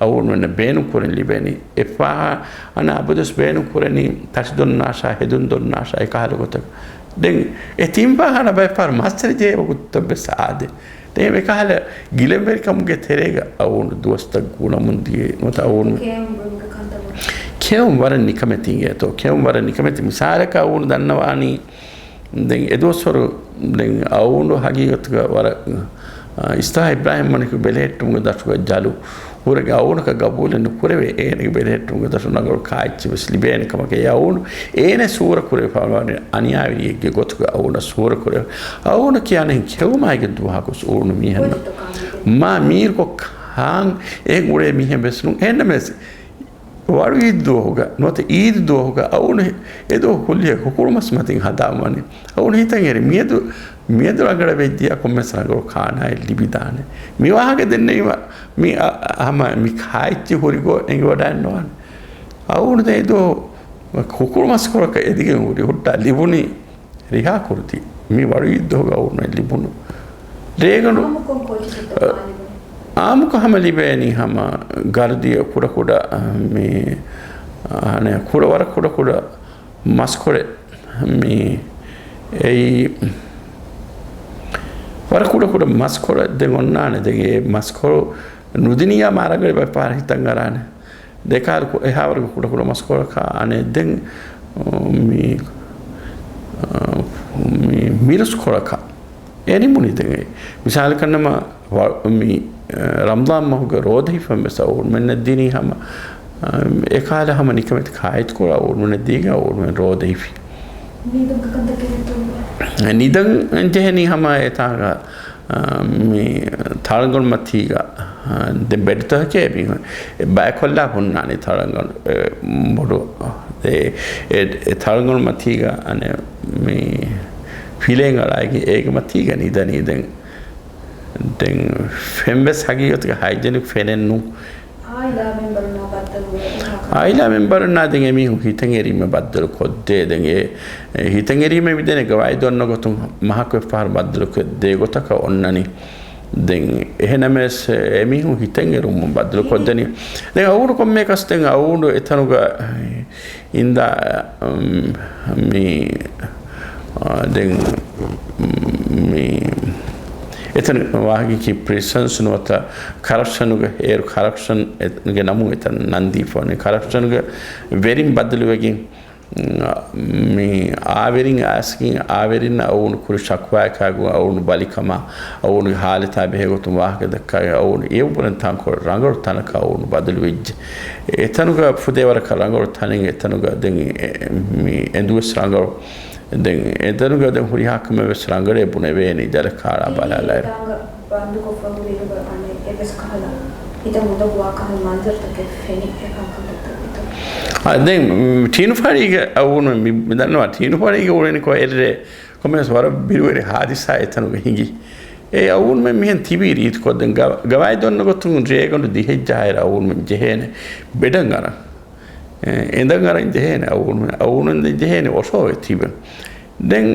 އަވުން ވެންނަ ބޭނުން ކުރަން ލިބޭނީ. އެ ފާޚާނާ އަބަދުވެސް ބޭނުން ކުރަނީ ތަށި ދޮންނާށާ، ހެދުން ދޮންނާށާ، އެކަހަލަ ގޮތަކަށް. ދެން އެ ތިން ފާޚާނާ ބައެއް ފަހަރު މައްސަލަ ޖެހޭ ވަގުތުތައް ވެސް އާދޭ. ދެން އެކަހަލަ ގިލަންވެރިކަމުގެ ތެރޭގަ އަވުން ދުވަސްތައް ގުނަމުން ދިޔަ ނުވަތަ އަވުން ކެއުން ބުނުމުގެ ކަންތައް ވަނީ. ކެއުން ވަރަށް ނިކަމެތި އިނގޭތޯ. ކެއުން ވަރަށް ނިކަމެތި. މިސާލަކަށް އަވުން ދަންނަވާނީ ދެން އެދުވަސްވަރު ދެން އަވުނު ހަގީގަތުގަ ވަރަށް، އާ، އިސްތާ އިބްރާހިމް މަނިކު ބެލެހެއްޓުމުގެ ދަށުގަ ޖަލު ހުރެގެ އަވުނަކަށް ގަބޫލެއް ނުކުރެވޭ. އޭނަގެ ބެލެހެއްޓުމުގެ ދަށު ރަނގަޅު ކާއެއްޗެއް ވެސް ލިބޭނެ ކަމަކަށް އެ އަވުނު އޭނަ ސޫރަ ކުރެވިފައިވާނެ އަނިޔާވެރިއެއްގެ ގޮތުގަ އަވުނަށް ސޫރަ ކުރެވޭ. އަވުނަ ކިޔާނެ ކެއުމާއިގެ ދުވަހަކު އުޅުނު މީހެއް ނޫން. މާ މީރުކޮށް ކާން އެހެން އުޅޭ މީހެއް ވެސް ނޫން. އެހެންނަމަވެސް ވަޅު އީދު ދުވަހުގަ ނުވަތަ އީދު ދުވަހުގަ އަވުނު ހެ-، އެ ދުވަހު ކުއްލިއަށް ކުކުޅު މަސް މަތިން ހަދާ ވަނީ. އަވުނު ހިތަށް އެރި މިއަދު، މިއަދު ރަނގަޅަށް ވެއްޖިޔާ ކޮންމެސް ރަނގަޅު ކާނާއެއް ލިބިދާނެ. މި ވާހަކަ ދެންނެވީމަ މި އަ-، ހަމަ މި ކާއެއްޗި ހުރި ގޮތް އެނގިވަޑައެއް ނުވާނެ. އަވުނު ދެން އެ ދުވަހު ކުކުޅު މަސްކޮޅަކަށް އެދިގެން ހުރި ހުއްޓާ ލިބުނީ ރިހާ ކުރުތި މި ވަޅު އީދު ދުވަހުގަ އަވުނު ލިބުނު. ރޭގަނޑު އާންމުކޮށް ކޯޗެއް އަ، އާންމުކޮށް ހަމަ ލިބޭނީ ހަމަ ގަރުދިޔަ ކުޑަކުޑަ، މި، އަނެއް ކުޑަ، ވަރަށް ކުޑަކުޑަ މަސްކޮޅެއް މި އެއީ ވަރަށް ކުޑަކުޑަ މަސްކޮޅެއް ދެން އޮންނާނެ. ދެން އެ މަސްކޮޅު ނުދިނިއްޔާ މާ ރަނގަޅީ ބައެއް ފަހަރު ހިތަށް އަރާނެ. ދެކާލު ކު-، އެހާވަރުގެ ކުޑަކުޑަ މަސްކޮޅަކާ އަނެއް ދެން، މި، މި މިރުސްކޮޅަކާ އެ ނިމުނީ ދެން އެ. މިސާލަކަށް ނަމަ ވަ-، މި، ރަމްޟާން މަހުގެ ރޯދަ ހިފަން ވެސް އަވުންމެންނަށް ދިނީ ހަމަ، އެކާލަ ހަމަ ނިކަމެތި ކާއިތުކޮޅު އަވުންމެންނަށް ދީގެން އަވުންމެން ރޯދަ ހިފި. ނިދަން ޖެހެނީ ހަމަ އެތާގަ އާ، މި ތަޅަންގަނޑު މަތީގަ، އާ، ދެން ބެޑްތަކެއް މި ބައިކޮށްލާ ހުންނާނެ ތަޅަންގަނޑު، އެ، ބޮޑު، އެ، އެ ތަޅަންގަނޑު މަތީގަ އަނެއް މި ފިލޭން އަޅާގެ އޭގެ މަތީގަ ނިދަނީ ދެން، ދެން ފެން ވެސް ހަގީގަތުގަ ހައިޖެނިކް ފެނެއް ނޫން. އާއިލާ މެމްބަރުންނާ ބައްދަލުވެ، އެހާ އާއިލާ މެމްބަރުންނާ ދެން އެމީހުން ހިތަށް އެރީމަ ބައްދަލު ކޮށްދޭ. ދެން އެ، އެ ހިތަށް އެރީމަ މިދެނެ ގަވާއިދު އޮންނަ ގޮތުން މަހަކު އެއްފަހަރު ބައްދަލު ކޮށްދޭ ގޮތަކަށް އޮންނަނީ. ދެން އެހެނަމެސް އެމީހުން ހިތަށް އެރުމުން ބައްދަލު ކޮށްދެނީ. ދެން އަވުނު ކޮންމެއަކަސް ދެން އަވުނު އެތަނުގަ އިންދާ، މި، އާ، ދެން، މި، އެތަން ވާހަކައަކީ ޕްރިސަންސް ނުވަތަ ކަރަޕްޝަނުގެ، އޭރު ކަރަޕްޝަން އެ-، ގެ ނަމުން އެތަން ނަން ދީފަ ވަނީ. ކަރަޕްޝަންގެ ވެރިން ބަދަލުވެގެން، މި އާވެރިން އައިސްގެން އާވެރިންނަށް އަވުނު ކުރި ޝަކުވާއަކާގު އަވުނު ބަލިކަމާ، އަވުނުގެ ހާލަތާ ބެހޭ ގޮތުން ވާހަކަ ދައްކާ އަވުނު އެއްވުރެން ތާންކޮޅެއް ރަނގަޅު ތަނަކަށް އަވުނު ބަދަލުވެއްޖެ. އެތަނުގަ ފުދޭވަރަކަށް ރަނގަޅު ތަނެއް އެތަނުގަ ދެން އެ-، މި އެނދުވެސް ރަނގަޅު. ދެން އެތަނުގަ ދެން ހުރިހާ ކަމެއް ވެސް ރަނގަޅޭ ބުނެވޭނީ ޖަލަކާޅާ ބަލާލާއިރު. ބަންދުކޮށްފަ ހުރި އިރުގަ އަނެއް އެއްވެސް ކަހަލަ ހިތަށް އުނދަގޫވާ ކަހަލަ މަންޒަރުތަކެއް ފެނި އެކަން ކަންތައްތައް އެތަން. އާ، ދެން ޓީނު ފަޅީގަ އަވުނު މި-، މި ދަންނަވާ ޓީނު ފަޅީގަ އުޅެނިކޮށް އެއްރޭ ކޮންމެސް ވަރަށް ބިރުވެރި ހާދިސާ އެތަނުގަ ހިނގި. އެ އަވުންމެން މިހެން ތިބީ ރީތިކޮށް ދެން ގަ-، ގަވާއިދު އޮންނަ ގޮތުން ރޭގަނޑު ދިހައެއްޖަހާއިރަށް އަވުންމެން ޖެހޭނެ ބެޑަށް އަރަން. އެ، އެނދަށް އަރަން ޖެހޭނެ އަވުން، އަވުން އެނދެން ޖެހޭނެ އޮށޯވެ ތިބެން. ދެން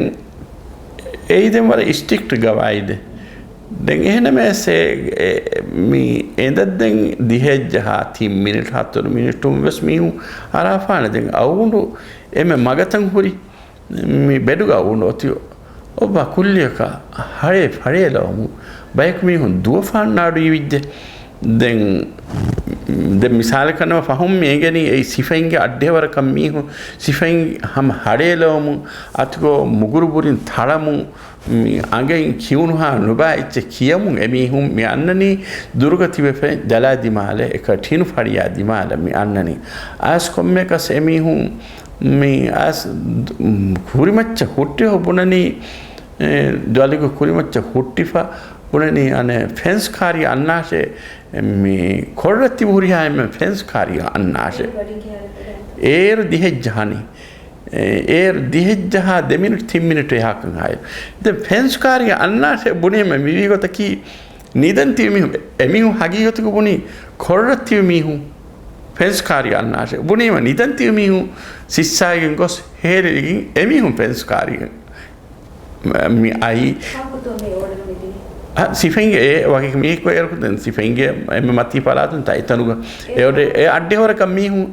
އެއީ ދެން ވަރަށް ސްޓްރިކްޓް ގަވާއިދެއް. ދެން އެހެނަމެސް އެ، އެ، މި އެނދަށް ދެން ދިހައެއްޖަހާ ތިން މިނިޓް ހަތަރު މިނިޓުން ވެސް މީހުން އަރާފާނެ. ދެން އަވުނު އެންމެ މަގަތަން ހުރި މި ބެޑުގަ އަވުނު އޮތީ އޮއްވާ ކުއްލިއަކަށް ހަޅޭ ފަޅޭލަވަމުން ބަޔަކު މީހުން ދުވަފާން ނާޑުއިވިއްޖެ. ދެން، ދެން މިސާލަކަށް ނަމަ ފަހުން މި އެނގެނީ އެއީ ސިފައިންގެ އައްޑިހަވަރަކަށް މީހުން ސިފައިން ހަމަ ހަޅޭލަވަމުން އަތުގަ މުގުރު ބުރިން ތަޅަމުން މި އަނގައިން ކިޔުނުހާ ނުބާ އެއްޗެއް ކިޔަމުން އެމީހުން މި އަންނަނީ ދުރުގަ ތިބެފައި ޖަލާ ދިމާލެއް އެކަ ޓީނު ފަޅިޔާ ދިމާލަށް މި އަންނަނީ. އައިސް ކޮންމެއަކަސް އެމީހުން މި އައިސް ދު-، ކުރިމައްޗަށް ހުއްޓިފަ ބުނަނީ، އެ، ދޮލިގު ކުރިމައްޗަށް ހުއްޓިފަ ބުނަނީ އަނެއް ފެންސް ކާރި އަންނާށޭ، މި ކޮށްރަތި ހުރިހާ އެންމެ ފެންސް ކާރި އަންނާށޭ. އޭރު ދިހައްޖަހަނީ. އޭރު ދިހައްޖަހާ ދެ މިނިޓް ތިން މިނިޓް އެހާކަން ހާއިރު. ދެން ފެންސް ކާރި އަންނާށޭ ބުނީމަ މިވީ ގޮތަކީ ނިދަން ތިބި މީހުން، އެމީހުން ހަގީގަތުގަ ބުނީ ކޮށްރަތި ތިބި މީހުން ފެންސް ކާރި އަންނާށޭ. ބުނީމަ ނިދަން ތިބި މީހުން ސިއްސާގެން ގޮސް ހޭލެވިގެން އެމީހުން ފެންސް ކާރި މި އައީ. ހާ، ސިފައިންގެ އެ ވަކި މީހަކު އޭރު ދެން ސިފައިންގެ އެންމެ މަތީ ފަރާތުން ތައިތަނުގަ އެ އޮޑެ-، އެ އައްޑިހަވަރަކަށް މީހުން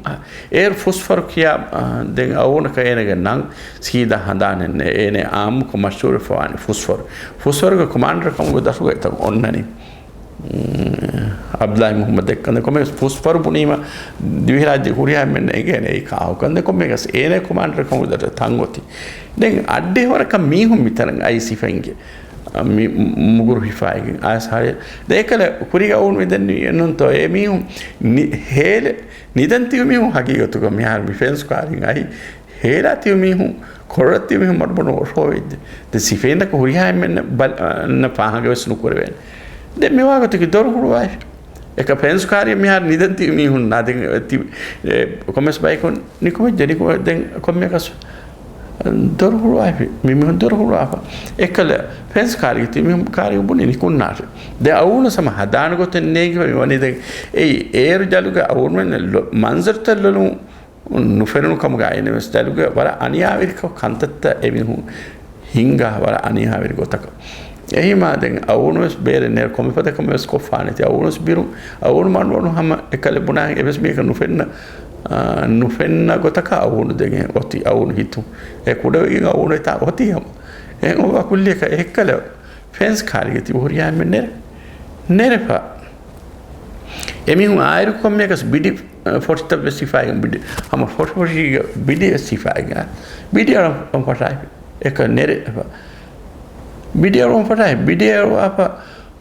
އޭރު ފުސްފަރު ކިޔާ، އާ، ދެން އަވުނަކަށް އޭނަގެ ނަން ސީދާ ހަނދާނެއް ނެ-، އޭނަ އާއްމުކޮށް މަޝްހޫރުވެފަވާނެ ފުސްފަރު. ފުސްފަރުގެ ކޮމާންޑަރ ކަމުގެ ދަށުގަ އެތަން އޮންނަނީ. އަބްދުﷲ މުޙައްމަދު ދެއްކަން ކޮމެސް ފުސްފަރު ބުނީމަ ދިވެހިރާއްޖެ ހުރިހާ އެންމެން އެނގޭނެ އެއީ ކާހުކަން. ދެން ކޮމެސް އޭނަ ކޮމާންޑަރ ކަމުގެ ދަށަށް ތަން އޮތީ. ދެން އައްޑިހަވަރަކަށް މީހުން މިތަނަށް އައި ސިފައިންގެ މި މުގުރު ހިފާއިގެން އައިސް ހަޅޭ. ދެ އެކަލަ ކުރީގަ އަވުނު މިދެން ނުތޯ އެ މީހުން ނި-، ހޭލެ-، ނިދަން ތިބި މީހުން ހަގީގަތުގަ މިހާރު މި ފެންސް ކާރިން އައި ހޭލާ ތިބި މީހުން، ކޮށްރަތި ތިބި މީހުން މަޑުމަޑު އޮށޯވެއްޖެ. ދެ ސިފައިންނަކަށް ހުރިހާ އެންމެން ބަލަ-، ނަ ފާހަގަވެސް ނުކުރެވޭނެ. ދެ މިވާގޮތަކީ ދޮރު ހުޅުވާފި. އެކަ ފެންސް ކާރި މިހާރު ނިދަން ތިބި މީހުން ނާދެން ތި-، އެ، ކޮމެސް ބަޔަކު ނިކުމެއްޖެ ނިކުމެ-، ދެން ކޮންމެއަކަސް ދޮރު ހުޅުވާފި. މި މީހުން ދޮރު ހުޅުވާފަ. އެކަލަ ފެންސް ކާރިގެ ތި މީހުން ކާރި ބުނި ނިކުންނާށެ. ދެ އަވުނަ ސަމަ ހަދާނު ގޮތެއް ނޭނގިފަ މި ވަނީ ދެން. އެއީ އޭރު ޖަލުގެ އަވުންމެން ލޮ-، މަންޒަރުތައް ލޮލުން ނުފެނުނު ކަމުގަ އިނެވެސް ޖަލުގެ ވަރަށް އަނިޔާވެރިކޮށް ކަންތައްތައް އެމީހުން ހިންގާ ވަރަށް އަނިޔާވެރި ގޮތަކަށް. އެހީމާ ދެން އަވުނުވެސް ބޭރެއް ނޭރު ކޮންމެ ފަދަ ކަމެއް ވެސް ކޮށްފާނެތީ. އަވުނުވެސް ބިރު، އަވުނު މަންވަނު ހަމަ އެކަލެ ބުނާ އެވެސް މީހަކަށް ނުފެންނަ، އާ، ނުފެންނަ ގޮތަކަށް އަވުނު ދެން އެ އޮތީ އަވުނު ހިތުން. އެ ކުޑަވެގެން އަވުނު އެތާ އޮތީ ހަމަ. އެހެން އޮވާ ކުއްލިއަކަށް އެއްކަލަ ފެންސް ކާރިގެ ތިބި ހުރިހާ އެންމެން ނެރެ، ނެރެފަ. އެމީހުން އާއިރު ކޮންމެއަކަސް ބިޑި، އަ، ފޮށިތައް ވެސް ހިފާގެން ބިޑި، ހަމަ ފޮށި ފޮށީގަ ބިޑި ވެސް ހިފާގެން ބިޑި އަޅަން ފަށާފި. އެކަ ނެރެފަ. ބިޑި އަޅުވަން ފަށާފި. ބިޑި އަޅުވާފަ،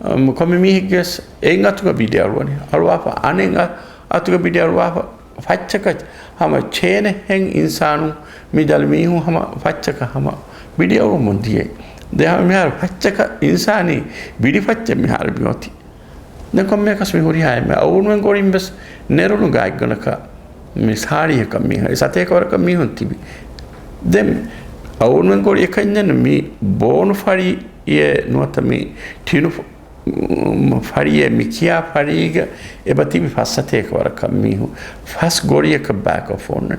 އަ، ކޮންމެ މީހެއްގެ ވެސް އެއް އަތުގަ ބިޑި އަޅުވަނީ. އަޅުވާފަ އަނެއް އަ-، އަތުގަ ބިޑި އަޅުވާފަ. ފައްޗަކަށް ހަމަ ޗޭނެއްހެން އިންސާނު މި ޖަލު މީހުން ހަމަ ފައްޗަކަށް ހަމަ ބިޑިއަޅުވަމުން ދިޔައީ. ދެ ހަމަ މިހާރު ފައްޗަކަށް އިންސާނީ ބިޑި ފައްޗެއް މިހާރު މި އޮތީ. ދެން ކޮންމެއަކަސް މި ހުރިހާ އެންމެ އަވުންމެން ގޮޅިން ވެސް ނެރުނު ގާތްގަނޑަކަށް މި ސާޅީހަކަށް މީހުން ސަތޭކަ ވަރަކަށް މީހުން ތިބި. ދެން އަވުންމެން ގޮޅި އެކަންޏެއް ނޫން މި ބޯނު ފަޅި އެ ނުވަތަ މި ޓިނު ފަ-، މް، ފަރީއެއް މި ކިޔާ ފަރީގަ އެބަ ތިބި ފަސް ސަތޭކަ ވަރަކަށް މީހުން ފަސް ގޮޅިއަކަށް ބައިކޮށް އޮންނަ.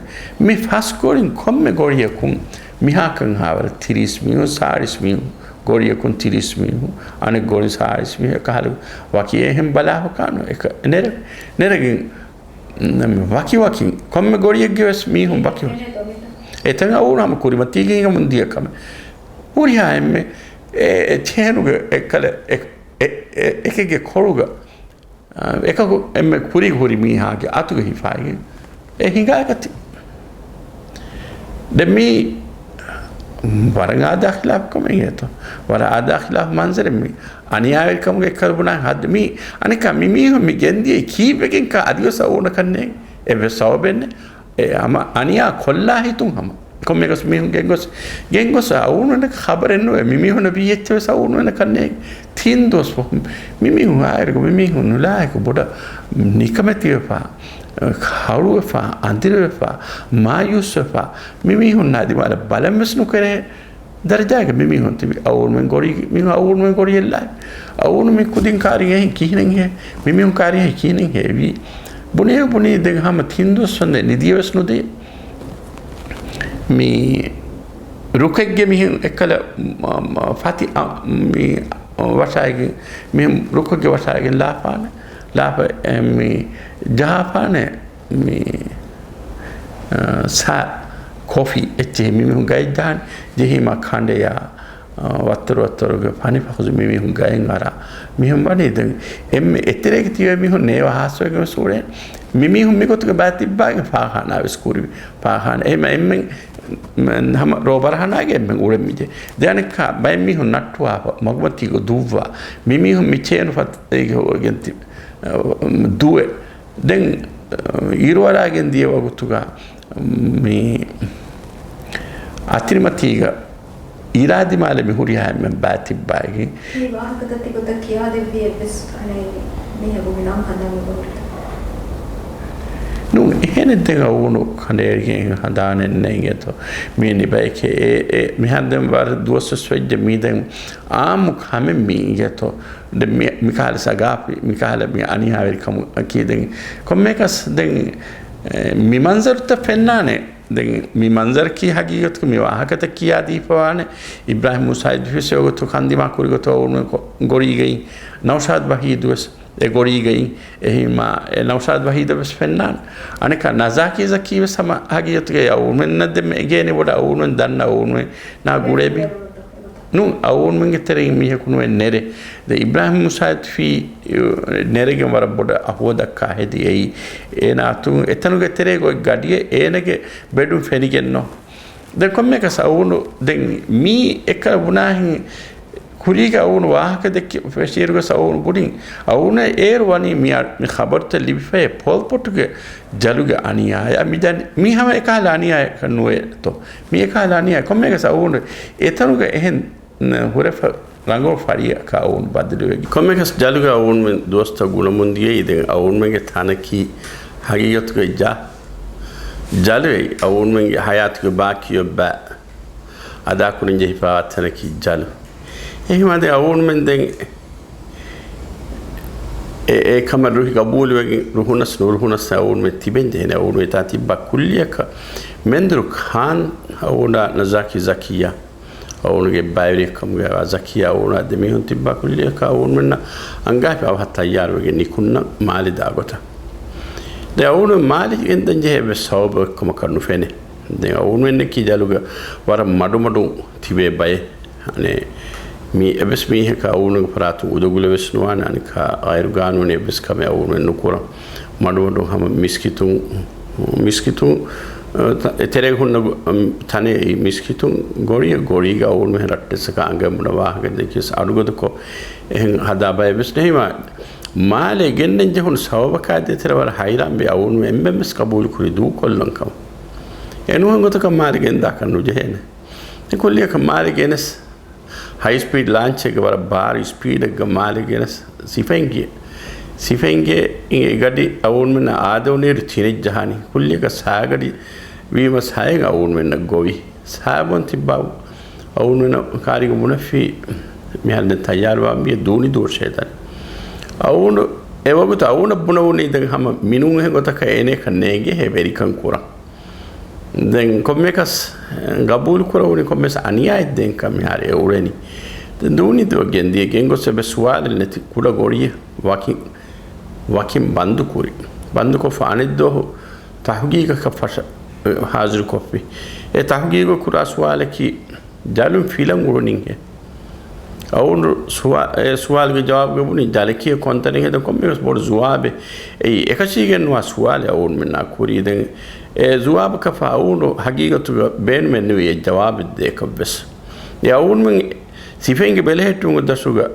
މި ފަސް ގޮޅިން ކޮންމެ ގޮޅިއަކުން މިހާކަން ހާވަރަށް ތިރީސް މީހުން، ސާޅީސް މީހުން، ގޮޅިއަކުން ތިރީސް މީހުން، އަނެއް ގޮޅި ސާޅީސް މީހުން، އެކަހަލަ ވަކި އެހެން ބަލާފަކާނު އެކަ ނެރެ، ނެރެގެން ވަކި ވަކިން ކޮންމެ ގޮޅިއެއްގެ ވެސް މީހުން ވަކި އެތަން އަވުނާމަ ކުރިމަތީގެ ހިނގަމުން ދިޔަ ކަމެއް. ހުރިހާ އެންމެ އެ، އެ ޗޭނުގެ އެއްކަލަ އެ، އެ، އެ، އެކެއްގެ ކޮޅުގަ، އާ، އެކަކު އެންމެ ކުރީގަ ހުރި މީހާގެ އަތުގަ ހިފާގެން އެ ހިނގާގަތީ. ދެން މީ ވަރަށް އާދާ ޚިލާފު ކަމެއް އިނގޭތޯ. ވަރަށް އާދާ ޚިލާފު މަންޒަރެއް މީ. އަނިޔާވެރިކަމުގެ އެއްކަލަ ބުނާ ހައްދު މީ. އަނެއްކާ މި މީހުން މި ގެންދިޔައީ ކީއްވެގެންކާ އަދިވެސް އަވުނަކަށް ނޭނގެ. އެއްވެސް ސަބަބެއް ނެތް. އެ ހަމަ އަނިޔާ ކޮށްލާ ހިތުން ހަމަ. ކޮންމެއަކަސް މީހުން ގެންގޮސް، ގެންގޮސް އަވުނުންނަކަށް ޚަބަރެއް ނުވޭ. މި މީހުންނަށް ވީ އެއްޗެއް ވެސް އަވުނުންނަކަށް ނޭނގެ. ތިން ދުވަސް ފަހުން މި މީހުން އާއިރުގަ މި މީހުން ނުލާހިކު ބޮޑަށް ނިކަމެތިވެފަ، ހަޅުވެފަ، އަނދިރިވެފަ، މާޔޫސްވެފަ، މި މީހުންނާ ދިމާލަށް ބަލަން ވެސް ނުކެރޭ ދަރަޖާގަ މި މީހުން ތިބި. އަވުނުމެން ގޮޅީ، މީހުން އަވުނުމެން ގޮޅިއެއްލާ. އަވުނު މި ކުދިން ކާރިން އެހެން ކިހިނެއްހޭ؟ މި މީހުން ކާރިން އެހެން ކިހިނެއްހޭ ވީ؟ ބުނި ބުނީ ދެން ހަމަ ތިން ދުވަސް ވަންދެން ނިދިޔަ ވެސް ނުދޭ. މި ރުކެއްގެ މިހެން އެއްކަލަ، މ، މ، ފަތި، އަ، މި ވަށާގެން، މިހެން ރުކެއްގެ ވަށާގެން ލާފާނެ، ލާފަ، އެ، މި ޖަހާފާނެ، މި، އަ، ސާ، ކޮފީ އެއްޗެހި މި މީހުން ގައެއް ޖަހާނެ، ޖެހީމާ ކަނޑެޔާ، އަ، ވައްތަރު ވައްތަރުގެ ފަނިފަހުޒު މި މީހުން ގައެއް އަރާ. މިހެން ވަނީ ދެން އެންމެ އެތެރޭގެ ތިބޭ މީހުން ނޭވަ ހާސްވެގެން ވެސް އުޅޭ. މި މީހުން މިގޮތުގެ ބައި ތިއްބާގެ ފާޚާނާ ވެސް ކުރި. ފާޚާނާ އެހެމަ އެންމެން ހަމަ ރޯ ބަރަހަނާގެ އެންމެން އުޅެން މިޖެ. ދެއަނެއްކާ ބައެއް މީހުން ނައްޓުވާފަ، މަގުމަތީގަ ދުއްވާ. މި މީހުން މި ޗޭނު ފަތައިގެ ހޮވެގެން ތި، ދުވެ. ދެން، އަ، އިރުއަރާގެން ދިޔަ ވަގުތުގަ މި އަތިރިމަތީގަ އިރާދިމާލެ މި ހުރިހާ އެންމެން ބައިތިއްބާގެން. މި ވާހަކަތައް ތިގޮތަށް ކިޔާދެއްވި އެއްވެސް އަނެއް މީހަކުގެ ނަން ހަނދާން އުޅުންތަ؟ ނޫން، އެހެނެއް ދެން އަވުނު ކަނޑައެޅިގެން ހަނދާނެއް ނޭނގޭތޯ. މީ ނިބައެކޭ އެ، އެ، މިހާރު ދެން ވަރަށް ދުވަސްވެސް ވެއްޖެ މީ ދެން އާއްމު ކަމެއް މީ އިނގޭތޯ. ދެން މި، މިކަހަލަ ސަގާފި، މިކަހަލަ މި އަނިޔާވެރިކަމަކީ ދެން ކޮންމެއަކަސް ދެން، އެ، މި މަންޒަރުތައް ފެންނާނެ. ދެން މި މަންޒަރަކީ ހަގީގަތުގަ މި ވާހަކަތައް ކިޔާދީފަވާނެ. އިބްރާހިމް މޫސާ އިދްރީސް އެ ވަގުތު ކަންދިމާ ކުރި ގޮތަށް އަވުނު ގޮ، ގޮޅީގައި ނައުޝާދު ވަހީދު ވެސް އެ ގޮޅީގައި އެހީމާ އެ ނައުޝާދު ވަހީދަށް ވެސް ފެންނާނެ. އަނެއްކާ ނަޒާކީ ޒަކީ ވެސް ހަމަ ހަގީގަތުގައި އަވުނުމެންނަށް ދެން އެނގޭނެ ބޮޑަށް އަވުނުމެން ދަންނަ އަވުނުމެންނާ ގުޅޭ މީ. ނޫން، އަވުންމެންގެ ތެރެއިން މީހަކު ނުވެ ނެރެ. ދެ އިބްރާހިމް މޫސާ އިދްރީސް ނެރެގެން ވަރަށް ބޮޑަށް އަހުވަދައްކާ ހެދި އެއީ. އޭނާ އަތުން އެތަނުގެ ތެރޭގަ އޮތް ގަޑިއެއް އޭނަގެ ބެޑުން ފެނިގެންނޯ. ދެން ކޮންމެއަކަސް އަވުނު ދެން މީ އެކަ ބުނާހެން ކުރީގަ އަވުނު ވާހަކަ ދެއްކި ފެށިއިރުގަސް އަވުނު ބުނިން. އަވުނަށް އޭރު ވަނީ މި އަ، މި ޚަބަރުތައް ލިބިފައޭ ޕޯލްޕޮޓުގެ ޖަލުގެ އަނިޔާއާ މި ދަނީ. މީ ހަމަ އެކަހަލަ އަނިޔާއަކަށް ނުވޭތޯ. މީ އެކަހަލަ އަނިޔާ ކޮންމެއަކަސް އަވުނު އެތަނުގަ އެހެން ހުރެފަ ރަނގަޅު ފަރިއަކަށް އަވުނު ބަދަލުވެގެން. ކޮންމެއަކަސް ޖަލުގެ އަވުންމެން ދުވަސްތައް ގުނަމުން ދިޔައީ. ދެން އަވުންމެންގެ ތަނަކީ ހަގީގަތުގައި ޖަ، ޖަލުއެއް. އަވުންމެންގެ ހަޔާތުގެ ބާކީ އޮތް ބައި އަދާކުރަން ޖެހިފައިވާ ތަނަކީ ޖަލު. އެހެންވީމާ ދެން އަވުންމެން ދެން އެ، އެ ކަމަށް ރުހި ގަބޫލުވެގެން ރުހުނަސް ނުރުހުނަސް އަވުންމެން ތިބެން ޖެހޭނެ. އަވުނު އެތާ ތިއްބާ ކުއްލިއަކަށް މެންދުރު ޚާން އަވުނާ ނަޒާކީ ޒަކިއްޔާ އަވުނުގެ ބައިވެރިއެއް ކަމުގައިވާ ޒަކިއްޔާ އަވުނާ ދެމީހުން ތިއްބާ ކުއްލިއަކަށް އަވުންމެންނަށް އަންގާފި އަވަހަށް ތައްޔާރުވެގެން ނިކުންނަ މާލެ ދާގޮތަށް. ދެން އަވުނު މާލެ ގެންދަން ޖެހޭ އެއްވެސް ސަބަބެއް ކަމަކަށް ނުފެނޭ. ދެން އަވުންމެންނަކީ ޖަލުގަ ވަރަށް މަޑުމަޑުން ތިބޭ ބައެއް. އަނެއް މީ އެއްވެސް މީހަކަށް އަވުނުގެ ފަރާތުން އުދަގުލެއް ވެސް ނުވާނެ. އަނެއްކާ ޣައިރު ގާނޫނީ އެއްވެސް ކަމެއް އަވުނުމެން ނުކުރަން. މަޑުމަޑުން ހަމަ މިސްކިތުން، މިސްކިތުން، އަ، ތަ، އެތެރޭގަ ހުންނަ ގޮ، އަ، ތަނެއް މިސްކިތުން ގޮޅިއަށް، ގޮޅީގަ އަވުނުމެން ރައްޓެއްސަކާ އަނގައި ބުނަ ވާހަކަ ދެއްކިޔަސް އަޑުގަދަކޮށް އެހެން ހަދާ ބައެއް ވެސް ނެހި. މާލެ ގެންނަން ޖެހުނު ސަބަބަކާ ދޭތެރޭ ވަރަށް ހައިރާންވެ އަވުނު އެންމެން ވެސް ޤަބޫލުކުރި ދޫކޮށްލަން ކަމަށް. އެނޫހެން ގޮތަކަށް މާލެ ގެންދާކަށް ނުޖެހޭނެ. އެ ކުއްލިއަކަށް މާލެ ގެނެސް ހައި ސްޕީޑް ލާންޗެއްގެ ވަރަށް ބާރު ސްޕީޑެއްގަ މާލެ ގެނެސް ސިފައިން ގެ، ސިފައިން ގެ އިނގޭ ގަޑި އަވުންމެންނަށް އާދެވުނުއިރު ތިނެއް ޖަހާނީ. ކުއްލިއަކަށް ސާގަޑި ވީމަ ސައެއް އަވުންމެންނަށް ގޮވި. ސާބޮން ތިއްބާ އަވުންމެންނަށް ކާރިގަ ބުނެފި މިހާރު ދެން ތައްޔާރުވާން ވިޔަ ދޫނި ދޫރަށޭ ދަނީ. އައުނު، އެވަގުތު އައުނަށް ބުނެވުނީ ދެން ހަމަ މިނޫންހެން ގޮތަކަށް އޭނައަކަށް ނޭނގޭހޭ ވެރިކަން ކުރަން. ދެން ކޮންމެއަކަސް ގަބޫލު ކުރެވުނީ ކޮންމެސް އަނިޔާއެއް ދޭންކަން މިހާރު އެ އުޅެނީ. ދެން ދޫނިދޫއަށް ގެންދިޔަ ގެންގޮސް އެބަ ސުވާލެއް ނެތި ކުޑަ ގޮޅިއެއް ވަކިން، ވަކިން ބަންދު ކުރި. ބަންދުކޮށްފަ އަނެއްދުވަހު ތަހުގީގަކަށް ފަށަ، ހާޒިރުކޮށްފި. އެ ތަހުގީގު ކުރާ ސުވާލަކީ، ޖަލުން ފިލަން އުޅުނީހޭ؟ އައުނު ސުވާ، އެ ސުވާލުގެ ޖަވާބުގަ ބުނި، ޖަލަކީ ކޮންތަނެއް ހެދަން ކޮންމެވެސް ބޮޑު ޖުވާބެއް. އެއީ އެކަށީގެންނުވާ ސުވާލެއް އައުނުމެންނާ ކުރީ. ދެން އެ ޖުވާބަކަށްފަހު އައުނު ހަގީގަތުގަ ބޭނުމެއް ނުވި އެ ޖަވާބެއް ދޭކަށްވެސް. އެ އައުނުމެން ސިފައިންގެ ބެލެހެއްޓުމުގެ ދަށުގަ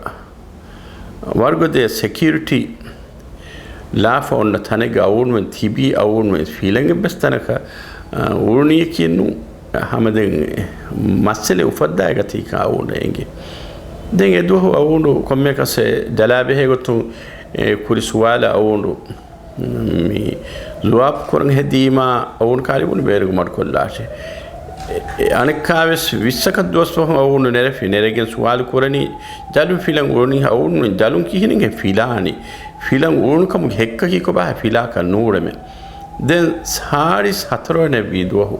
ވަރުގަދަ ސެކިއުރިޓީ ލާފަ އޮންނަ ތަނެއްގަ އައުނުމެން ތިބީ، އައުނުމެން ފިލަން އެއްވެސް ތަނަކަށް، އަ، އުޅުނީކީއެއްނު. ހަމަ ދެން މައްސަލަ އުފައްދާގަތީކަން އައުނު އެނގި. ދެން އެދުވަހު އައުނު ކޮންމެއަކަސް ޖަލާ ބެހޭ ގޮތުން އެ ކުރި ސުވާލަށް އައުނު މި ޖުވާބު ކުރަން ހެދީމާ އައުނު ކާރިބުނި ބޭރުގަ މަޑުކޮށްލާށޭ. އެ، އެ އަނެއްކާވެސް ވިއްސަކަށް ދުވަސްވަހު އައުނު ނެރެފި. ނެރެގެން ސުވާލު ކުރަނީ، ޖަލުން ފިލަން އުޅުނީ؟ އައުނު ޖަލުން ކިހިނެއްހޭ ފިލާނީ؟ ފިލަން އުޅުނުކަމުގެ ހެއްކަކީ ކޮބާހޭ ފިލާކަށް ނޫޅެމެ. ދެން ސާޅީސް ހަތަރުވަނަ ވީ ދުވަހު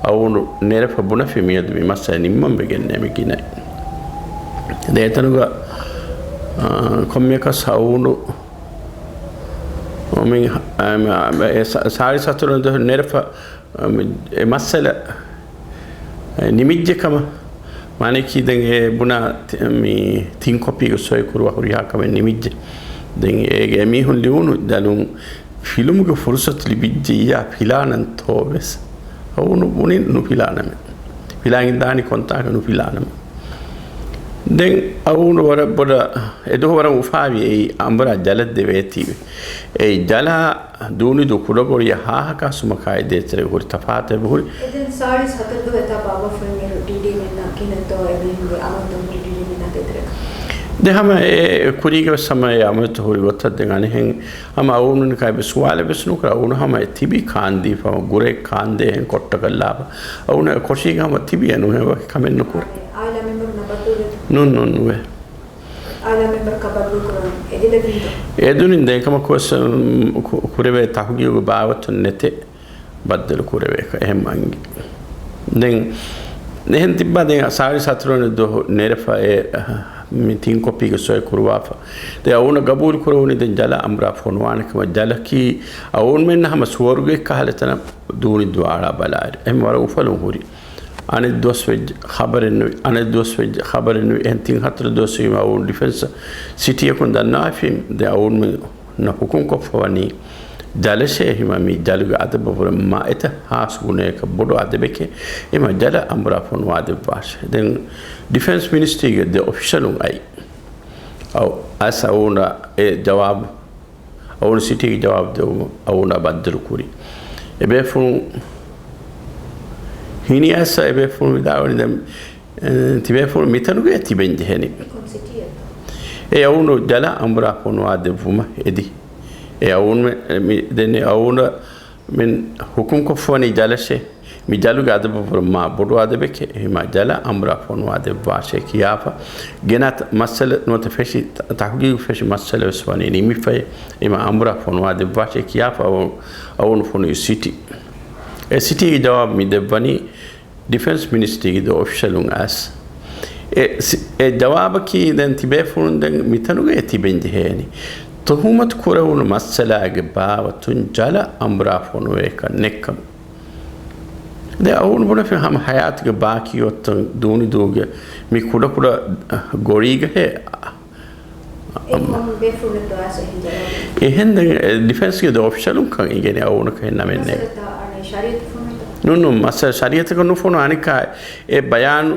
އައުނު ނެރެފަ ބުނެފި މިއަދު މި މައްސަލަ ނިންމަން ވެގެންނޭ މި ގިނައި. ދޭތަނުގަ، އާ، ކޮންމެއަކަސް އައުނު މި، އާ، އެ ސާ، ސާޅީސް ހަތަރުވަނަ ދުވަހު ނެރެފަ އެ މައްސަލަ ނިމިއްޖެ ކަމަށް، މާނައަކީ ދެން އެ ބުނާ ތި، މި ތިން ކޮޕީގެ ސޮއި ކުރުވާ ހުރިހާ ކަމެއް ނިމިއްޖެ. ދެން އޭގެ އެމީހުން ލިޔުނު ޖަލުން ފިލުމުގެ ފުރުސަތު ލިބިއްޖެއްޔާ ފިލާނަންތޯ ވެސް. އައުނު ބުނި ނުފިލާނަމޭ. ފިލާގެން ދާނީ ކޮންތާކަށް ނުފިލާނަމޭ. ދެން އައުނު ވަރަށް ބޮޑަށް އެދުވަހު ވަރަށް އުފާވި އެއީ އަނބުރާ ޖަލަށް ދެވޭތީވެ. އެއީ ޖަލާ ދޫނިދޫ ކުޑަގޮޅިއަށް ހާހަކާ ސުމަކާއި ދޭތެރޭގަ ހުރި ތަފާތެއް ހުރި. އެ ދެން ސާޅީސް ހަތަރު ދުވަހު އެތާ ބާއްވަފައި މިރު ޑީޑީމެންނާ ކިހިނެއްތޯ އެމީހުންގެ އަމަލުތައް ހުރި ޑީޑީމެންނާ ދޭތެރޭގަ؟ ދެން ހަމަ އެ ކުރީގެ ވެސް ހަމަ އެ އަމަލުތައް ހުރި ގޮތަށް ދެން އަނެއްހެން ހަމަ އައުނުން ކާ އެއްވެސް ސުވާލެއް ވެސް ނުކުރާ. އައުނު ހަމަ އެ ތިބީ ކާންދީފަ ހަމަ ގުރޭ ކާންދޭހެން ކޮށްޓަކަށް ލާފަ. އައުނު އެ ކޮށީގެ ހަމަ ތިބީ އެ ނުހެން ވަކި ކަމެއް ނުކުރޭ. އާއިލާ މެމްބަރުންނާ ބައްދަލުވޭތޯ؟ ނޫން، ނޫން، ނުވޭ. އާއިލާ މެމްބަރަކާ ބައްދަލުކުރަން އެދިލެވީތޯ؟ އެދުނިން ދެން ކަމަކުވެސް، އު، ކު، ކުރެވޭ ތަހުގީގު ބާވަތުން ނެތޭ ބައްދަލު ކުރެވޭކަށް އެހެން އަންގި. ދެން އެހެން ތިއްބާ ދެން ސާޅީސް ހަތަރުވަނަ ދުވަހު ނެރެފަ އެ، މި ތިން ކޮޕީގެ ސޮއި ކުރުވާފަ. ދެން އައުނަށް ގަބޫލު ކުރެވުނީ ދެން ޖަލަށް އަނބުރާ ފޮނުވާނެ ކަމަށް. ޖަލަކީ އައުންމެންނަށް ހަމަ ސުވަރުގެ ކަހަލަ ތަނަށް ދޫނި ދުވާޅާ ބަލާއިރު. އެހެން ވަރަށް އުފަލުން ހުރި. އަނެއް ދުވަސް ވެއްޖެ، ޚަބަރެއް ނުވި، އަނެއް ދުވަސް ވެއްޖެ، ޚަބަރެއް ނުވި. އެހެން ތިން ހަތަރު ދުވަސް ވީމަ އައުން ޑިފެންސް ސިޓީއަކުން ދަންނަވާފި. ދެން އައުންމެންނަށް ހުކުމްކޮށްފަ ވަނީ ޖަލަށޭ ހިމަ މި ޖަލުގެ އަދަބަށްވުރެ މާ އެތައް ހާސް ގުނަޔަކަށް ބޮޑު އަދަބެކޭ. އެހިމަ ޖަލަށް އަނބުރާ ފޮނުވާ ދެއްވާށޭ. ދެން ޑިފެންސް މިނިސްޓްރީގެ ދެ އޮފިޝަލުން އައި. އައު، އައިސް އައުނަށް އެ ޖަވާބު އައުނު ސިޓީގެ ޖަވާބު ދެވުމަށް އައުނަށް ބައްދަލު ކުރި. އެބޭފުޅުން ހިނިއައިސް އެބޭފުޅުން ވިދާޅުވަނީ ދެން، އެ، ތިބޭފުޅުން މިތަނުގައޭ ތިބެން ޖެހެނީ. އެ އައުނު ޖަލަށް އަނބުރާ ފޮނުވާ ދެއްވުމަށް އެދި. އެ އައުނު މެ، މި، ދެން އެ އައުނަށް މެން ހުކުމްކޮށްފަވަނީ ޖަލަށޭ. މި ޖަލުގެ އަދަބަށްވުރެ މާ ބޮޑު އަދަބެކޭ. އެހިމަ ޖަލަށް އަނބުރާ ފޮނުވާ ދެއްވާށޭ ކިޔާފަ. ގެނައި މައްސަލަ ނުވަތަ ފެށި ތަ، ތަހުގީގު ފެށި މައްސަލަ ވެސް ވަނީ ނިމިފައޭ. އެހިމަ އަނބުރާ ފޮނުވާ ދެއްވާށޭ ކިޔާފަ އައު، އައުނު ފޮނުވި ސިޓީ. އެ ސިޓީގެ ޖަވާބު މި ދެއްވަނީ ޑިފެންސް މިނިސްޓްރީގެ ދެ އޮފިޝަލުން އައިސް. އެ ސި، އެ ޖަވާބަކީ ދެން ތިބޭފުޅުން ދެން މިތަނުގައޭ ތިބެން ޖެހޭނީ. ތުހުމަތު ކުރެވުނު މައްސަލާގެ ބާވަތުން ޖަލަށް އަނބުރާ ފޮނުވޭކަށް ނެއްކަމަށް. ދެން އައުނު ބުނެފި ހަމަ ހަޔާތުގެ ބާކީ އޮތްތަން ދޫނިދޫގެ މި ކުޑަކުޑަ ގޮޅީގަހޭ. އެ ކޮން ބޭފުޅެއްތޯ އައިސް އެހެން ޖަވާބެއް؟ އެހެން ދެން ޑިފެންސްގެ ދެ އޮފިޝަލުން ކަން އިނގޭނެ އައުނަކަށް ނަމެއް ނެތް. މައްސަލަތައް އަނެއް ޝަރީއަތަށް ފޮނުވިތޯ؟ ނޫން، ނޫން، މައްސަލަ ޝަރީއަތަކަށް ނުފޮނު އަނެއްކާ އެ ބަޔާނު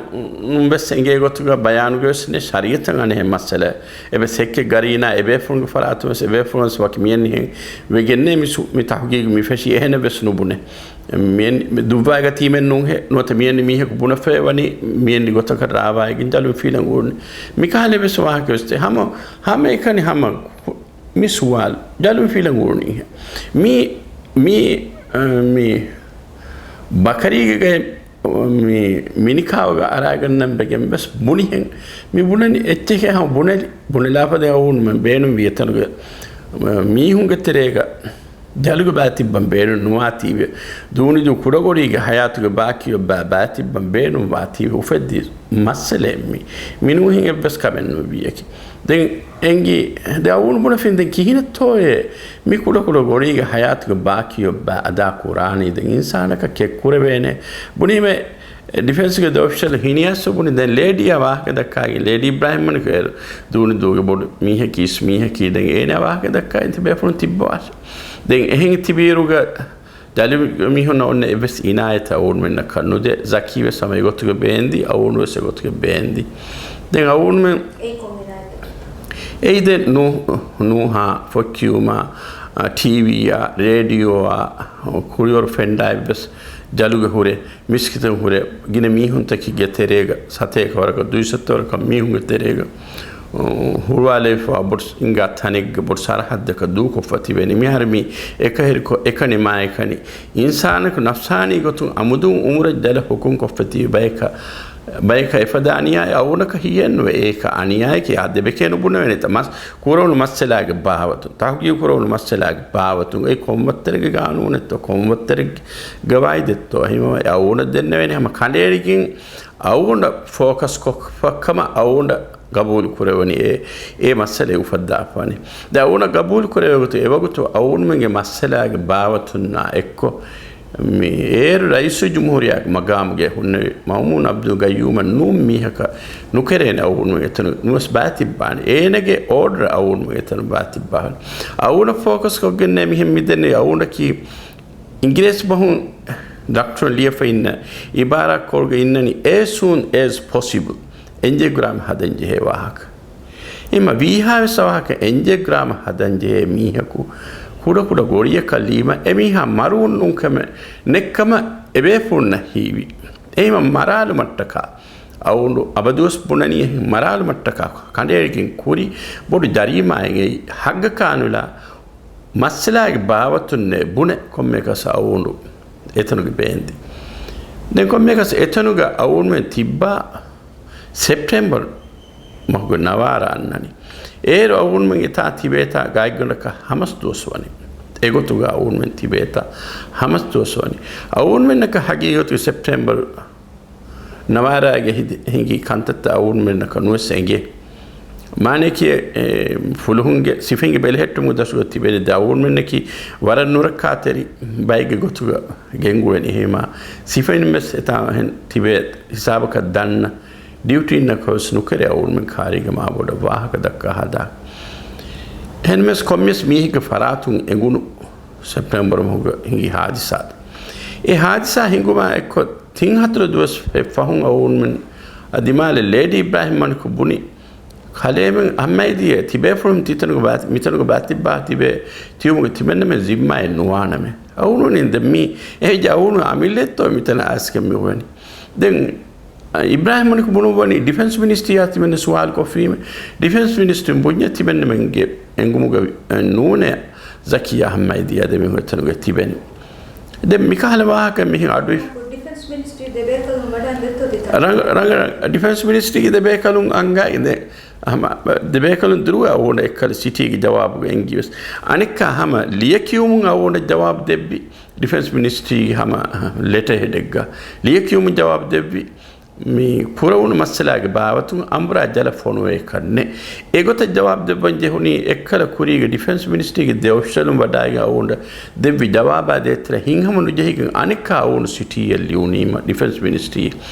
ވެސް އެނގޭ ގޮތުގަ ބަޔާނުގަ ވެސް ނެ ޝަރީއަތަށް އަނެއް މައްސަލަ. އެބަ ސެއްކެ ގަރީނާ އެބޭފުޅުންގެ ފަރާތުން ވެސް އެބޭފުޅުން ވެސް ވަކި މިއެން މިހެން ވެގެންނޭ މި ސު، މި ތަހުގީގު މި ފެށީ އެހެނެއް ވެސް ނުބުނެ. މިއެން ދުއްވާގަތީމެއް ނޫންހޭ، ނުވަތަ މިއެން މީހަކު ބުނެފައި ވަނީ މިއެން ގޮތަކަށް ރާވާއިގެން ޖަލުން ފިލަން އުޅުނީ. މިކަހަލަ ވެސް ވާހަކަ ވެސް ހަމަ، ހަމަ އެކަނި ހަމަ މި ސުވާލު ޖަލުން ފިލަން އުޅުނީ. މި، މި، އަ، މި ބަކަރީގެ ގައި މި މިނިކާވަގަ އަރާގަންނަން ވެގެން ވެސް ބުނިހެން. މި ބުނަނީ އެއްޗެކޭ ހަމަ ބުނެލި، ބުނެލާފަދަ އަވުން މެ ބޭނުންވި އެތަނުގެ މީހުންގެ ތެރޭގަ ޖަލުގެ ބާތިއްބަން ބޭނުން ނުވާތީވެ. ދޫނިދޫ ކުޑަގޮޅީގެ ހަޔާތުގެ ބާކީ އޮއްބާ ބާތިއްބަން ބޭނުން ވާތީވެ. އުފެއްދި މައްސަލައެއް މީ. މި ނޫހިން އެއްވެސް ކަމެއް ނުވިއެކި. ދެން އެނގި ދެ އަވުން ބުނެފިން ދެން ކިހިނެއްތޯއޭ މި ކުޑަކުޑަ ގޮޅީގެ ހަޔާތުގެ ބާކީ އޮއްބާ އަދާ ކުރާނީ؟ ދެން އިންސާނަކަށް ކެއްކުރެވޭނެ. ބުނީމެ ޑިފެންސްގެ ދެ އޮފިޝަލް ހިނިއައްސު ބުނި ދެން ލޭޑީއާ ވާހަކަ ދައްކާގެ ލޭޑީ އިބްރާހިމް މަނިކު އޭރު ދޫނި ދޫގެ ބޮޑު މީހަކީ އިސް މީހަކީ ދެން އޭނާ ވާހަކަ ދައްކާ އިންތިބޭފުޅުން ތިއްބަވާށެ. ދެން އެހެން ތިބީރުގަ ޖަލި މީހުންނަށް އޮންނަ އެއްވެސް އިނާޔަތެއް އަވުންމެންނަކަށް ނުދޭ. ޒަކީ ވެސް ހަމަ އެގޮތުގަ ބޭންދި، އަވުން ވެސް އެގޮތުގަ ބޭންދި. ދެން އަވުންމެން އެއީ ދެން ނޫ-، ނޫހާ ފޮއްކިއުމާ، ޓީވީއާ، ރޭޑިއޯއާ، ކުޅިވަރު ފެންޑާ އެއްވެސް ޖަލުގެ ހުރެ މިސްކިތުން ހުރެ ގިނަ މީހުންތަކެއްގެ ތެރޭގަ، ސަތޭކަ ވަރަކަށް ދުއިސައްތަ ވަރަކަށް މީހުންގެ ތެރޭގަ، އު، ހުޅުވާލެވިފައި ބޮޑު އިންގާ ތަނެއްގަ ބޮޑު ސަރަހައްދަކަށް ދޫކޮށްފަ ތިބެނީ. މިހާރު މީ އެކަހެރިކޮށް، އެކަނި މާ އެކަނި އިންސާނަކު ނަފްސާނީ ގޮތުން އަމުދުން އުމުރަށް ޖަލަށް ހުކުމް ކޮށްފަ ތިބި ބަޔަކަށް، ބަޔަކަށް އެފަދަ އަނިޔާއެއް އަވުނަކަށް ހިޔެއްނުވޭ. އޭކަ އަނިޔާއެކޭ. އާ ދެބެކޭ ނުބުނެވޭނެތަ؟ މަސް ކުރެވުނު މައްސަލާގެ ބާވަތުން، ތަހުގީގު ކުރެވުނު މައްސަލާގެ ބާވަތުން، އެ ކޮން ވައްތަރެއްގެ ގާނޫނެއްތޯ، ކޮން ވައްތަރެއްގެ ގަވާއިދެއްތޯ، އެހެންވީމަ އަވުނަށް ދެންނެވޭނެ ހަމަ ކަނޑައެޅިގެން އަވުނަށް ފޯކަސް ކޮށްފަ ކަމަށް އަވުނަށް ގަބޫލު ކުރެވުނީ އެ، އެ މައްސަލައެއް އުފައްދާފާނެ. ދެން އަވުނަށް ގަބޫލު ކުރެވޭ ގޮތުން އެވަގުތު އަވުންމެންގެ މައްސަލާގެ ބާވަތުންނާ އެއްކޮށް، މި އޭރު ރައީސުލްޖުމްހޫރިއްޔާގެ މަގާމުގައި ހުންނެވި މައުމޫން އަބްދުލް ގައްޔޫމަށް ނޫން މީހަކަށް ނުކެރޭނެ އަވުންމެން އެތަނު ނުވެސް ބާތިއްބާނެ. އޭނަގެ އޯޑަރ އަވުންމެން އެތަނު ބާތިއްބާފާނެ. އަވުނަށް ފޯކަސް ކޮށްގެންނޭ މިހެން މިދެންނެވި އަވުނަކީ އިނގިރޭސި ބަހުން ޑޮކްޓަރުން ލިޔެފަ އިންނަ އިބާރާތްކޮޅުގަ އިންނަނީ as soon as possible އެންޖިއޯގްރާމް ހަދަންޖެހޭ ވާހަކަ. އެމަ ވީހާވެސް ވާހަކަ އެންޖިއޯގްރާމް ހަދަންޖެހޭ މީހަކު ކުޑަކުޑަ ގޮޅިއަކަށް ލީމަ އެމީހާ މަރުވުން ނޫންކަމެއް ނެއްކަމަށް އެބޭފުޅުންނަށް ހީވި. އެހެމަ މަރާލުމަށްޓަކާ އަވުނު އަބަދުވެސް ބުނަނީ އެހެން މަރާލުމަށްޓަކާ ކަނޑައެޅިގެން ކުރި ބޮޑު ޖަރީމާއެއް އެއީ ހައްގަކާ ނުލާ މައްސަލާގެ ބާވަތުންނޭ ބުނެ ކޮންމެއަކަސް އަވުނު އެތަނުގެ ބޭންދި. ދެން ކޮންމެއަކަސް އެތަނުގަ އަވުންމެން ތިއްބާ ސެޕްޓެމްބަރު މަހުގެ ނަވާރަ އަންނަނީ. އޭރު އަވުންމެން އެތާ ތިބޭތާ ގާތްގަނޑަކަށް ހަމަސް ދުވަސް ވަނީ. އެގޮތުގަ އަވުންމެން ތިބޭތާ ހަމަސް ދުވަސް ވަނީ. އަވުންމެންނަކަށް ހަގީގަތުގެ ސެޕްޓެމްބަރު ނަވާރާގެ ހިނގި ކަންތައްތައް އަވުންމެންނަކަށް ނުވެސް އެނގޭ. މާނައަކީ، އެ، ފުލުހުންގެ ސިފައިންގެ ބެލެހެއްޓުމުގެ ދަށުގަ ތިބެނީ ދެ އަވުންމެންނަކީ ވަރަށް ނުރައްކާތެރި ބައެއްގެ ގޮތުގަ ގެންގުޅެނީ. އެހެމާ ސިފައިން ވެސް އެތާ އެހެން ތިބޭ ހިސާބަކަށް ދަންނަ ޑިއުޓީންނަކަށް ވެސް ނުކެރޭ އަވުންމެން ކާރީގަ މާބޮޑަށް ވާހަކަ ދައްކާ ހަދާ. އެހެންވެސް ކޮންމެސް މީހެއްގެ ފަރާތުން އެނގުނު ސެޕްޓެމްބަރު މަހުގަ ހިނގި ހާދިސާ. އެ ހާދިސާ ހިނގުމާ އެއްކޮށް ތިން ހަތަރު ދުވަސް ފަހުން އަވުންމެން ދިމާލެ ލޭޑީ އިބްރާހިމް މަނިކު ބުނި، ކަލޭމެން އަހްމައިދީއެއް ތިބޭފުޅުން ތިތަނުގަ ބާ-، މިތަނުގަ ބާތިއްބާ ތިބޭ ތިބުމުގެ ތިމެންނަމެން ޒިންމާއެއް ނުވާނަމޭ. އަވުނުން ދެން މީ އެހެން އަވުނު އަމިއްލައެއްތޯ މިތަނަށް އައިސްގެން މި އުޅެނީ. ދެން އިބްރާހިމް މަނިކު ބުނުއްވަނީ ޑިފެންސް މިނިސްޓްރީއާ ތިމެން ސުވާލު ކޮށްފީމެ. ޑިފެންސް މިނިސްޓްރީން ބުންޏެ ތިމެންނަމެންގެ އެނގުމުގަ ނޫނޭ ޒަކީ އަހްމައިދީއާ ދެމީހުން އެތަނުގަ ތިބެނީ. ދެން މިކަހަލަ ވާހަކަ މިހެން އަޑު ޑިފެންސް މިނިސްޓްރީ ދެބޭކަލުން ވަޑައިގަތްތޯ ތިތަން؟ ރަނގަ-، ރަނގަ-، ޑިފެންސް މިނިސްޓްރީގެ ދެބޭކަލުން އަންގާ ދެ-، ހަމަ ދެބޭކަލުން ދުރުވެ އަވުނަ އެއްކަލަ ސިޓީގެ ޖަވާބުގަ އެނގިވެސް. އަނެއްކާ ހަމަ ލިޔެކިޔުމުން އަވުނަ ޖަވާބު ދެއްވި ޑިފެންސް މިނިސްޓްރީގެ ހަމަ ލެޓަރ ހެޑެއްގަ ލިޔެކިޔުމުން ޖަވާބު ދެއްވި. މި ކުރެވުނު މައްސަލާގެ ބާވަތުން އަނބުރާ ޖަލަށް ފޮނުވޭކަށް ނެތް. އެގޮތަށް ޖަވާބު ދެއްވަން ޖެހުނީ އެއްކަލަ ކުރީގެ ޑިފެންސް މިނިސްޓްރީގެ ދެ އޮފިޝަލުން ވަޑާއިގެން އަވުން ދެއްވި ޖަވާބާ ދޭތެރޭ ހިތްހަމަ ނުޖެހިގެން އަނެއްކާ އަވުނު ސިޓީއެއް ލިޔުނީމަ ޑިފެންސް މިނިސްޓްރީ.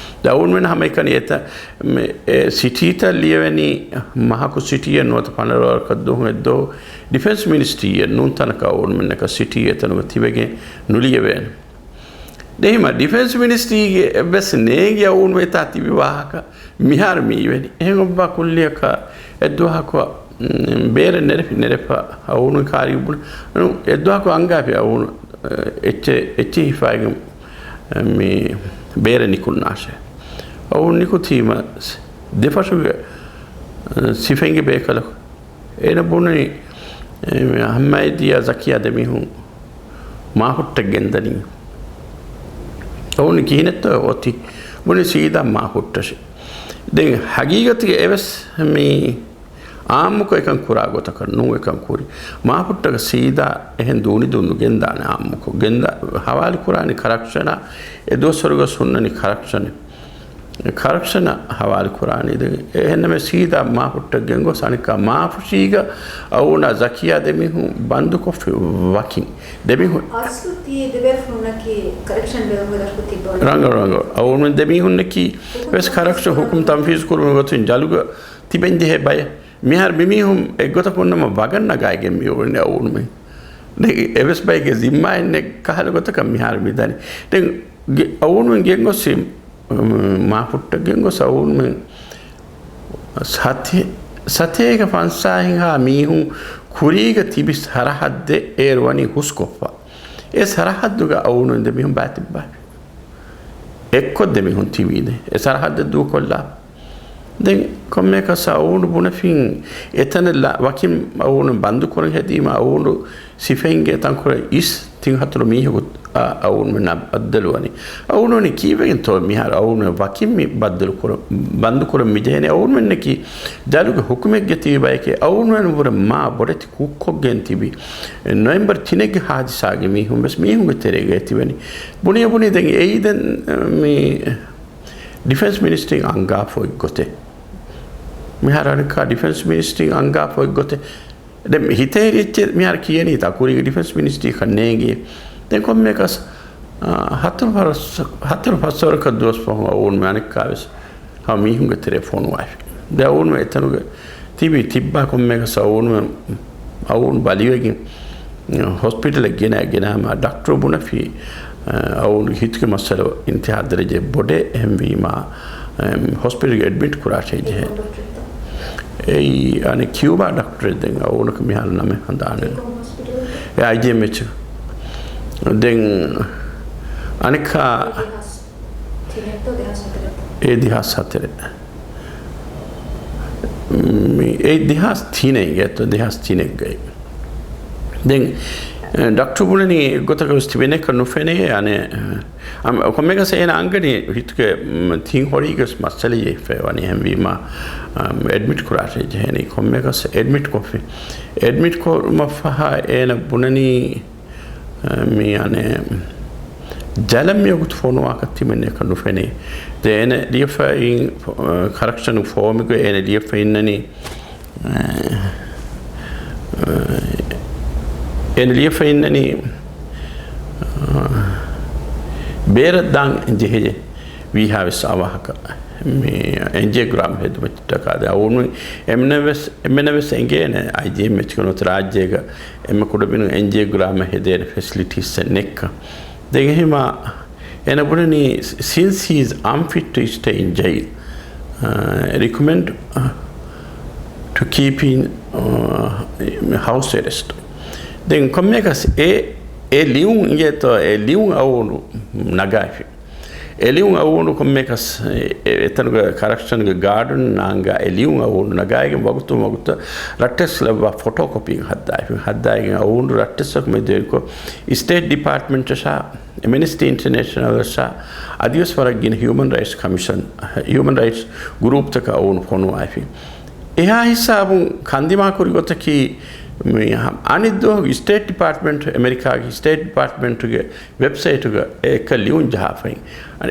އަވުން ވެން ހަމައެކަނި އެތަ-، މެ-، އެ ސިޓީތައް ލިޔެވެނީ މަހަކު ސިޓީއެއް ނުވަތަ ފަނަރަ ވަރަކަށް ދުވަހު އެއްދުވަހު ޑިފެންސް މިނިސްޓްރީއެއް ނޫން ތަނަކަށް އަވުންމެންނަކަށް ސިޓީ އެތަނުގަ ތިބެގެން ނުލިޔެވޭނެ. ދެން ހިމަ ޑިފެންސް މިނިސްޓްރީގެ ވެސް ނޭނގި އަވުން ވެތާ ތިބި ވާހަކަ މިހާރު މި އިވެނީ. އެހެން އޮއްވާ ކުއްލިއަކަށް އެއްދުވަހަކު، މް، ބޭރެއް ނެރެފި ނެރެފަ އަވުނު ކާރި ބުނ-، ނު، އެއްދުވަހަކު އަންގާފި އަވުނު، އެ، އެއްޗެއް، އެއްޗެއް ހިފާގެން، މި ބޭރެއް ނިކުންނާށޭ. އަވުން ނިކުތީމަ ދެފަށުގެ، އެ، ސިފައިންގެ ބޭކަލަކު އޭނަ ބުނަނީ، އެ، އަހްމައިދީއާ ޒަކީއާ ދެމީހުން މާހުއްޓަށް ގެންދަނީ. އަވުން ކިހިނެއްތޯ އޮތީ؟ ބުނި ސީދާ މާފުއްޓަށި. ދެން ހަގީގަތުގެ އެވެސް މި އާއްމުކޮށް އެކަން ކުރާ ގޮތަކަށް ނޫން އެކަން ކުރި. މާފުއްޓަކަށް ސީދާ އެހެން ދޫނިދޫން ނުގެންދާނެ އާއްމުކޮށް. ގެންދާ ހަވާލު ކުރާނީ ކަރަކްޝަނަށް، އެ ދުވަސްވަރުގަސް ހުންނަނީ ކަރަކްޝަނެއް. ކަރަކްޝަނަށް ހަވާލު ކުރާނީ. ދެން އެހެންނަމެ ސީދާ މާފުއްޓަށް ގެންގޮސް އަނެއްކާ މާފުށީގަ އަވުނާ ޒަކިޔާ ދެމީހުން ބަންދުކޮށްފި ވަކިން. ދެމީހުން އަސްލު ތި ދެބޭފުޅުންނަކީ ކަރެކްޝަން ބެލުމުގެ ދަށު ތިއްބަވަނީ. ރަނގަޅު، ރަނގަޅު. އަވުނު ދެމީހުންނަކީ ވެސް ކަރަކްޝަން ހުކުމް ތަންފީޒު ކުރުމުގެ ގޮތުން ޖަލުގަ ތިބެން ޖެހޭ ބައެއް. މިހާރު މިމީހުން އެއްގޮތަކުންނަމަ ވަގަށް ނަގާގެން މިއުޅެނީ އަވުނުމެން. ދެން އެވެސް ބައެއްގެ ޒިންމާއެއް ނެތް ކަހަލަ ގޮތަކަށް މިހާރު މިދަނީ. ދެން ގެ-، އަވުނުމެން ގެންގޮސް މާފުއްޓަށް ގެންގޮސް އަވުނުމެން ސަތޭ-، ސަތޭކަ ފަންސާހެއްހާ މީހުން ކުރީގަ ތިބި ސަރަހައްދެއް އޭރު ވަނީ ހުސްކޮށްފަ. އެ ސަރަހައްދުގަ އަވުނު ދެމީހުން ބާތިއްބާ. އެއްކޮށް ދެމީހުން ތިބީދެ. އެ ސަރަހައްދެއް ދޫކޮށްލާ. ދެން ކޮންމެއަކަސް އަވުނު ބުނެފިން އެތަނަށް ލަ-، ވަކިން އަވުނު ބަންދުކުރަން ހެދީމަ އަވުނު ސިފައިންގެ ތަންކޮޅަށް އިސް ތިން ހަތަރު މީހަކު އަ-، އަވުންމެންނާ ބައްދަލުވަނީ. އަވުންމެން ކީއްވެގެންތޯ މިހާރު އަވުންމެން ވަކިން މި ބައްދަލު ކުރަ-، ބަންދު ކުރަން މިޖެހެނީ؟ އަވުންމެންނަކީ ޖަލުގެ ހުކުމެއްގަ ތިބި ބަޔެކޭ. އަވުންމެން ވުރެ މާ ބޮޑެތި ކުށްކޮށްގެން ތިބި. ނޮވެމްބަރު ތިނެއްގެ ހާދިސާގެ މީހުން ވެސް މީހުންގެ ތެރޭގައި ތިބެނީ. ބުނިޔަ ބުނި ދެން އެއީ ދެން މި ޑިފެންސް މިނިސްޓްރީން އަންގާފަ އޮތް ގޮތެއް. މިހާރު އަނެއްކާ ޑިފެންސް މިނިސްޓްރީން އަންގާފަ އޮތް ގޮތެއް. ދެން ހިތޭރި އެއްޗެއް މިހާރު ކިޔަނީތާ ކުރީގެ ޑިފެންސް މިނިސްޓްރީ ކަންނޭނގެ. ދެން ކޮންމެއަކަސް، އާ، ހަތަރު ފަސް-، ހަތަރު ފަސްވަރަކަށް ދުވަސް ފަހުން އަވުން އަނެއްކާވެސް ހަމަ މީހުންގެ ތެރޭ ފޮނުވާފި. ދެން އަވުން އެތަނުގެ ތިބި ތިއްބާ ކޮންމެއަކަސް އަވުން، އަވުން ބަލިވެގެން ހޮސްޕިޓަލަށް ގެނަ، ގެނާމަ ޑޮކްޓަރު ބުނެފި، އަ، އަވުން ހިތުގެ މައްސަލަ އިންތިހާ ދަރަޖައެއް ބޮޑޭ އެހެންވީމާ، އެ، ހޮސްޕިޓަލްގެ އެޑްމިޓް ކުރާށޭ ޖެހޭ. އެއީ އަނެއް ކިއުބާ ޑޮކްޓަރެއް ދެން އަވުނަކަށް މިހާރު ނަމެއް ހަނދާނެއް. އެ އައިޖީއެމްއެޗް. ދެން އަނެއްކާ އެ ދެހާސް ހަތަރެއް. މި-، އެ ދެހާސް ތިނެއް ގެތޯ، ދެހާސް ތިނެއްގައި. ދެން، އެ، ޑޮކްޓަރު ބުނަނީ ގޮތަކަށް ވެސް ތިބެނެއްކަ ނުފެނޭ، އަނެއް، އަ، ކޮންމެއަކަސް އޭނަ އަންގަނީ ހިތުގެ، މް، ތިން ހޮޅީގަސް މައްސަލަ ޖެހިފައި ވަނީ އެހެންވީމާ، އަ، އެޑްމިޓް ކުރާށޭ ޖެހޭނީ ކޮންމެއަކަސް އެޑްމިޓް ކޮށްފި. އެޑްމިޓް ކުރުމަށްފަހާ އޭނަ ބުނަނީ، މި އަނެއް ޖަލަށް މިވަގުތު ފޮނުވާކަށް ތިމެން އެކަން ނުފެނޭ. ދެން އޭނަ ލިޔެފައި، އ، ކަރެކްޝަން ފޯމުގަ އޭނަ ލިޔެފަ އިންނަނީ، އ، އ، އޭނަ ލިޔެފަ އިންނަނީ، އ، ބޭރަށް ދާން ޖެހޭ ވީހާވެސް އަވަހަކަށް މި އެންޖިއޯގްރާމް ހެދުމަށްޓަކާ. ދެން އަވުން އެމްނަ ވެސް، އެމްނަ ވެސް އެނގޭނެ އައިޖީއެމްއެޗްގެ ނުވަތަ ރާއްޖޭގަ އެންމެ ކުޑަމިނުން އެންޖިއޯގްރާމަށް ހެދޭނެ ފެސިލިޓީސްއެއް ނެތްކަން. ދެން އެހެމާ އޭނަ ބުނަނީ، since he is unfit to stay in jail, uh, recommend, uh, to keep in, uh, house arrest. ދެން ކޮންމެއަކަސް އެ، އެ ލިޔުން އިނގޭތޯ، އެ ލިޔުން އަވުނު ނަގާފި. އެ ލިޔުން އަވުނު ކޮންމެއަކަސް އެ، އެ، އެތަނުގެ ކަރެކްޝަންގެ ގާޑުން ނާންގާ އެ ލިޔުން އަވުނު ނަގާއިގެން ވަގުތު ވަގުތަށް ރައްޓެއްސް ލައްވާ ފޮޓޯ ކޮޕީން ހައްދާފި. ހައްދާއިގެން އަވުނު ރައްޓެއްސަކު މެދުވެރިކޮށް އިސްޓޭޓް ޑިޕާޓްމަންޓަށާ އެމްނެސްޓީ އިންޓަރނޭޝަނަލަށާ އަދިވެސް ވަރަށް ގިނަ ހިއުމަން ރައިޓްސް ކަމިޝަން، ހިއުމަން ރައިޓްސް ގްރޫޕްތަކަށް އަވުނު ފޮނުވާފި. އެހާ ހިސާބުން ކަންދިމާކުރި ގޮތަކީ، މި އަނެއް ދުވަހު އިސްޓޭޓް ޑިޕާޓްމަންޓް، އެމެރިކާގެ އިސްޓޭޓް ޑިޕާޓްމަންޓުގެ ވެބްސައިޓުގަ އެ އެއްކަ ލިޔުން ޖަހާފައި.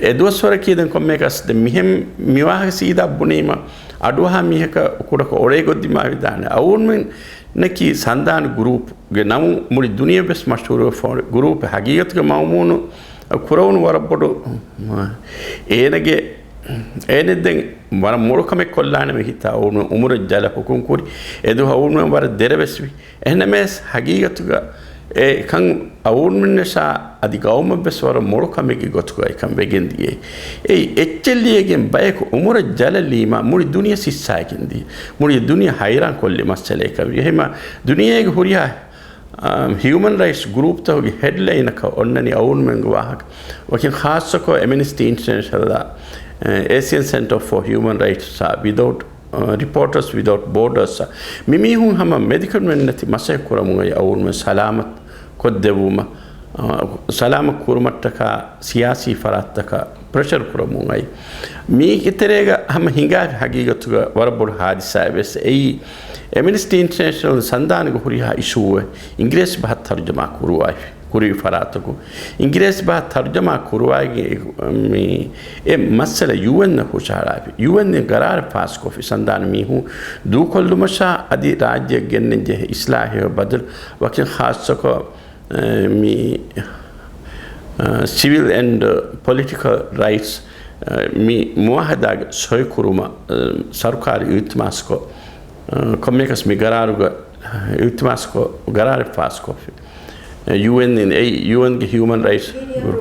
އެ ދުވަސްވަރަކީ ދެން ކޮންމެއަކަސް ދެން މިހެން މިވާހަކަ ސީދާ ބުނީމަ އަޑުއަހާ މީހަކަށް ކުޑަކޮށް އޮޅޭ ގޮތްދިމާވިދާނެ. އަވުންމެންނަކީ ސަންދާން ގުރޫޕްގެ ނަމުން މުޅި ދުނިޔެ ވެސް މަޝްހޫރުވެފަ ގުރޫޕެއް. ހަގީގަތުގެ މައުމޫނު ކުރެވުނު ވަރަށް ބޮޑު އޭނަގެ، އޭނަ ދެން ވަރަށް މޮޅު ކަމެއް ކޮށްލާނަމޭ ހިތާ އަވުން އުމުރަށް ޖަލަށް ހުކުމް ކުރި. އެދުވަހު އަވުން ވަރަށް ދެރަވެސްވި. އެހެންނަމަވެސް ހަގީގަތުގަ އެކަން އަވުންމެންނަށާ އަދި ގައުމަށްވެސް ވަރަށް މޮޅު ކަމެއްގެ ގޮތުގަ އެކަން ވެގެން ދިޔައީ. އެއީ އެއްޗެއް ލިޔެގެން ބަޔަކު އުމުރަށް ޖަލަށް ލީމާ މުޅި ދުނިޔެ ސިއްސާގެން ދިޔަ. މުޅި ދުނިޔެ ހައިރާން ކޮށްލި މައްސަލައެއް ކަމަށް. އެހެމަ ދުނިޔޭގެ ހުރިހާ، އާ، ހިއުމަން ރައިޓްސް ގްރޫޕްތަކުގެ ހެޑްލައިނަކަށް އޮންނަނީ އަވުންމެންގެ ވާހަކަ. ވަކިން ޚާއްޞަކޮށް އެމްނެސްޓީ އިންޓަރނޭޝަނަލް، އޭޝިއަން ސެންޓަރ ފޯ ހިއުމަން ރައިޓްސް ވިދައުޓް ރިޕޯޓަރސް ވިދައުޓް ބޯޑަރސް، މިމީހުން ހަމަ މެދިކަން ވެންނެތި މަސައްކަތް ކުރަމުން އައި އަވުންމެން ސަލާމަތް ކޮށްދެއްވުމަށް ސަލާމަތް ކުރުމަށްޓަކާ ސިޔާސީ ފަރާތްތަކަށް ޕްރެޝަރު ކުރަމުން އައި. މީގެ ތެރޭގަ ހަމަ ހިނގާފި ހަގީގަތުގަ ވަރަށް ބޮޑު ހާދިސާއެއް ވެސް އެއީ، އެމްނެސްޓީ އިންޓަރނޭޝަނަލް ސަންދާނުގެ ހުރިހާ އިޝޫއެއް އިނގިރޭސި ބަހަށް ތަރުޖަމާ ކުރުވާފި، ކުރި ފަރާތަކު އިނގިރޭސި ބަހަށް ތަރުޖަމާ ކުރުވާގެ މި އެ މައްސަލަ ޔޫއެން ހުށަހަޅާފި. ޔޫއެން ގަރާރެއް ފާސްކޮށްފި ސަންދާނު މީހުން ދޫކޮށްލުމަށާ އަދި ރާއްޖެއަށް ގެންނެން ޖެހޭ އިސްލާހެއް ބަދަލު ވަކިން ޚާއްޞަކޮށް، އެ، މި، އަ، ސިވިލް އެންޑް ޕޮލިޓިކަލް ރައިޓްސް، އަ، މި މުއާހަދާގެ ސޮއިކުރުމަށް، އަ، ސަރުކާރު އިލްތިމާސްކޮށް، އަ، ކޮންމެއަކަސް މި ގަރާރުގަ އިލްތިމާސްކޮށް، ގަރާރެއް ފާސްކޮށްފި. އެ، ޔޫއެން އިން، އެ، ޔޫއެންގެ ހިއުމަން ރައިޓްސް ގުރު-،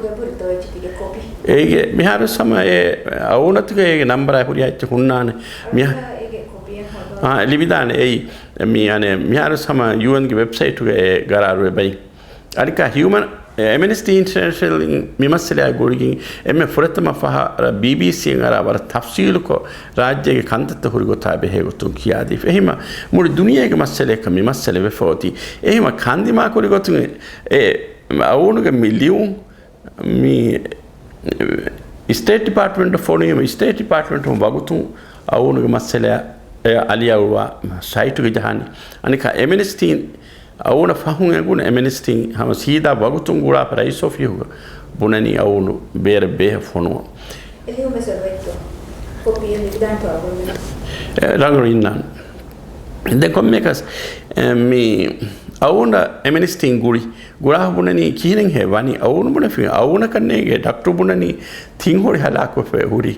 އޭގެ މިހާރު ސަމަ އެ އައުނަތުގެ އޭގެ ނަންބަރާ ހުރިހާ އެއްޗެއް ހުންނާނެ. މިހާ-، އާ، ލިބިދާނެ އެއީ. މި އަނެ މިހާރު ސަމަ ޔޫއެންގެ ވެބްސައިޓުގަ އެ ގަރާރު އެބައި. އަނެކާ ހިއުމަން، އެމްނެސްޓީ އިންޓަރނޭޝަނަލް އިން މި މައްސަލައާ ގުޅިގެން އެންމެ ފުރަތަމަ ފަހަރަށް ބީބީސީއިން އަރާ ވަރަށް ތަފްސީލުކޮށް، ރާއްޖޭގެ ކަންތައްތައް ހުރި ގޮތާ ބެހޭ ގޮތުން ކިޔާދީފި. އެހެންމަ މުޅި ދުނިޔޭގެ މައްސަލައަކަށް މި މައްސަލަ ވެފަ އޮތީ. އެހެންމަ ކަންދިމާކުރި ގޮތުން އެ އައުނުގެ މި ލިޔުން މި ސްޓޭޓް ޑިޕާޓްމަންޓަށް ފޮނުވީމަ، ސްޓޭޓް ޑިޕާޓްމަންޓުން ވަގުތުން އައުނުގެ މައްސަލައާ އެ އަލިއަޅުވާ ސައިޓުގެ ޖަހާނީ. އަނެކާ އެމްނެސްޓީން އައުނަށް ފަހުން އެނގުނު އެމްނެސްޓީން ހަމަ ސީދާ ވަގުތުން ގުޅާފަ ރައީސް އޮފީހުގަ ބުނަނީ އައުނު ބޭރަށް ބޭހަށް ފޮނުވަން. އެ، ރަނގަޅު އިންނާނެ. ދެން ކޮންމެއަކަސް، އެ، މި އައުނަށް އެމްނެސްޓީން ގުޅި، ގުޅާފަ ބުނަނީ ކިހިނެއްހޭ ވަނީ؟ އައުނު ބުނެފި، އައުނަކަށް ނޭނގޭ ޑޮކްޓަރު ބުނަނީ ތިން ހޮޅި ހަލާކުވެފަ ހުރި.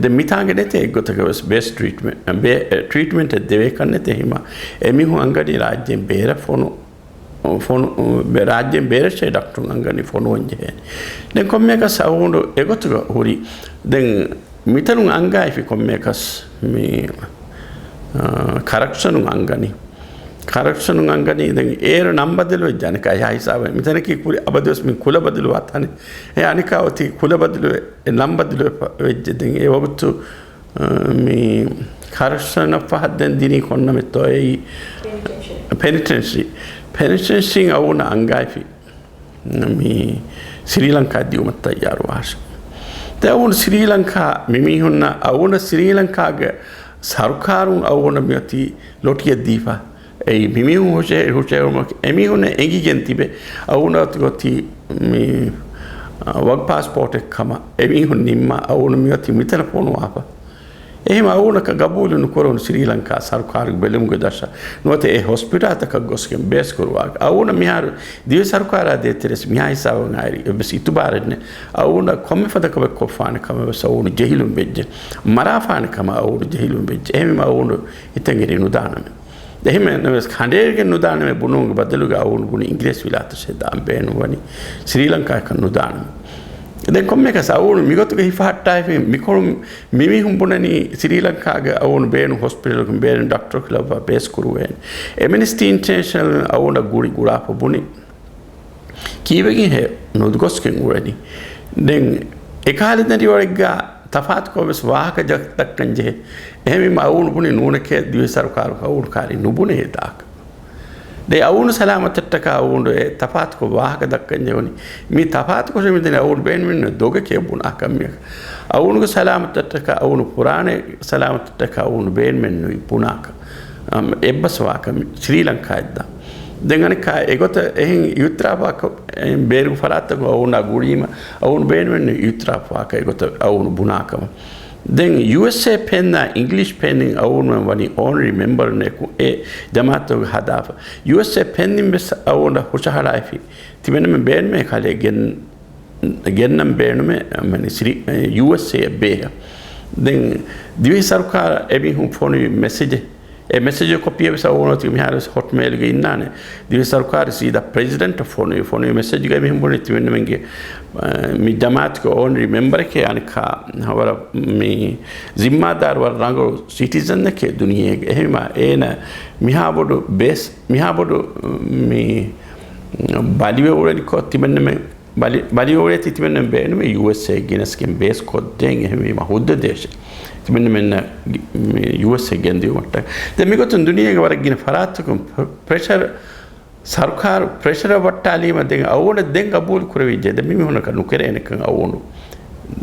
ދެން މިތާނގެ ނެތޭ އެއްގޮތަކަށް ވެސް ބޭސް ޓްރީޓްމެންޓް، ބޭ-، ޓްރީޓްމެންޓެއް ދެވޭކަށް ނެތޭ ހިމާ. އެމީހުން އަންގަނީ ރާއްޖޭން ބޭރަށް ފޮނު، ފޮނު، ރާއްޖޭން ބޭރަށޭ ޑޮކްޓަރުން އަންގަނީ ފޮނުވަން ޖެހޭ. ދެން ކޮންމެއަކަސް އައުނު އެގޮތުގަ ހުރި. ދެން މިތަނުން އަންގާއިފި ކޮންމެއަކަސް މި، އާ، ކަރަޕްޝަނުން އަންގަނީ. ކަރަޕްޝަނުން އަންގަނީ ދެން އޭރު ނަން ބަދަލުވެއްޖެ އަނެކާ އެހާ ހިސާބެއް. މިތަނަކީ ކުރި އަބަދުވެސް މި ކުލަ ބަދަލުވާ ތަނެއް. އެ އަނެކާ އޮތީ ކުލަ ބަދަލުވެ، އެ ނަން ބަދަލުވެފަ ވެއްޖެ. ދެން އެ ވަގުތު، އާ، މި ކަރަޕްޝަނަށް ފަހަށް ދެން ދިނީ ކޮން ނަމެއްތޯ އެއީ؟ ޕެނިޓެންޝަރީ. ޕެނިޓެންޝަރީ އައުނަ އަންގާއިފި. މި ސްރީލަންކާ ދިއުމަށް ތައްޔާރުވާށެ. ދެން އައުނު ސްރީލަންކާ މިމީހުންނަށް އައުނަ ސްރީލަންކާގެ ސަރުކާރުން އައުނަ މިއޮތީ ލޮޓިއެއް ދީފަ. އެއީ މިމީހުން ހުށަހެ-، ހުށަހެޅުމަކީ އެމީހުންނަށް އެނގިގެން ތިބެ އައުނަ އޮތީ މި، އަ، ވަރކް ޕާސްޕޯޓެއް ކަމަށް އެމީހުން ނިންމާ އައުނު މިއޮތީ މިތަނަށް ފޮނުވާފަ. އެހެން އައުނަކަށް ގަބޫލު ނުކުރުނު ސްރީލަންކާ ސަރުކާރުގެ ބެލުމުގެ ދަށަށް ނުވަތަ އެ ހޮސްޕިޓާލްތަކަށް ގޮސްގެން ބޭސް ކުރުވާ. އައުނަ މިހާރު ދިވެހި ސަރުކާރާ ދޭތެރެސް މިހާ ހިސާބަށް އައިރި އެއްވެސް އިތުބާރެއް ނެތް. އައުނަ ކޮންމެ ފަދަ ކަމެއް ކޮށްފާނެ ކަމަށް ވެސް އައުނު ޖެހިލުން ވެއްޖެ. މަރާފާނެ ކަމަށް އައުނު ޖެހިލުން ވެއްޖެ. އެހެންވީމަ އައުނު ހިތަށް އެރި ނުދާނަމޭ. އެހެން ނަމަވެސް ކަނޑައެޅިގެން ނުދާނަމޭ ބުނުމުގެ ބަދަލުގަ އައުނު ބުނި އިނގިރޭސި ވިލާތަށޭ ދާން ބޭނުންވަނީ ސްރީލަންކާއަކަށް ނުދާނަމޭ. ދެން ކޮންމެއަކަސް އައުނު މިގޮތުގަ ހިފަހައްޓާފި މިކޮޅު މިމީހުން ބުނަނީ ސްރީލަންކާގަ އައުނު ބޭނުން ހޮސްޕިޓަލަކުން ބޭނުން ޑޮކްޓަރަކު ލައްވާ ބޭސް ކުރުވޭނެ. އެމްނެސްޓީ އިންޓަރނޭޝަނަލް އައުނަށް ގުޅި ގުޅާފަ ބުނި. ކީއްވެގެންހޭ ނުގޮސްގެން އުޅެނީ؟ ދެން އެކަހަލަ ދަނޑިވަޅެއްގަ ތަފާތުކޮށް ވެސް ވާހަކަ ދަ-، ދައްކަން ޖެހޭ. އެހެންވީމަ އައުނު ބުނި ނޫނެކޭ ދިވެހި ސަރުކާރު އައުނު ކާރި ނުބުނެ އެދާކަށް. ދެން އައުނު ސަލާމަތަށްޓަކާ އައުނު އެ ތަފާތުކޮށް ވާހަކަ ދައްކަން ޖެހުނީ. މި ތަފާތުކޮށް މިދަނީ އައުނު ބޭނުމެއް ނުވޭ ދޮގެކޭ ބުނާކަށް މިއަކަށް. އައުނުގެ ސަލާމަތަށްޓަކާ އައުނު ފުރާނަ ސަލާމަތަށްޓަކާ އައުނު ބޭނުމެއް ނުވި ބުނާކަށް. އަމް، އެއްބަސްވާކަށް ސްރީލަންކާއަށްދާ. ދެން އަނެއްކާ އެގޮތަށް އެހެން އިއުތިރާފުވާކަށް ބޭރު ފަރާތްތަކުން އައުނާ ގުޅީމަ، އައުނު ބޭނުމެއް ނުވި އިއުތިރާފުވާކަށް އެގޮތަށް އައުނު ބުނާކަމަށް. ދެން ޔޫއެސްއޭ ޕެންއާ އިންގްލިޝް ޕެންއިން އައުނު ވަނީ އޯނަރީ މެމްބަރުންނެކު އެ ޖަމާއަތުގެ ހަދާފަ. ޔޫއެސްއޭ ޕެންއިން ވެސް އައުނަށް ހުށަހަޅާފި. ތިމެންމެ ބޭނުމޭ ކަލޭ ގެން-، ގެންނަން ބޭނުމޭ، މަނި ސްރީ-، އެ، ޔޫއެސްއޭ ބޭހަ. ދެން ދިވެހި ސަރުކާރަށް އެމީހުން ފޮނުވި މެސެޖެއް އެ މެސެޖު ކޮޕީއެއް ވެސް އައުނަށް މިހާރު ވެސް ހޮޓްމެއިލްގަ އިންނާނެ. ދިވެހި ސަރުކާރު ސީދާ ޕްރެޒިޑެންޓަށް ފޮނުވި، ފޮނުވި މެސެޖުގައި މިހެން ބުނި ތިމެންމެންގެ، އަ، މި ޖަމާއަތުގެ އޯނަރީ މެމްބަރެކޭ އަނެއްކާ ވަރަށް މި ޒިންމާދާރު ވަރަށް ރަނގަޅު ސިޓިޒަންއެކޭ ދުނިޔޭގެ. އެހެންވީމަ އޭނަ މިހާ ބޮޑު ބޭސް، މިހާ ބޮޑު މި ބަލިވެ އުޅެނިކޮށް ތިމެންމެން ބަލި-، ބަލި އުޅޭތީ ތިމެންނަށް ބޭނުމޭ ޔޫއެސްއޭ ގެނެސްގެން ބޭސް ކޮށްދޭން އެހެންވީމަ ހުއްދަ ދޭށޭ. ތިމެންނަމެންނަށް ގި-، މި ޔޫއެސްއޭ ގެންދިއުމަށްޓަކާ. ދެން މިގޮތުން ދުނިޔޭގެ ވަރަށް ގިނަ ފަރާތްތަކުން ޕްރެ-، ޕްރެޝަރ ސަރުކާރު ޕްރެޝަރ ވައްޓާލީމަ ދެން އަވުނަ ދެން ގަބޫލު ކުރެވިއްޖެ. ދެން މި މީހުނަކަށް ނުކެރޭނެކަން އަވުނު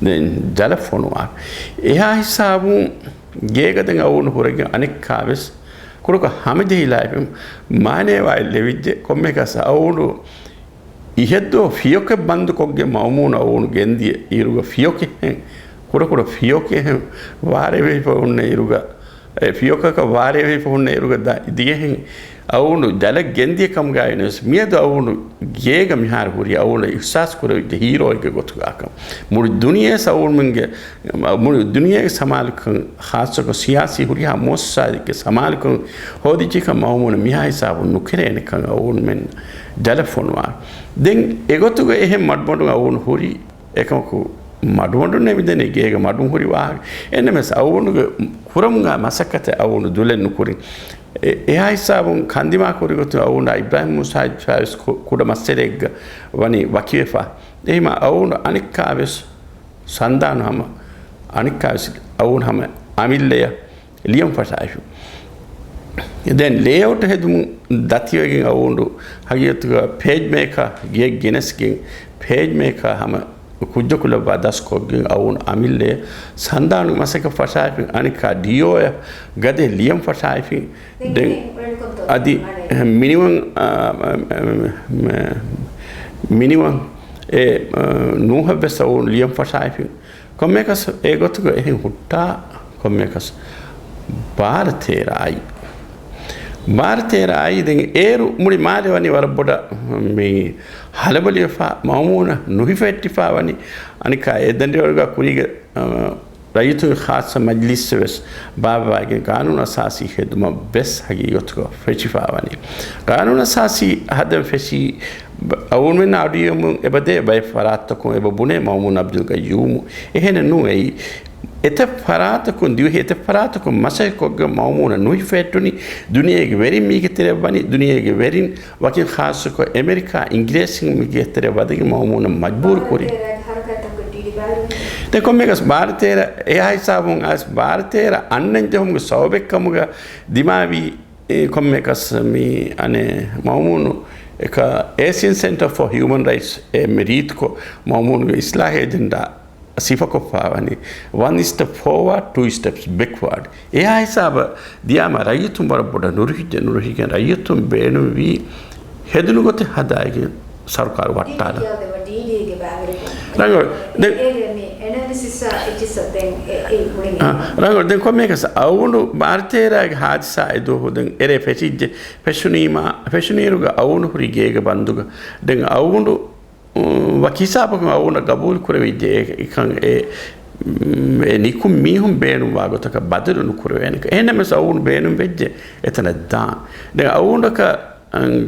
ދެން ޖަލަށް ފޮނުވާ. އެހާ ހިސާބުން ގޭގަ ދެން އަވުނު ހުރެގެން އަނެއްކާވެސް ކުޑަކޮށް ހަމަޖެހިލާ މާނޭވާއެއް ލެވިއްޖެ. ކޮންމެކަސް އަވުނު އިހެއްދޯ ފިޔޮކެއް ބަންދުކޮށްގެން މައުމޫނު އަވުނު ގެންދިޔަ އިރުގަ ފިޔޮކެއްހެން، ކުޑަކުޑަ ފިޔޮކެއްހެން ވާރޭވެފަ ހުންނަ އިރުގަ، އެ ފިޔޮކަކަށް ވާރޭވެފަ ހުންނަ އިރުގަ ދިޔަހެން އަވުނު ޖަލަށް ގެންދިޔަ ކަމުގައި ނުވެސް މިއަދު އަވުނު ގޭގަ މިހާރު ހުރި އަވުނަށް އިހްސާސް ކުރެވިއްޖެ ހީރޯއެއްގެ ގޮތުގަކަން. މުޅި ދުނިޔެ ސައުމިންގެ މުޅި ދުނިޔޭގެ ސަމާލުކަން، ޚާއްޞަކޮށް ސިޔާސީ ހުރިހާ މުއައްސަސާއެއްގެ ސަމާލުކަން ހޯދިއްޖެކަން އަވުނު މިހާ ހިސާބުން ނުކެރޭނެކަން އަވުނުމެން ޖަލަށް ފޮނުވާ. ދެން އެގޮތުގަ އެހެން މަޑުމަޑުން އަވުނު ހުރި އެކަމަކު މަޑުމަޑުން ނެމިދެނީ ގޭގަ މަޑުން ހުރި ވާހަކަ. އެންނަމެސް އަވުނުގެ ކުރަމުގާ މަސައްކަތެއް އަވުނު ދުލެއް ނުކުރިން. އެ، އެހާ ހިސާބުން ކަންދިމާ ކުރިގޮތުން އަވުނާ އިބްރާހިމް މޫސާ ފާވެސް ކު-، ކުޑަ މައްސަލައެއްގަ ވަނީ ވަކިވެފަ. އެހިމާ އަވުނު އަނެއްކާވެސް ސަންދާނު ހަމަ، އަނެއްކާވެސް އަވުން ހަމަ އަމިއްލަޔަށް ލިޔަން ފަށާފި. ދެން ލޭއައުޓް ހެދުމުން ދަތިވެގެން އަވުން ހަގީގަތުގަ ޕޭޖް މޭކާ ގެ ގެނެސްގެން ޕޭޖް މޭކާ ހަމަ ކުއްޖަކުލައްވާ ދަސްކޮށްގެން އަވުން އަމިއްލަޔަށް ސަންދާނު މަސަކަށް ފަށާފި އަނެއްކާ ޑީއޯއަށް ގަދަ ލިޔަން ފަށާފި. ދެން އަދި މިނިވަން، އާ، މިނިވަން އެ، އާ، ނޫހަށްވެސް އަވުން ލިޔަން ފަށާފި. ކޮންމެއަކަސް އެގޮތުގަ އެހެން ހުއްޓާ ކޮންމެއަކަސް ބާރަ ތޭރަ އައީ. ބާރަ ތޭރަ އައީ ދެން އޭރު މުޅި މާލެ ވަނީ ވަރަށް ބޮޑަށް މި ހަލަބޮލިވެފާ، މައުމޫނަށް ނުހިފައްޓިފާ ވަނީ. އަނެއްކާ އެ ދަނޑިވަޅުގަ ކުރީގެ، އަ، ރައްޔިތުންގެ ޚާއްޞަ މަޖްލިސްއެއް ވެސް ބާއްވާގެން ގާނޫނު އަސާސީ ހެދުމަށް ވެސް ހަގީގަތުގަ ފެށިފާ ވަނީ. ގާނޫނު އަސާސީ ހަދަން ފެށީ އަވުންމެން އަޑުއިވުމުން އެބަދޭ ބައެއް ފަރާތްތަކުން އެބަ ބުނޭ މައުމޫން އަބްދުލް ގައްޔޫމު. އެހެނެއް ނޫން އެއީ. އެތައް ފަރާތަކުން ދިވެހި އެތައް ފަރާތަކުން މަސައްކަތްކޮށްގެން މައުމޫނަށް ނުހިފައްޓުނީ ދުނިޔޭގެ ވެރިން މީގެ ތެރެއަށް ވަނީ، ދުނިޔޭގެ ވެރިން ވަކިން ޚާއްޞަކޮށް އެމެރިކާ، އިނގިރޭސިން މީގެ ތެރެއަށް ވަދެގެން މައުމޫނަށް މަޖްބޫރު ކުރި. ދެން ކޮންމެއަކަސް ބާރަ ތޭރަ އެހާ ހިސާބުން އައިސް ބާރަ ތޭރަ އަންނަން ޖެހުމުގެ ސަބަބެއްކަމުގަ ދިމާވީ އެ ކޮންމެއަކަސް މި އަނެއް މައުމޫނު އެކަ އޭޝިއަން ސެންޓަރ ފޯ ހިއުމަން ރައިޓްސް އެ މި ރީތިކޮށް މައުމޫނުގެ އިސްލާހީ އެޖެންޑާ ސިފަކޮށްފާ ވަނީ ވަން ސްޓެޕް ފޯވާޑް، ޓޫ ސްޓެޕްސް ބެކްވާޑް. އެހާ ހިސާބަށް ދިޔާމަ ރައްޔިތުން ވަރަށް ބޮޑަށް ނުރުހިއްޖެ، ނުރުހިގެން ރައްޔިތުން ބޭނުންވީ ހެދުނު ގޮތެއް ހަދާއިގެން ސަރުކާރު ވައްޓާލަން. ރަނގަޅު. ދެން، އާ، ރަނގަޅު. ދެން ކޮންމެއަކަސް އަވުނު ބާރަ ތޭރަގެ ހާދިސާ އެދުވަހު ދެން އެރޭ ފެށިއްޖެ. ފެށުނީމާ، ފެށުނީރުގަ އަވުނު ހުރި ގޭގެ ބަންދުގަ. ދެން އަވުނު، އު، ވަކި ހިސާބަކުން އަވުނަށް ގަބޫލު ކުރެވިއްޖެ. އެ، އެކަން އެ، އެ ނިކުން މީހުން ބޭނުންވާ ގޮތަކަށް ބަދަލު ނުކުރެވޭނެކަން. އެހެންނަމަވެސް އަވުނު ބޭނުން ވެއްޖެ އެތަނަށް ދާން. ދެން އަވުނަކަށް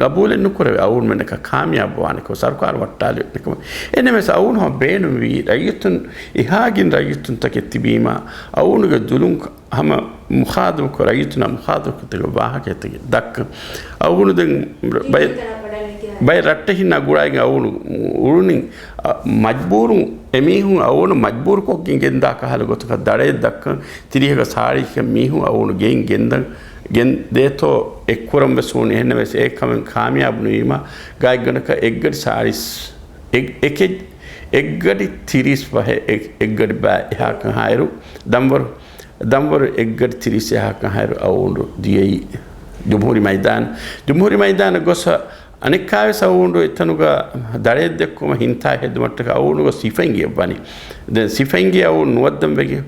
ގަބޫލެއް ނުކުރެވޭ. އަވުންމެންނަކަށް ކާމިޔާބު ވާނެކަމަށް، ސަރުކާރު ވައްޓާލެވޭނެކަމަށް. އެންއެމްއެސް އަވުން ހަމަ ބޭނުންވީ ރައްޔިތުން، އެހާގެން ރައްޔިތުންތަކެއް ތިބީމާ، އަވުނުގެ ދުލުން ހަމަ މުޚާދަބުކޮށް، ރައްޔިތުންނާ މުޚާދަބުކޮށް ވާހަކައެތަކެއް ދައްކަން. އަވުނު ދެން ބައެއް، ބައެއް ރައްޓެހިންނާ ގުޅާގެން އަވުނު އުޅުނިން، އަ، މަޖްބޫރުން އެމީހުން އަވުނު މަޖްބޫރުކޮށްގެން ގެންދާ ކަހަލަ ގޮތަކަށް ދަޅައެއް ދައްކަން، ތިރީހަކަށް ސާޅީސްކަށް މީހުން އަވުނު ގެއިން ގެންދަން ގެން ދޭތޯ އެއްކުރަން ވެސް ހޫނި. އެހެންނަމަވެސް އެ ކަމެއް ކާމިޔާބު ނުވީމަ، ގާތްގަނޑަކަށް އެއްގަޑި ސާޅީސް، އެއް، އެކެއް، އެއްގަޑި ތިރީސް ފަހެއް، އެ، އެއްގަޑި ބައި އެހާކަށް ހާއިރު، ދަންވަރު، ދަންވަރު އެއްގަޑި ތިރީސް އެހާކަށް ހާއިރު އަވުނު ދިޔައީ ޖުމްހޫރީ މައިދާން. ޖުމްހޫރީ މައިދާނަށް ގޮސް އަނެއްކާވެސް އަވުނު އެތަނުގަ ދަޅައެއް ދެއްކުމަށް ހިންތާ ހެދުމަށްޓަކައި އަވުނުގަ ސިފައިންގެއަށް ވަނީ. ދެން ސިފައިންގެ އަވުނު ނުވައްދަން ވެގެން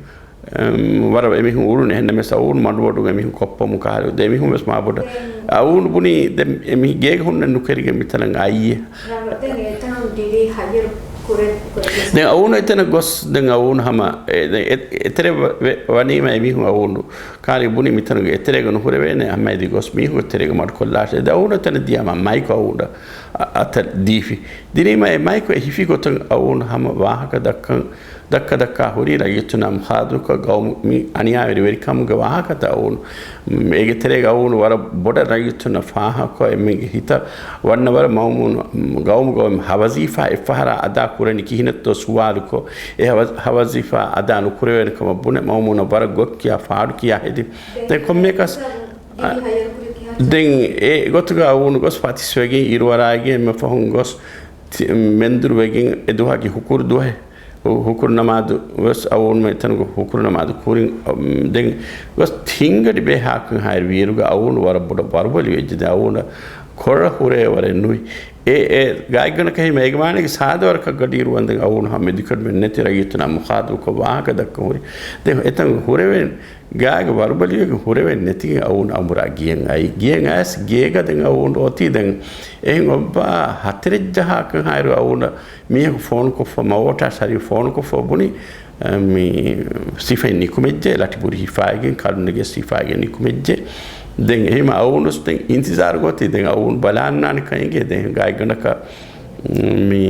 އަމް، ވަރަށް އެމީހުން އުޅުނު. އެހެންނަމަވެސް އަވުން މަޑުމަޑުން އެމީހުން ކޮށްޕަމުން ކަހަލަ. ދެ އެމީހުން ވެސް މާބޮޑަށް އަވުން ބުނީ، ދެ އެމީ ގޭގަ ހުންނަން ނުކެރިގެން މިތަނަށް އައީ. ރަނގަޅު. ދެން އެތަނުން ޑިވީ ހައްޔަރު ކުރެ-، ކުރެއްވި. ދެން އަވުނު އެތަނަށް ގޮސް، ދެން އަވުނު ހަމަ، އެ، ދެ-، އެ-، އެތެރެ ވެ-، ވެ-، ވަނީމަ އެމީހުން އަވުނު ކާރި ބުނި މިތަނުގެ އެތެރޭގަ ނުހުރެވޭނެ، ހަމައެދި ގޮސް މީހުންގެ ތެރޭގަ މަޑުކޮށްލާށޭ. ދެން އަވުނު އެތަނަށް ދިޔާމަ މައިކު އަވުނަށް އަ-، އަތަށް ދީފި. ދިނީމަ އެ މައިކު އެ ހިފި ގޮތަށް އަވުނު ހަމަ ވާހަކަ ދައްކަން ދައްކަ ދައްކާ ހުރީ ރައްޔިތުންނާ މުޚާލަފަކޮށް ގައުމު މި އަނިޔާވެރި ވެރިކަމުގެ ވާހަކަތައް އަވުނު. އޭގެ ތެރޭގަ އަވުނު ވަރަށް ބޮޑަށް ރައްޔިތުންނަށް ފާހަގަކޮށް، އެމީހުންގެ ހިތަށް ވަންނަ ވަރަށް މައުމޫނު ގައުމު ގައުމު ހަވަޒީފާ އެއްފަހަރާ އަދާ ކުރަނީ ކިހިނެއްތޯ ސުވާލުކޮށް، އެ ހަވަ-، ހަވަޒީފާ އަދާ ނުކުރެވޭނެ ކަމަށް ބުނެ، މައުމޫނަށް ވަރަށް ގޮތް ކިޔާ ފާޑު ކިޔާ ހެދި. ދެން ކޮންމެއަކަސް، އަ، ދެން އެ ގޮތުގަ އަވުން ގޮސް ފަތިސްވެގެން އިރުއަރާގެން އެންމެ ފަހުން ގޮސް ތި-، މެންދުރުވެގެން އެ ދުވަހަކީ ހުކުރު ދުވަހެއް. ހު-، ހުކުރު ނަމާދު ވެސް އަވުން އެތަނުގަ ހުކުރު ނަމާދު ކުރިން، އަ، ދެން ގޮސް ތިންގަޑި ބޭހާކަން ހާއިރު ވިއިރުގަ އަވުން ވަރަށް ބޮޑަށް ވަރުބަލި ވެއްޖެ. ދެން އަވުނަށް ކޮޅަށް ހުރޭ ވަރެއް ނުވި. އެ، އެ ގާތްގަނޑަކަށް ހީމަ އޭގެ މާނައަކީ ސާދަ ވަރަކަށް ގަޑިއިރު ވަންދެން އަވުން ހަމަ މެދިކަޑުމެއް ނެތި ރައްޔިތުންނާ މުޚާޠަބުކޮށް ވާހަކަ ދައްކަން ހުރި. ދެން އެތަން ހުރެވެން ގާގެ ވަރުބަލިވެގެން ހުރެވެން ނެތިގެން އަވުން އަނބުރާ ގިޔަން އައި. ގިޔަން އައިސް ގޭގަ ދެން އަވުން އޮތީ ދެން އެހެން އޮއްވާ ހަތަރެއް ޖަހާކަން ހާއިރު އަވުނަށް މީހަކު ފޯނުކޮށްފަ، މަވޯޓާ ޝަރީފް ފޯނުކޮށްފަ ބުނި، އަ، މި ސިފައިން ނިކުމެއްޖެ، ލަޓިބުރި ހިފާގެން، ކަރުނެގެސް ހިފާގެން ނިކުމެއްޖެ. ދެން އެހެމަ އަވުނުސް ދެން އިންތިޒާރު ގޮތީ ދެން އަވުން ބަލާންނާނެ ކައިގެ ދެން ގާތްގަނޑަކަށް މި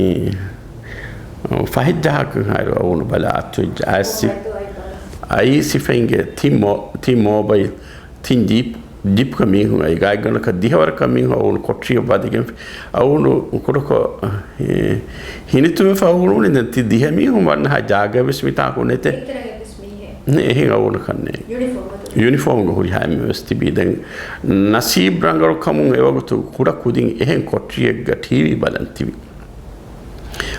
ފަހެއް ޖަހާކަން ހާއިރު އަވުނު ބަލާ އަތުވެއްޖެ އައިސް އައި ސިފައިންގެ ތިން މޯ-، ތިން މޯބައިލް، ތިން ޖީޕް، ޖީޕްގަ މީހުން އައި ގާތްގަނޑަކަށް ދިހަވަރަކަށް މީހުން އަވުނު ކޮޓަރިއަށް ވަދެގެން އަވުނު ކުޑަކޮށް، އެ، ހިނިތުންވެފަ އަވުނު ދެން ތި ދިހަ މީހުން ވަންނަހާ ޖާގަ ވެސް މިތާކު ނެތޭ. އެހެން އަވުނަކަށް ނޭ. ޔުނިފޯމުގަ ހުރިހާ އެންމެ ވެސް ތިބީ. ދެން ނަސީބް ރަނގަޅު ކަމުން އެވަގުތު ކުޑަ ކުދިން އެހެން ކޮޓަރިއެއްގަ ޓީވީ ބަލަން ތިބި.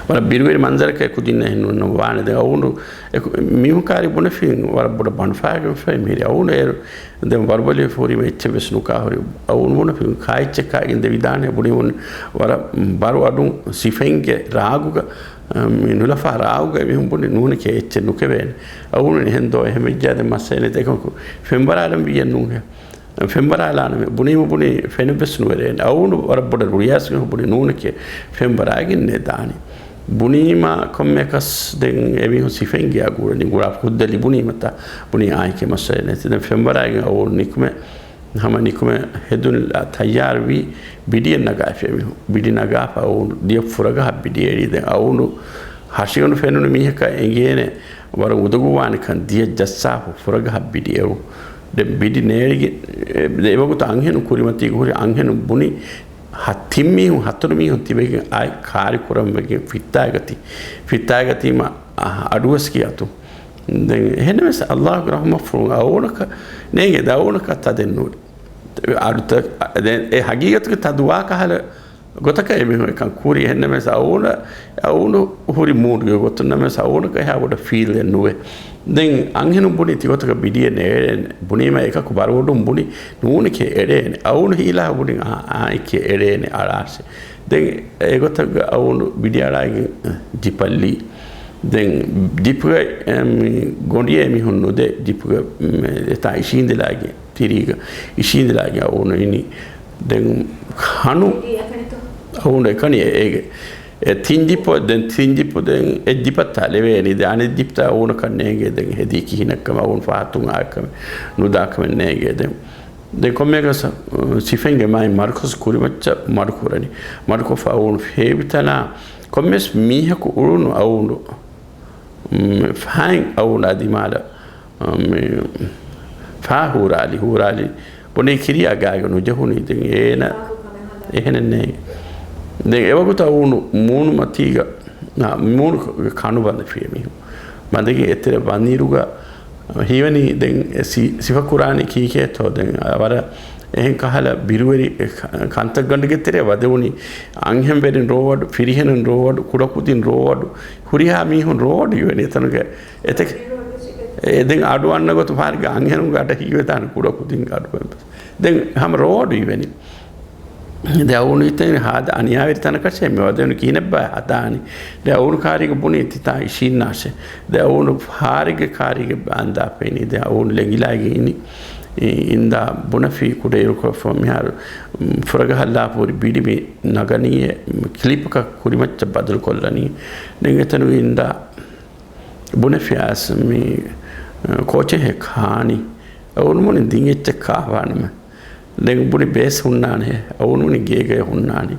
ވަރަށް ބިރުވެރި މަންޒަރަކަށް ކުދިންނަށް އެހެން ނޫން ވާނެ. ދެން އަވުނު އެކު-، މީހުން ކާރި ބުނެފިން ވަރަށް ބޮޑަށް ބަނޑުފައިގެންފައި މިހިރި އަވުނު އޭރު ދެން ވަރުބަލިވެފަ ހުރީމަ އެއްޗެއް ވެސް ނުކާ ހުރި. އަވުނު ބުނެފިން ކާއެއްޗެއް ކާގެން ދެވިދާނެ ބުނި ވަރަށް ބަރު އަޑުން ސިފައިންގެ ރާގުގަ މި ނުލަފާ ރާގުގަ އެމީހުން ބުނި ނޫނެކޭ އެއްޗެއް ނުކެވޭނެ. އަވުނު އެހެން ދޯ އެހެން ވެއްޖާ ދެން މައްސަލަ ނެތް އެކަކު ފެންވަރާލަން ވިއްޔަ ނޫންހެ. ފެންވަރާލާނަމޭ ބުނީމަ ބުނީ ފެނެއްވެސް ނުވެރޭނެ. އަވުނު ވަރަށް ބޮޑަށް ރުޅިއައިސް މީހުން ބުނި ނޫނެކޭ ފެންވަރާގެން ނެދާނީ. ބުނީމަ ކޮންމެއަކަސް ދެން އެމީހުން ސިފައިން ގެއާ ގުޅަނީ ގުޅާ ކުއްދަ ލިބުނީމަތާ ބުނީ އާއެކޭ މައްސަލަ ނެތި. ދެން ފެންވަރާގެން އަވުނު ނިކުމެ ހަމަ ނިކުމެ ހެދުން ތައްޔާރުވީ ބިޑިއެއް ނަގާފި އެމީހުން. ބިޑި ނަގާފަ އަވުނު ދިޔަ ފުރަގަހަށް ބިޑި އެޅީ. ދެން އަވުނު ހަށިގަނޑު ފެނުނު މީހަކަށް އެނގޭނެ ވަރަށް އުނދަގޫވާނެކަން ދިޔަ ޖައްސާފަ ފުރަގަހަށް ބިޑި އެޅު. ދެން ބިޑި ނޭޅިގެން، އެ، އެވަގުތު އަންހެނުން ކުރިމަތީގަ ހުރި އަންހެނުން ބުނި ހަ-، ތިން މީހުން ހަތަރު މީހުން ތިބެގެން އައި ކާރި ކުރަން ވެގެން ފިއްތާގަތީ. ފިއްތާގަތީމަ، އަ، އަޑުވެސް ކިޔަތު. ދެން އެހެންނަމަވެސް އައްލާހުގެ ރަޙުމަތްފުޅުން އަވުނަކަށް ނޭނގެ ދައުނަކަށް ތަދެއް ނޫން. އަޑުތައް، ދެން އެ ހަގީގަތުގެ ތަދުވާ ކަހަލަ ގޮތަކަށް އެމީހުން އެކަން ކުރި. އެހެންނަމަވެސް އަވުނަ، އަވުނު ހުރި މޫޑުގެ ގޮތުން ނަމަވެސް އަވުނަކަށް އެހާ ބޮޑަށް ފީލެއް ނުވޭ. ދެން އަންހެނުން ބުނި ތިގޮތަކަށް ބިޑިއެއް ނޭޅޭނެ. ބުނީމަ އެކަކު ބަރުވަޑުން ބުނި ނޫނެކޭ އެޅޭނެ. އަވުނު ހީލާ ބުނި އާ، އާއެކޭ އެޅޭނެ އަޅާށޭ. ދެން އެގޮތަށް އަވުނު ބިޑި އަޅާގެން ޖިޕަށްލީ. ދެން ޖިޕްގަ، އެ، މި ގޮނޑިއެއް މީހުން ނުދޭ. ޖިޕްގަ، މެ، އެތާ އިށީނދެލާގެން ތިރީގަ އިށީނދެލާގެން އަވުނު އިނީ. ދެން ކަނު އަވުނު އެކަނި އޭގެ. އެ ތިން ޖިޕް، ދެން ތިން ޖިޕް ދެން އެއް ޖިޕަށް ތާ ލެވޭނީ. ދެން އަނެއް ޖިޕްތައް އަވުނަކަށް ނޭނގޭ. ދެން ހެދީ ކިހިނެއްކަމެއް އަވުނު ފަހަތުން އާކަމެއް ނުދާކަމެއް ނޭނގޭ. ދެން، ދެން ކޮންމެއަކަސް، އަ، ސިފައިންގެ މާތް މަރުކަޒު ކުރިމައްޗަށް މަޑުކުރަނީ. މަޑުކޮށްފަ އަވުނު ހޭވިތަނާ ކޮންމެސް މީހަކު އުޅުނު އަވުނު މް، ފަހެން އަވުނާ ދިމާލަށް، މް، ފާ ހޫރާލި، ހޫރާލި ބުނީ ކިރިޔާ ގާގަ ނުޖެހުނީ. ދެން އޭނަ އެހެނެއް ނޭ. ދެން އެވަގުތު އަވުނު މޫނުމަތީގަ، އާ، މޫނު ކަނު ބަނދެފި އެމީހުން. ބަނދެގެން އެތެރެ ވަންއިރުގަ ހީވަނީ ދެން ސި-، ސިފަކުރާނީ ކީކޭތޯ؟ ދެން ވަރަށް އެހެން ކަހަލަ ބިރުވެރި ކަ-، ކަންތައްގަނޑުގެ ތެރެއަށް ވަދެވުނީ އަންހެންވެރިން ރޯވަޑު، ފިރިހެނުން ރޯވަޑު، ކުޑަކުދިން ރޯވަޑު، ހުރިހާ މީހުން ރޯވަޑު އިވެނީ އެތަނުގެ އެތަކެ-، އެ ދެން އަޑު އަންނަ ގޮތު ފާރިގަ އަންހެނުންގެ އަޑަށް ހީވެދާނެ ކުޑަކުދިން އަޑު އެއްވެސް. ދެން ހަމަ ރޯވަޑު އިވެނީ. ދެ އަވުނު އިތައިން ހާދަ އަނިޔާވެރި ތަނަކަށޭ މި ވަދެވުނު ކިހިނެއްބާ ހަދާނީ. ދެ އަވުނު ކާރީގަ ބުނީ ތިތާ އިށީންނާށޭ. ދެ އަވުނު ފާރިގެ ކާރީގެ އަންދާފައިނީ. ދެ އަވުނު ލެނގިލާގެން އިނީ. އިންދާ ބުނަފީ ކުޑައިރުކޮށްފަ މިހާރު، މް، ފުރަގަހަށް ލާފަ ހުރި ބިޑި މި ނަގަނީއޭ، މް، ކްލިޕަކަށް ކުރިމައްޗަށް ބަދަލުކޮށްލަނީ. ދެން އެތަނުގަ އިންދާ ބުނެފިޔާސް މި، އަ، ކޯޗެހެ ކާނީ. އަވުނު ބުނި ދިން އެއްޗެއް ކާފާނަމެ. ދެން ބުނި ބޭސް ހުންނާނެހެ. އަވުނު ބުނި ގޭގައި ހުންނާނީ.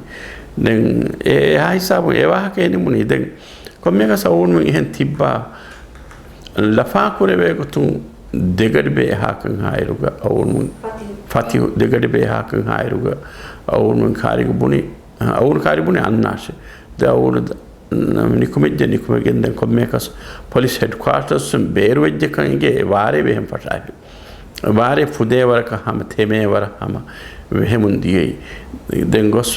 ދެން އެ، އެހާ ހިސާބުން އެ ވާހަކަ އެނިމުނީ. ދެން ކޮންމެއަކަސް އަވުނު އެހެން ތިއްބާ ލަފާކުރެވޭ ގޮތުން ދެގަޑި ބޭހާކަން ހާއިރުގަ އަވުނު ފަތިހު. ފަތިހު ދެގަޑި ބޭހާކަން ހާއިރުގަ އަވުނު ކާރިގަ ބުނި، އަވުނު ކާރި ބުނި އަންނާށެ. ދެ އަވުނު ނިކުމެއްޖެ ނިކުމެގެން ދެން ކޮންމެއަކަސް ޕޮލިސް ހެޑްކުއާޓަރސް ބޭރުވެއްޖެކަން އިނގޭ ވާރޭ ބެހެން ފަށާފި. ވާރޭ ފުދޭ ވަރަކަށް ހަމަ، ތެމޭ ވަރަށް ހަމަ ވެހެމުން ދިޔައީ. ދެން ގޮސް،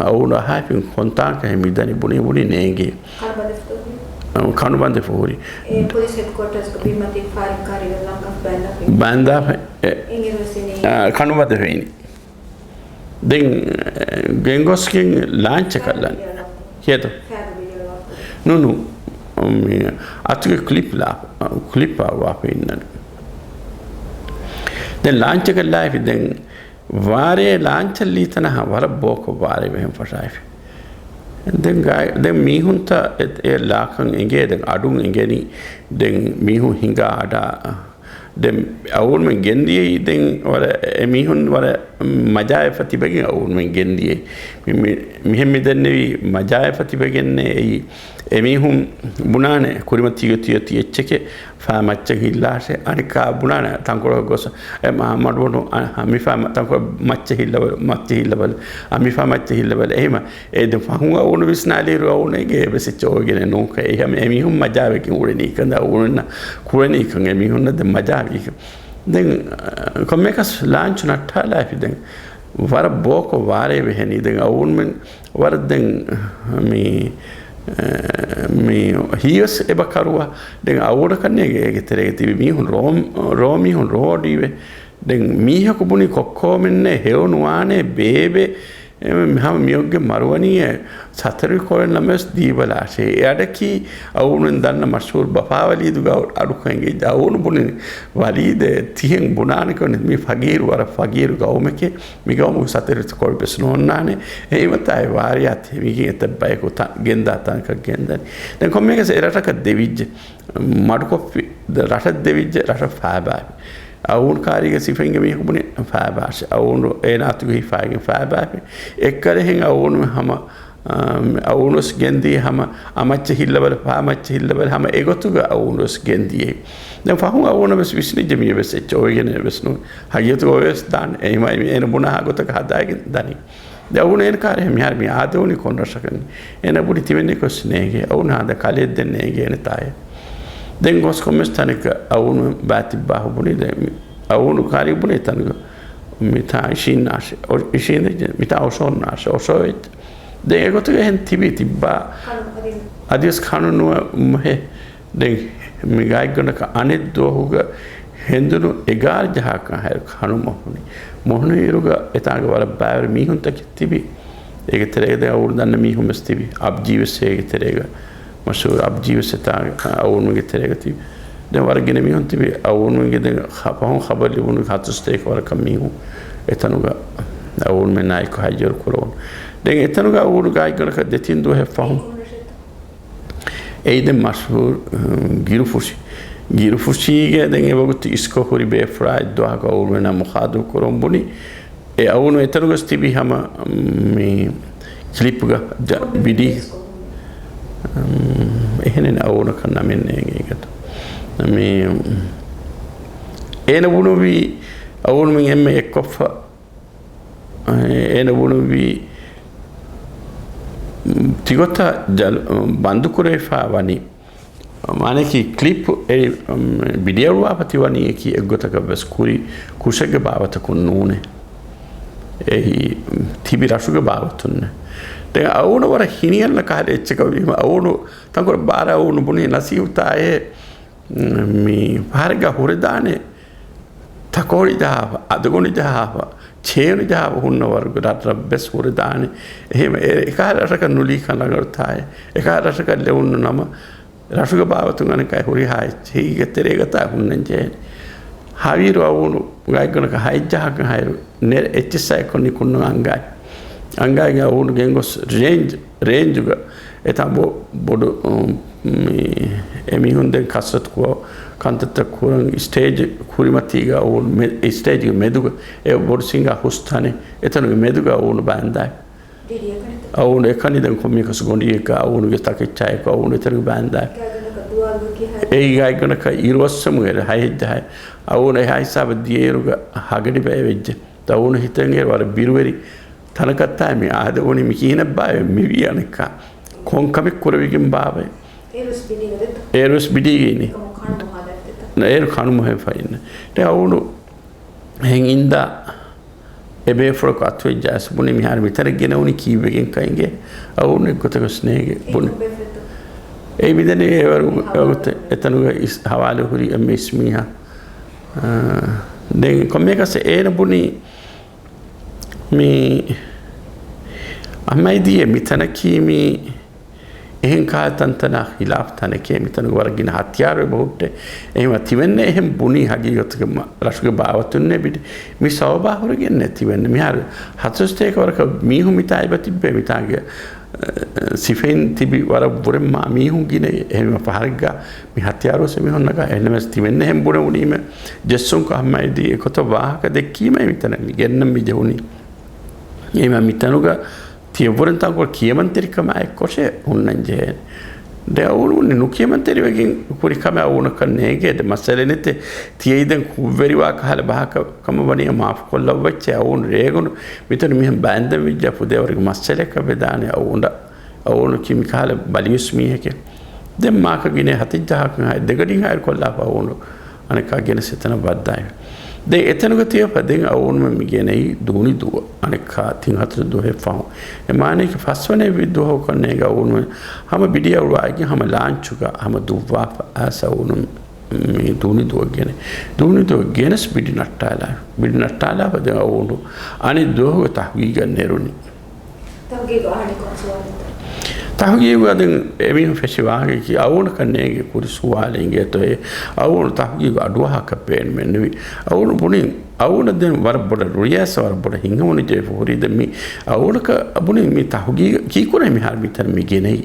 އަވުން އަހާފިން ކޮންތާކަށް މިދަނީ ބުނީ، ބުނީ ނޭނގޭ. ކަނުބަނދެފަ ހުރި. ކަނުބަނދެފަ ހުރި. އެ، ޕޮލިސް ހެޑްކޯޓާސްގެ ބިންމަތީގަ ފައިރިން ކާރިގަ ލަންކާފަ ބައިންދާފަ. ބައިންދާފަ، އެ، އެނގިރުވެސް އިނީ. އާ، ކަނުބަނދެފަ އިނީ. ދެން، އެ، ގެންގޮސްގެން ލާންޗަކަށް ލަން. ކިޔޭތޯ؟ ނޫނޫ. މި އަތުގެ ކްލިޕް ލާ، ކްލިޕް އައުވާފަ އިންނަނީ. ދެން ލާންޗަކަށް ލާފި ދެން ވާރޭ ލާންޗަށް ލީތަނަހަ ވަރަށް ބޯކޮށް ވާރޭ ވެހެން ފަށާފި. ދެން ގާ-، ދެން މީހުންތައް އެ، އެ ލާކަން އެނގޭ، ދެން އަޑުން އެނގެނީ، ދެން މީހުން ހިނގާ އަޑާ. ދެން އަވުންމެން ގެންދިޔައީ، ދެން ވަރަށް އެ މީހުން ވަރަށް މަޖާވެފަ ތިބެގެން އަވުންމެން ގެންދިޔައީ. މި-، މި-، މިހެން މިދެންނެވީ މަޖާވެފަ ތިބެގެންނޭ އެއީ. އެމީހުން ބުނާނެ ކުރިމަތީގަ ތިޔަ ތި އެއްޗެކޭ ފާ މައްޗަށް ހިއްލާށޭ. އަނެއްކާ ބުނާނެ ތަންކޮޅަށް ގޮސް، އެ މަ-، މަޑުމަޑު، އަ، އަ، މިފާ މަ-، ތަންކޮޅަށް މައްޗަށް ހިއްލަބަލު، މައްޗަށް ހިއްލަބަލު، އަ، މިފާ މައްޗަށް ހިއްލަބަލު. އެހެމަ އެ ދެ ފަހުން އަވުނު ވިސްނާލިއިރު އަވުނު އެނގޭ އެއްވެސް އެއްޗެއް އޮވެގެނެއް ނޫން. އެހެމަ އެމީހުން މަޖާވެގެން އުޅެނީކަން، އަވުނުންނަށް ކުޅެނީކަން އެމީހުންނަށް ދެ މަޖާވީކަން. ދެން، އަ، ކޮންމެއަކަސް ލާންޗު ނައްޓާލާފި ދެން ވަރަށް ބޯކޮށް ވާރޭ ވެހެނީ. ދެން އަވުންމެން ވަރަށް ދެން މި، އެ، މި ހީވެސް އެބަ ކަރުވާ. ދެން އަވުނަކަށް ނޭނގެ އޭގެ ތެރޭގަ ތިބި މީހުން ރޯ-، ރޯ މީހުން ރޯޑީވެ. ދެން މީހަކު ބުނި ކޮއްކޯމެންނޭ ހެޔޮނުވާނޭ ބޭބެ، އެ، ހަމަ މިއޮއްގެ މަރުވަނީއޭ ސަތަރި ކޮޅެއް ނަމަވެސް ދީބަލާށޭ. އެ އަޑަކީ އަވުނުން ދަންނަ މަޝްހޫރު ބަފާވަލީދުގެ އަޑު-، އަޑުކަން އެނގިއްޖެ. އަވުނު ބުނި ވަލީދޭ ތިހެން ބުނާނެ ކޮން މި ފަގީރު ވަރަށް ފަގީރު ގައުމެކޭ. މި ގައުމުގެ ސަތަރިތަ ކޮޅު ވެސް ނޯންނާނެ. އެހިމަތާއި ވާރިޔާ ތެމިގެން އެތައް ބަޔަކު ތަ-، ގެންދާ ތަނަކަށް ގެންދަނީ. ދެން ކޮންމެއަކަސް އެ ރަށަކަށް ދެވިއްޖެ. މަޑުކޮށްފި ދެ ރަށަށް ދެވިއްޖެ، ރަށަށް ފާބާފި. އަވުނު ކާރީގެ ސިފައިންގެ މީހަކު ބުނި ފާބާށި. އަވުނު އޭނާ އަތުގައި ފާގެން ފާބާފި. އެއްކަލެހެން އަވުނު ހަމަ، އަ، އަވުނުސް ގެންދީ ހަމަ އަ މައްޗަށް ހިއްލަބަލަ، ފާ މައްޗަށް ހިއްލަބަލަ ހަމަ އެގޮތުގަ އަވުނުސް ގެންދިޔައީ. ދެން ފަހުން އަވުނަށް ވެސް ވިސްނިއްޖެ މިއެއްވެސް އެއްޗެއް އޮވެގެނެއް ވެސް ނޫން. ހަގީގަތުގަ އޮވެވެސް ދާނެ. އެހިމަ އެ-، އޭނަ ބުނާ ގޮތަކަށް ހަދާގެން ދަނީ. ދެން އަވުނު އޭނަ ކާރި މިހާރު މި އާދެވުނީ ކޮން ރަށަކަށް؟ އޭނަ ބުނި ތިމެން ގޮސް ނޭނގޭ. އަވުނު ހާދަ ކަލެއް ދެން ނޭނގޭނެ ތާއެއް. ދެން ގޮސް ކޮންމެސް ތަނެއްގަ އަވުނު ބާތިއްބާހު ބުނި ދެން އަވުނު ކާރި ބުނި ތަނުގަ މިތާ އިށީންނާށެ. އޮ-، އިށީނދެއްޖެ. މިތާ އޮށޯންނާށެ. އޮށޯވެއްޖެ. ދެން އެގޮތުގަ އެހެން ތިބީ ތިއްބާ. އަދިވެސް ކަނު ނުވެ މޮހެ. ދެން މި ގާތްގަނޑަކަށް އަނެއް ދުވަހުގަ ހެނދުނު އެގާރަ ޖަހާކަށް ހައިރު ކަނު މޮހުނީ. މޮހުނު އިރުގަ އެތާނގަ ވަރަށް ބައިވަރު މީހުންތަކެއް ތިބި. އޭގެ ތެރޭގަ ދެން އަވުނު ދަންނަ މީހުން ވެސް ތިބި. އަބްޖީ ވެސް އޭގެ ތެރޭގަ މަޝްހޫރު އަބްޖީ ވެސް އެތާ އަވުނުގެ ތެރޭގަ ތިބި. ދެން ވަރަށް ގިނަ މީހުން ތިބި. އަވުނުގެ ދެން ޚަ-، ފަހުން ޚަބަރު ލިބުނު ހަތަރު ސަތޭކަ ވަރަކަށް މީހުން އެތަނުގަ އަވުނުމެންނާއެކު ހައްޔަރު ކުރެވުނު. ދެން އެތަނުގަ އަވުނު ގާތްގަނޑަކަށް ދެތިން ދުވަހެއް ފަހުން އެއީ ދެން މަޝްހޫރު، އު، ގިރުފުށި. ގިރުފުށީގެ ދެން އެވަގުތު އިސްކޮށް ހުރި ބޭފުޅާ އެއްދުވަހަކު އަވުނުމެންނާ މުޚާތަބު ކުރަމުން ބުނި. އެ އަވުނު އެތަނުގަސް ތިބި ހަމަ، މި ކްލިޕްގަ ޖަ-، ބިޑީ. އު، އެހެނެއް އަވުނަކަށް ނަމެއް ނޭނގޭ ގަތު. މި އޭނަ ބުނުވީ އަވުނުމެން އެންމެ އެއްކޮށްފަ އޭނަ ބުނުއްވީ، ތިގޮތަށް ޖަލު-، ބަންދުކުރެވިފަ ވަނީ، މާނައަކީ ކްލިޕް އެ، ބިޑިއަޅުވާފަ ތިވަނީ އެކި އެއްގޮތަކަށް ވެސް ކުރި ކުށެއްގެ ބާވަތަކުން ނޫނޭ. އެއީ ތިބި ރަށުގެ ބާވަތުންނޭ. ދެން އަވުނު ވަރަށް ހިނިއަންނަ ކަހަލަ އެއްޗަކަށް ވީމަ، އަވުނު ތަންކޮޅެއް ބާރަށް އަވުނު ބުނީ ނަސީބުތާއޭ، މި ފަހަރެއްގަ ހުރެދާނެ ތަކޯޅި ޖަހާފަ، އަދުގޮނޑި ޖަހާފަ، ޗޭނު ޖަހާފަ ހުންނަ ވަރުގެ ރަށްރަށް ވެސް ހުރެދާނެ. އެހެން އެ-، އެކަހަލަ ރަށަކަށް ނުލީކަން ރަނގަޅުތާއޭ. އެކަހަލަ ރަށަކަށް ލެވުނު ނަމަ، ރަށުގެ ބާވަތުން އަނެއްކާ ހުރިހާ އެއްޗެހީގެ ތެރޭގަތާ ހުންނަން ޖެހޭނެ. ހަވީރު އަވުނު ގާތްގަނޑަކަށް ހައެއްޖަހާކަށް ހައިރު ނެރެ އެއްޗިއްސާ އެއްކޮށް ނިކުންނަ އަނގާ. އަނގާގެ އަވުނު ގެންގޮސް ރޭންޖް، ރޭންޖުގަ އެތާ ބޮ-، ބޮޑު، އު، މި، އެމީހުން ދެން ކަސްރަތު ކުރ-، ކަންތައްތައް ކުރަން ސްޓޭޖް ކުރިމަތީގަ އަވުނު މެ-، ސްޓޭޖްގެ މެދުގަ އެ ބޮޑު ސިނގާ ހުސް ތަނެއް އެތަނުގެ މެދުގަ އަވުނު ބާންދާ. އަވުނު އެކަނި ދެން ކޮންމެއަކަސް ގޮނޑިއެއްގަ އަވުނުގެ ތަކެއްޗާއެކު އަވުނު އެތަނުގަ ބާންދާ. އެއީ ގާތްގަނޑަކަށް އިރުއޮއްސަމުން އެރެ ހައެއްޖަހައި. އަވުނު އެހާ ހިސާބަށް ދިޔައިރުގަ ހަގަޑި ބައެއް ވެއްޖެ. އަވުނު ހިތަށް އެރު ވަރަށް ބިރުވެރި ތަނަކަށްތާ މި އާދެވުނީ މި ކިހިނެއްބާވެ މިވީ އަނެއްކާ. ކޮން ކަމެއް ކުރެވިގެން ބާވައި. އޭރުވެސް ބިޑީގަ އިނީ. އޭރުވެސް ބިޑީގަ އިނީ. އޭރު ކަނު މޮހެން ފައިންނަ. އަވުނު އެހެން އިންދާ އެބޭފުޅަކު އަތުވެއްޖާސް ބުނި މިހާރު މިތަނަށް ގެނެވުނީ ކީއްވެގެންކަން އިނގޭ އަވުން އެއްގޮތަކަސް ނޭގެ ބުނި. އެ މިދަނީ އެވަރު އެތަނުގަ ހަވާލު ހުރި އެންމެ އިސް މީހާ. ދެން ކޮންމެއަކަސް އޭނަ ބުނީ މި އަހްމަދީ މިތަނަކީ މި އެހެން ކާ ތަންތަނާ ހިލާފް ތަނެކޭ މިތަނުގަ ވަރަށް ގިނަ ހަތިޔާރު އެބަ ހުއްޓޭ. އެހެންވެ ތިމެންނެ އެހެން ބުނީ ހަގީގަތުގެ މަ-، ރަށުގެ ބާވަތުންނޭ ބިޑި. މި ސަބަބާ ހުރެގެންނޭ ތިމެންނެ. މިހާރު ހަތަރު ސަތޭކަ ވަރަކަށް މީހުން މިތާ އެބަ ތިއްބޭ މިތާގެ، އަ، ސިފައިން ތިބި ވަރަށް ވުރެން މާ މީހުން ގިނަ އެހެންވެ ފަހަރެއްގަ މި ހަތިޔާރު ވެސް މީހުން ނަގާ. އެހެންނަމަވެސް ތިމެންނެ އެހެން ބުނެވުނީމެ ޖެއްސުންކޮށް އަހްމަދީ އެގޮތަށް ވާހަކަ ދެއްކީމޭ މިތަނަށް މި ގެންނަން މި ޖެހުނީ. އެހެންވެ މިތަނުގަ ތިޔަވަރުން ތަންކޮޅު ކިޔަމަންތެރިކަމާ އެއްކޮށޭ ހުންނަން ޖެހޭނެ. ދެ އަވުނު ނުކިޔަމަންތެރިވެގެން ހުރި ކަމެއް އަވުނަކަށް ނޭގޭ. ދެ މައްސަލަ ނެތޭ. ތިޔައީ ދެން ކުށްވެރިވާ ކަހަލަ ބަހަކަށް ކަމަށް ވަނީ މާފު ކޮށްލައްވައްޗޭ. އަވުނު ރޭގަނޑު މިތަނު މިހެން ބައިންދަން ވެއްޖާ ފުދޭވަރުގެ މައްސަލައަކަށް ވެދާނެ އަވުނަ. އަވުނު ކީ މި ކަހަލަ ބަލިވެސް މީހެކޭ. ދެން މާކަ ގިނަ ހަތައްޖަހާކަށް ހައި ދެގަޑިން ހައިރު ކޮށްލާފަ އަވުނު. އަނެއްކާ ގެނެސް އެތަނަށް ވައްދާއި. ދެން އެތަނުގަ ތިޔަފަ ދެން އަވުނުމެން މި ގެނައީ ދޫނި ދުވަ. އަނެއްކާ ތިން ހަތަރު ދުވަހެއް ފަހުން. އެ މާނައަކީ ފަސްވަނަ ވި ދުވަހު ކޮންނޭގަ އަވުނުމެން ހަމަ ބިޑި އަޅުވާގެން ހަމަ ލާންޗުގަ ހަމަ ދުއްވާފަ އައިސް އަވުނު މި ދޫނި ދުވަ ގެނެ. ދޫނި ދުވަ ގެނެސް ބިޑި ނައްޓާލާ. ބިޑި ނައްޓާލާފަ ދެން އަވުނު އަނެއް ދުވަހުގަ ތަހުގީގަށް ނެރުނީ. ތަހުގީގު އަހަނި ކޮން ސުވާލެއްތަ؟ ތަހުގީގު އަދި އެމީހުން ފެށި ވާހަކައަކީ އަވުނަކަށް ނޭނގެ ކުރި ސުވާލެއް އިނގޭތޯއޭ. އަވުނު ތަހުގީގު އަޑުއަހާކަށް ބޭނުމެއްނުވި. އަވުނު ބުނިން، އަވުނަށް ދެން ވަރަށް ބޮޑަށް ރުޅިއައިސް ވަރަށް ބޮޑަށް ހިތްހަމަނުޖެހިފަ ހުރީ. ދެން މި އަވުނަކަށް ބުނި މި ތަހުގީގަށް ކީކުރެ މިހާރު މިތަނަށް މި ގެނައީ.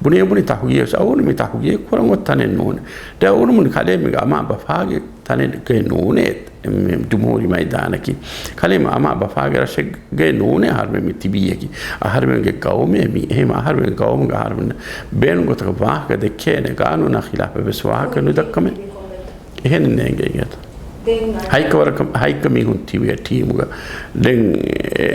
ބުނި އެ ބުނި ތަހުގީގަށް އަވުނު މި ތަހުގީގަށް ކުރަން އޮތް ތަނެއް ނޫނޭ. ދެން އަވުނު ބުނި ކަލޭ މީގެ އަމާ ބަފާގެ ތަނެއްގައި ނޫނޭ. މި ޖުމްހޫރީ މައިދާނަކީ. ކަލޭ މި އަމާ ބަފާގެ ރަށެއް ގެ ނޫނޭ އަހަރުމެން މި ތިބީއަކީ. އަހަރުމެންގެ ގައުމޭ މީ. އެހެން އަހަރުމެން ގައުމުގެ އަހަރުމެން ބޭނުން ގޮތަކަށް ވާހަކަ ދެއްކޭނެ ގާނޫނާ ޚިލާފަށް ވެސް ވާހަކަ ނުދައްކަމެއް. އެހެން ނޭނގެ އިނގޭތަ؟ ހައިކަ ވަރަކަށް، ހައިކަ މީހުން ތިބޭ ޓީމުގަ. ދެން އެ،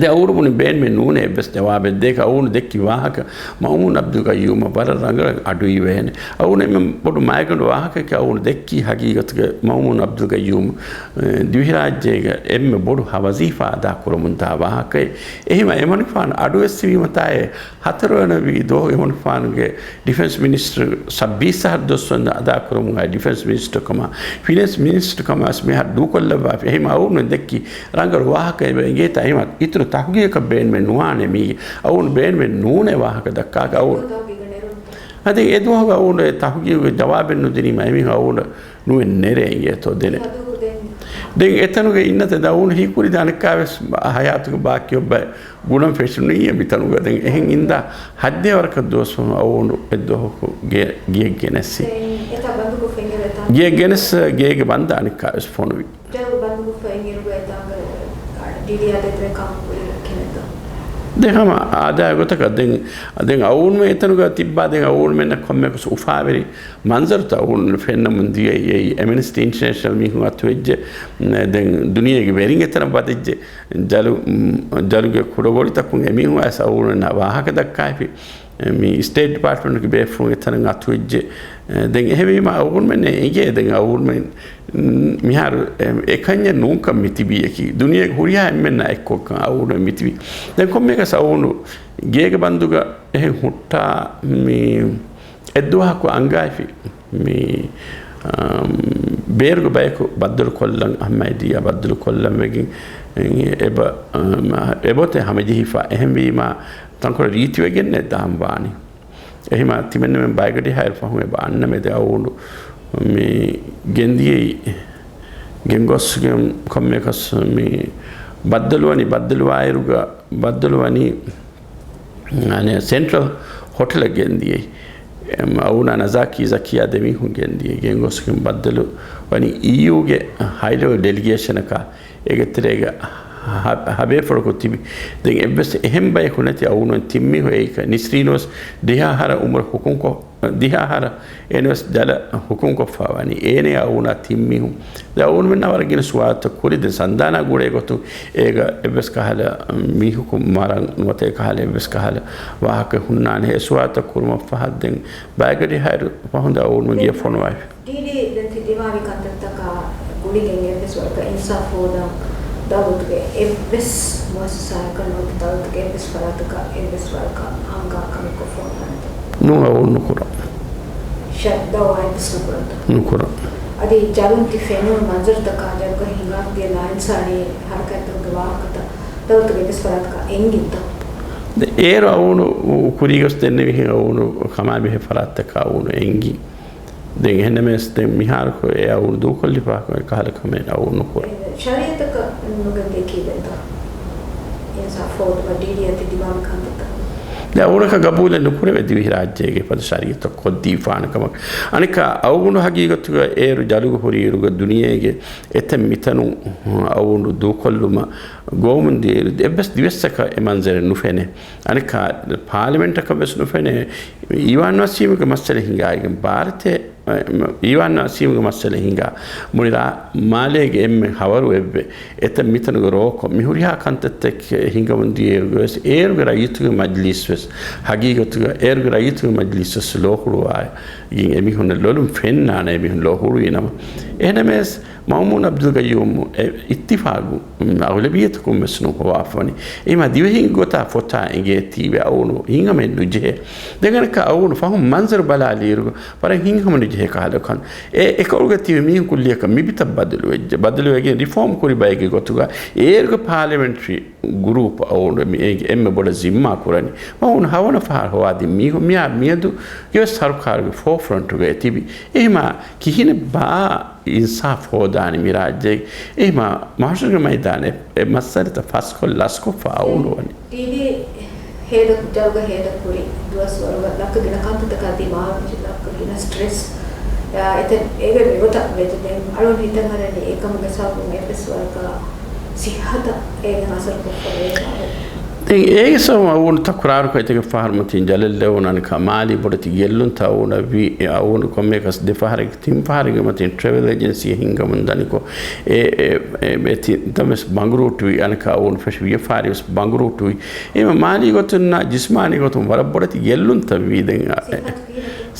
ދެން އަވުރު ބުނި ބޭންމެ ނޫނޭ އެއްވެސް ޖަވާބެއް ދޭކަށް. އަވުނު ދެއްކި ވާހަކަ މައުމޫން އަބްދުލް ގައްޔޫމަށް ވަރަށް ރަނގަޅަށް އަޑުއިވޭނެ. އަވުނު އެންމެ ބޮޑު މައިގަނޑު ވާހަކައަކީ އަވުނު ދެއްކީ ހަގީގަތުގެ މައުމޫން އަބްދުލް ގައްޔޫމް، އެ، ދިވެހިރާއްޖޭގެ އެންމެ ބޮޑު ހަ-، ވަޒީފާ އަދާކުރަމުންދާ ވާހަކައެއް. އެހެންވެ އެމަނިކުފާނު އަޑުއެއްސެވީމަތާއޭ، ހަތަރުވަނަ ވީ ދުވަހު އެމަނިކުފާނުގެ ޑިފެންސް މިނިސްޓަރ ސައްބީސް އަހަރު ދުވަސްވަން އަދާކުރަމުން އައި ޑިފެންސް މިނިސްޓަރ ކަމާ، ފިނޭންސް މިނިސްޓަރ ކަމާ ވެސް މިހާރު ދޫކޮށްލައްވާފި. އެހެން އަވުން ދެއްކި ރަނގަޅު ވާހަކަ އެބަ އެނގޭތާ އެހެން އިތުރު ތަހުގީގަކަށް ބޭނުމެއް ނުވާނެ މީގެ. އަވުން ބޭނުމެއް ނޫނޭ ވާހަކަ ދައްކާކަށް އަވުން. އަދި އެ ދުވަހުގަ އަވުން އެ ތަހުގީގުގެ ޖަވާބެއް ނުދިނީމަ އެމީހުން އަވުން ނުވެ ނެރޭ އިނގޭތޯ ދެނެ. ދެން އެތަނުގެ އިންނަތަ ދަ އަވުން ހީކުރި ދާނެއްކާވެސް ހަޔާތުގެ ބާކީ އޮއްބަ ގުނަން ފެށުނީއޭ މިތަނުގަ. ދެން އެހެން އިންދާ ހައްދޭ ވަރަކަށް ދުވަސްވަން އަވުނު އެއްދުވަހަކު ގެ-، ގެއެއް ގެނެސް. ގެއެއް ގެނެސް ގޭގެ ބަންދާ އަނެއްކާވެސް ފޮނުވި. ދެން ހަމަ އާދައިގެ ގޮތަކަށް ދެން، ދެން އަވުންމެ އެތަނުގަ ތިއްބާ ދެން އަވުންމެންނަށް ކޮންމެއަކަސް އުފާވެރި މަންޒަރުތައް އަވުން ފެންނަމުން ދިޔައީ. އެމްނެސްޓީ އިންޓަރނޭޝަނަލް މީހުން އަތުވެއްޖެ. ދެން ދުނިޔޭގެ ވެރިން އެތަނަށް ވަދެއްޖެ. ޖަލު-، ޖަލުގެ ކުޑަގޮޅިތަކުން އެމީހުން އައިސް އަވުންނަށް ވާހަކަ ދައްކާފި. މި ސްޓޭޓް ޑިޕާޓްމަންޓްގެ ބޭފުޅުން އެތަނަށް އަތުވެއްޖެ. ދެން އެހެންވީމަ އަވުންމެން އެނގޭ ދެން އަވުންމެން މިހާރު އެކަންޏެއް ނޫންކަން މިތިބީއަކީ. ދުނިޔޭގެ ހުރިހާ އެންމެންނާ އެއްކޮށްކަން އަވުންމެން މިތިބީ. ދެން ކޮންމެއަކަސް އަވުނު ގޭގެ ބަންދުގަ އެހެން ހުއްޓާ މި އެއްދުވަހަކު އަންގާފި. މި، އާ، ބޭރުގެ ބަޔަކު ބައްދަލުކޮށްލަން، އަހްމަދީއާ ބައްދަލުކޮށްލަން ވެގެން، އެ، އެބަ-، އާ، އެބައޮތޭ ހަމަޖެހިފަ. އެހެންވީމާ، ތަންކޮޅެއް ރީތިވެގެންނޭ ދާން ވާނީ. އެހިމާ، ތިމެންނަމެން ބައިގަޑި ހައިރު ފަހުން އެބަ އަންނަމޭ ދެ އަވުނު މި ގެންދިޔައީ. ގެންގޮސްގެން ކޮންމެއަކަސް މި ބައްދަލުވަނީ، ބައްދަލުވާއިރުގަ ބައްދަލުވަނީ އަނެ ސެންޓްރަލް ހޮޓެލަށް ގެންދިޔައީ. އެ، އަވުނާ ނަޒާކީ ޒަކިޔާ ދެމީހުން ގެންދިޔައީ. ގެންގޮސްގެން ބައްދަލު ވަނީ އީޔޫގެ ހައިލެވެލް ޑެލިގޭޝަނަކާ އޭގެ ތެރޭގަ ހަ-، ހަބޭފުޅަކު ތިބި. ދެން އެއްވެސް އެހެން ބަޔަކު ނެތި އަވުނު ތިން މީހުން އެއީ ނިސްރީނުވެސް ދިހަ އަހަރަށް އުމުރު ހުކުމްކޮށް ދިހަ އަހަރަށް އޭނަވެސް ޖަލަށް ހުކުމްކޮށްފަ ވަނީ. އޭނަޔާ އަވުނާ ތިން މީހުން. ދެން އަވުނުމެންނާ ވަރަށް ގިނަ ސުވާލުތައް ކުރި. ދެން ސަންދާނާ ގުޅޭ ގޮތުން އޭގަ އެއްވެސް ކަހަލަ މީހަކު މަރަން ނުވަތަ އެ ކަހަލަ އެއްވެސް ކަހަލަ ވާހަކަ ހުންނާނެ. އެ ސުވާލުތައް ކުރުމަށްފަހަށް ދެން ބައިގަޑި ހައިރު ފަހުން ދެން އަވުނުމެން ގެޔަށް ފޮނުވާފި. ޑީޑީ ދެން ތި ދިމާވި ކަންތައްތަކާ ގުޅިގެން އެއްވެސް ވަރަކަށް އިންސާފް ހޯދަން ދައުލަތުގެ އެއްވެސް މުއައްސަސާއަކަށް ނުވަތަ ދައުލަތުގެ އެއްވެސް ފަރާތަކަށް އެއްވެސް ވަރަކަށް އަންގާ ކަމެއް ކޮށްފަ އޮންނާނެތަ؟ ނޫން، އަވަހަށް ނުކުރަން. ޝައް ދައުވާ އެއްވެސް ނުކުރަންތަ؟ ނުކުރަން. އަދި ޖަލުން ތި ފެނުނު މަންޒަރުތަކާ ޖަލުގަ ހިނގާ ދިޔަ ލާއިންސާނީ ހަރަކާތްތަކުގެ ވާހަކަތައް ދައުލަތުގެ އެއްވެސް ފަރާތަކަށް އެނގިންތަ؟ ދެ-، އޭރު އަވަހަށް ކުރީގަސް ދެންނެވިހެން އަވަހަށް ކަމާބެހޭ ފަރާތަކަށް އަވަހަށް އެނގި. ދެން އެހެންނަމަވެސް ދެން މިހާރު އެ އަވަހަށް ދޫކޮށްލިފާ ކަހަލަ ކަމެއް އަވަހަށް ނުކުރޭ. ޝަރީއަތަކަށް ނުގެންދޭ ކީއްވެތަ؟ އިންސާފް ހޯދުމަށް ޑީޑީ އަތި ދިމާވި ކަންތައްތައް. ދެން އަވަހަށް ގަބޫލެއް ނުކުރެވޭ ދިވެހިރާއްޖޭގެ ފަދަ ޝަރީއަތަށް ކޮށްދީފާނެ ކަމަށް. އަނެއްކާ އަވަހަށް ހަގީގަތުގަ އޭރު ޖަލުގަ ހުރިއިރުގަ ދުނިޔޭގެ އެތައް މިތަނުން އަވަހަށް ދޫކޮށްލުމަށް ގޮވަމުން ދިޔައިރު އެއްވެސް ދިވެއްސަކަށް އެ މަންޒަރެއް ނުފެނޭ. އަނެއްކާ ޕާލިމެންޓަކަށް ވެސް ނުފެނޭ. އީވާން ވަސީމުގެ މައްސަލަ ހިނގާއިގެން ބާރަތޭ، އެ، އީވާން ވަސީމުގެ މައްސަލަ ހިނގާ މުޅި ރާ-، މާލޭގެ އެންމެ ހަވަރު އެއްވެ. އެތައް މިތަނުގެ ރޯކޮށް މި ހުރިހާ ކަންތައްތައް ހިނގަމުން ދިޔައިރުގަ ވެސް އޭރުގެ ރައްޔިތުގެ މަޖިލީސް ވެސް ހަގީގަތުގަ އޭރުގެ ރައްޔިތުގެ މަޖިލީސް ވެސް ލޯ ހުޅުވާ ގިން އެމީހުންނަށް ލޮލުން ފެންނާނެ އެމީހުން ލޯ ހުޅުވި ނަމަ. އެހެންނަމަވެސް، މައުމޫން އަބްދުލް ގައްޔޫމް އެ އިއްތިފާގު، އު، އަޣުލަބިއްޔަތަކުން ވެސް ނުހޮވާފަވަނީ. އެހެންމާ ދިވެހިން ގޮތާ ފޮތާ އެނގޭތީވެ އަވަހަށް ހިތްހަމައެއް ނުޖެހޭ. ދެން އަނެއްކާ އަވަހަށް ފަހުން މަންޒަރު ބަލާލިއިރު ވަރަށް ހިތްހަމަ ނުޖެހޭ ކަހަލަ ކަން. އެ އެކައުގަ ތިބި މީހުން ކުއްލިއަކަށް މިބިތައް ބަދަލުވެއްޖެ. ބަދަލުވެގެން ރިފޯމް ކުރި ބައެއްގެ ގޮތުގަ އޭރުގެ ޕާލިމެންޓްރީ ގުރޫޕް އަވަހަށް މި އޭގެ އެންމެ ބޮޑަށް ޒިންމާ ކުރަނީ. އަވަހަށް ހަވަނަ ފަހަރު ހޮވާދިން މީހުން މިއާ މިއަދުގެ ވެސް ސަރުކާރުގެ ފޯފްރަންޓުގައި ތިބި. އެހެންމާ ކިހިނެއްބާ އިންސާފް ހޯދާނީ މި ރާއްޖޭގެ؟ އެހެންމާ މަހުޝަރުގެ މައިދާނަށް އެ މައްސަލަތައް ފަސްކޮށް ލަސްކޮށްފަ އަވަހަށް ވަނީ. ޑީޑީ ހޭދަ، ޖަލުގަ ހޭދަ ކުރި ދުވަސްވަރުގަ ލައްކަ ގިނަ ކަންތައްތަކާ ދިމާވެއްޖެ، ލައްކަ ގިނަ ސްޓްރެސް، އާ، އެތައް އޭގެ މިގޮތަށް ވެއްޖެ. ދެން އަޅުގަނޑު ހިތަށް އަރަނީ އެކަމުގެ ސަބަބުން އެއްވެސް ވަރަކަށް ސިއްހަތަށް އޭގެ އަސަރު ކޮށްފަ ވޭ ކަމެއް. ދެން އޭގެ ސަބަބުން އަވަހަށް ތަކުރާރުކޮށް އެތަކެއް ފަހަރު މަތިން ޖަލަށް ލެވުނު އަނެއްކާ މާލީ ބޮޑެތި ގެއްލުންތައް އަވަހަށް ވި. އަވަހަށް ކޮންމެއަކަސް ދެ ފަހަރެއް ތިން ފަހަރެއްގެ މަތިން ޓްރެވެލް އޭޖެންސީއެއް ހިންގަމުން ދަނިކޮށް، އެ، އެ، އެ، އެ ތި-، ތަންވެސް ބަނގުރޫޓުވި، އަނެއްކާ އަވަހަށް ފެށި ވިޔަފާރިވެސް ބަނގުރޫޓުވި. އެހެންމާ މާލީ ގޮތުންނާ ޖިސްމާނީ ގޮތުން ވަރަށް ބޮޑެތި ގެއްލުންތައް ވީ. ދެން އަ، އެ،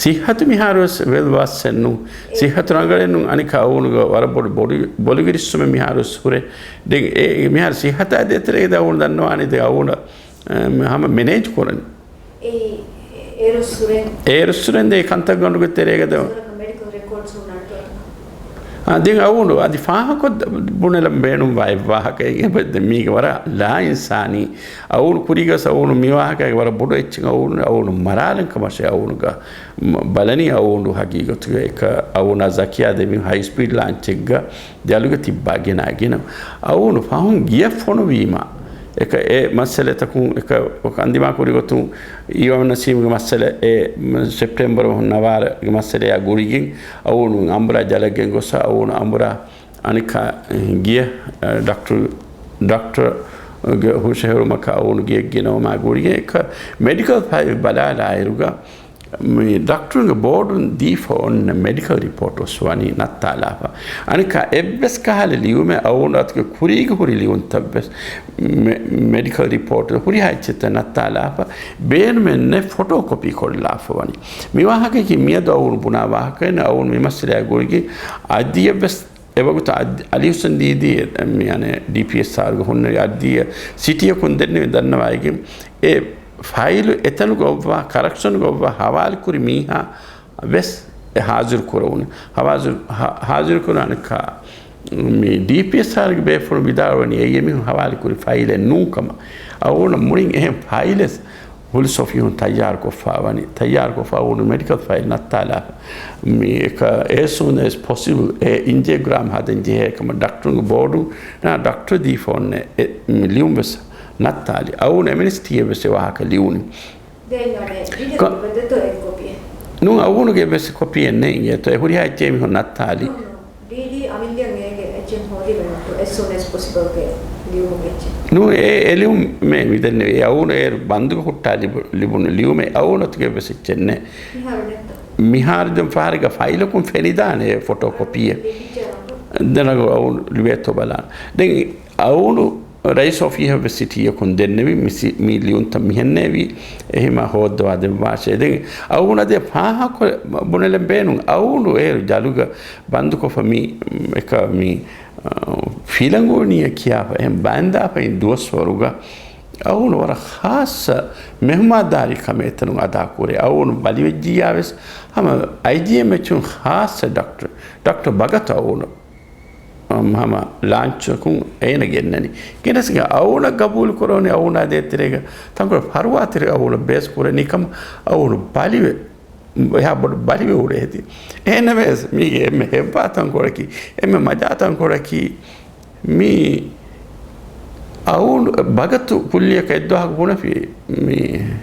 ސިއްހަތު މިހާރުވެސް ވެލް ވާސްއެއްނު، ސިއްހަތު ރަނގަޅެއްނު، އަނެއްކާ އަވަހަށް ވަރަށް ބޮޑު ބޮޑު ބޮލުގެ ރިއްސުމެއް މިހާރުވެސް ހުރޭ. ދެން އެ، މިހާރު ސިއްހަތާ ދޭތެރޭގަ އަވަހަށް ދަންނަވާނީ ދެން އަވަހަށް، އެ، ހަމަ މެނޭޖް ކުރަނީ. އެއީ އޭރު ސުރެން. އޭރު ސުރެން ދޭ ކަންތައްގަނޑުގެ ތެރޭގަ ދެ-، ސުރަކަށް މެޑިކަލް ރެކޯޑްސް ހުންނާނެ ތޯ؟ އާ، ދެން އަވަހަށް އަދި ފާހަގަކޮށް ބުނެލަން ބޭނުންވާ އެއް ވާހަކައެއް އެބަ ދެ-، މީގެ ވަރަށް ލާ އިންސާނީ. އަވަހަށް ކުރީގަސް އަވަހަށް މި ވާހަކައިގެ ވަރަށް ބޮޑު އެއްޗެއް އަވަހަށް، އަވަހަށް މަރާލަން ކަމަށޭ އަވަހަށް ބަލަނީ. އަވަހަށް ހަގީގަތުގަ އެކަ އަވަހަށް ޒަކިޔާ ދެމި ހައި ސްޕީޑް ލާންޗެއްގަ ޖަލުގަ ތިއްބާ ގިނަ ގިނަ. އަވަހަށް ފަހުން ގިޔަ ފޮނުވީމަ، އެކަ އެ މައްސަލަތަކުން އެކަ އަނދިމާ ކުރި ގޮތުން އީވާން ނަސީމްގެ މައްސަލަ އެ ސެޕްޓެމްބަރ ނަވާރަގެ މައްސަލަޔާ ގުޅިގެން އަވަހަށް އަނބުރާ ޖަލަށް ގެންގޮސް އަވަހަށް އަނބުރާ އަނެއްކާ ގިޔަ، އަ، ޑޮކްޓަރ، ޑޮކްޓަރގެ ހުށަހެޅުމަކަށް އަވަހަށް ގެންގޮސް ގިނަވަމާ ގުޅިގެން އެކަ މެޑިކަލް ފައިލް ބަލާލާއިރުގަ މި ޑޮކްޓަރުންގެ ބޯޑުން ދީފަ އޮންނަ މެޑިކަލް ރިޕޯޓް ވެސް ވަނީ ނައްތާލާފަ. އަނެއްކާ އެއްވެސް ކަހަލަ ލިޔުމެއް އަވަހަށް އަތުގެ ކުރީގަ ހުރި ލިޔުންތައް ވެސް މެ-، މެޑިކަލް ރިޕޯޓް ހުރިހާ އެއްޗެއްތައް ނައްތާލާފަ. ބޭނުމެއް ނެތް ފޮޓޯ ކޮޕީ ކޮށްލާފަ ވަނީ. މި ވާހަކައަކީ މިއަދު އަވަހަށް ބުނާ ވާހަކައެއް ނޫން. އަވަހަށް މި މައްސަލަޔާ ގުޅިގެން އަދިއެއްވެސް އެވަގުތު އަދި-، އަލީ ހުސެން ދީދީ، އެ، މި އަނެއް ޑީޕީއެސްއާރުގެ ހުންނެވި އަދިއެއް ސިޓީއަކުން ދެންނެވި ދަންނަވައިގެން އެ ފައިލު އެތަނުގަ އޮއްވާ، ކަރަކްޝަނުގަ އޮއްވާ ހަވާލުކުރި މީހާ ވެސް އެ ހާޒިރު ކުރެވުނު. ހާޒިރު، ހާ-، ހާޒިރު ކުރާނެކާ މި ޑީޕީއެސްއާރުގެ ބޭފުޅުން ވިދާޅުވަނީ އެއީ އެމީހުން ހަވާލުކުރި ފައިލެއް ނޫން ކަމަށް. އަވަހަށް މުޅިން އެހެން ފައިލެއް ހުލިސް އޮފީހުން ތައްޔާރުކޮށްފާ ވަނީ، ތައްޔާރުކޮށްފާ އަވަހަށް މެޑިކަލް ފައިލް ނައްތާލާފަ. މި އެކަ as soon as possible އެ އިންޖިއޯގްރާމް ހަދަން ޖެހޭ ކަމަށް ޑޮކްޓަރުންގެ ބޯޑުން ނާ ޑޮކްޓަރު ދީފަ އޮންނަ އެ ލިޔުން ވެސް ނައްތާލި. އަވަހަށް އެމްނެސްޓީއަށް ވެސް އެ ވާހަކަ ލިޔުނީ. ދެން އަނެއް ކޮ-، ވެދެތޯ އެ ކޮޕީއެއް؟ ނޫން، އަވަހަށް އެއްވެސް ކޮޕީއެއް ނެތް އިނގޭތޯ. އެ ހުރިހާ އެއްޗެއް މީހުން ނައްތާލި. ނޫން، ނޫން. ޑީޑީ އަމިއްލައަށް އޭގެ އެއްޗެއް ހޯދިވެން އޮތޯ، as soon as possible ގެ ލިޔުމުގެ އެއްޗެއް. ނޫން، އެ، އެ ލިޔުން މެ މިދެންނެވި. އެ އަވަހަށް އޭރު ބަންދުގަ ހުއްޓާ ލިބު-، ލިބުނު ލިޔުމެއް އަވަހަށް އަތުގަ އެއްވެސް އެއްޗެއް ނެތް. މިހާރު ނެތްތަ؟ މިހާރު ދެން ފަހަރެއްގަ ފައިލަކުން ފެނިދާނެ އެ ފޮޓޯ ކޮޕީއެއް. ލިބިއްޖެ އަވަހަށް. ދެން އަގު އަވަހަށް ލިބޭތޯ ބަލާނަން. ދެން އަވަހަށް ރައީސް އޮފީހަށް ވެސް ސިޓީއަކުން ދެންނެވި، މި ސި-، މި ލިޔުންތައް މިހެންނޭވީ، އެހިމާ ހޯއްދަވާ ދެއްވާށޭ. ދެން އައުނަށް ދޭ ފާހަގަކޮށް ބުނެލެން ބޭނުން. އައުނު އޭރު ޖަލުގަ ބަންދުކޮށްފަ މި، އެކަ މި، އަ، ފިލަނގޫނިއެއް ކިޔާފަ އެހެން ބައިންދާފައި ދުވަސްވަރުގަ އައުނު ވަރަށް ޚާއްޞަ މެހުމާންދާރީ ކަމެއް އެތަނުން އަދާކުރޭ. އައުނު ބަލިވެއްޖިއްޔާ ވެސް ހަމަ އައިޖީއެމްއެޗުން ޚާއްޞަ ޑޮކްޓަރ، ޑޮކްޓަރ ބަގަތު އައުނު އަމް ހަމަ ލާންޗަކުން އޭނަ ގެންނަނީ. ގެނެސްގެ އައުނަށް ގަބޫލު ކުރަނީ އައުނާ ދޭތެރޭގަ ތަންކޮޅެއް ފަރުވާތެރި އައުނަށް ބޭސް ކުރަނީ ކަމަށް އައުނު ބަލިވެ، އެހާ ބޮޑު ބަލިވެ އުޅޭތީ. އޭނަ ވެސް މީގެ އެންމެ ހެއްވާ ތަންކޮޅަކީ، އެންމެ މަޖާ ތަންކޮޅަކީ، މީ އައުނު ބަގަތު ކުއްލިއަކަށް އެއްދުވަހަކު ބުނެފި، މީ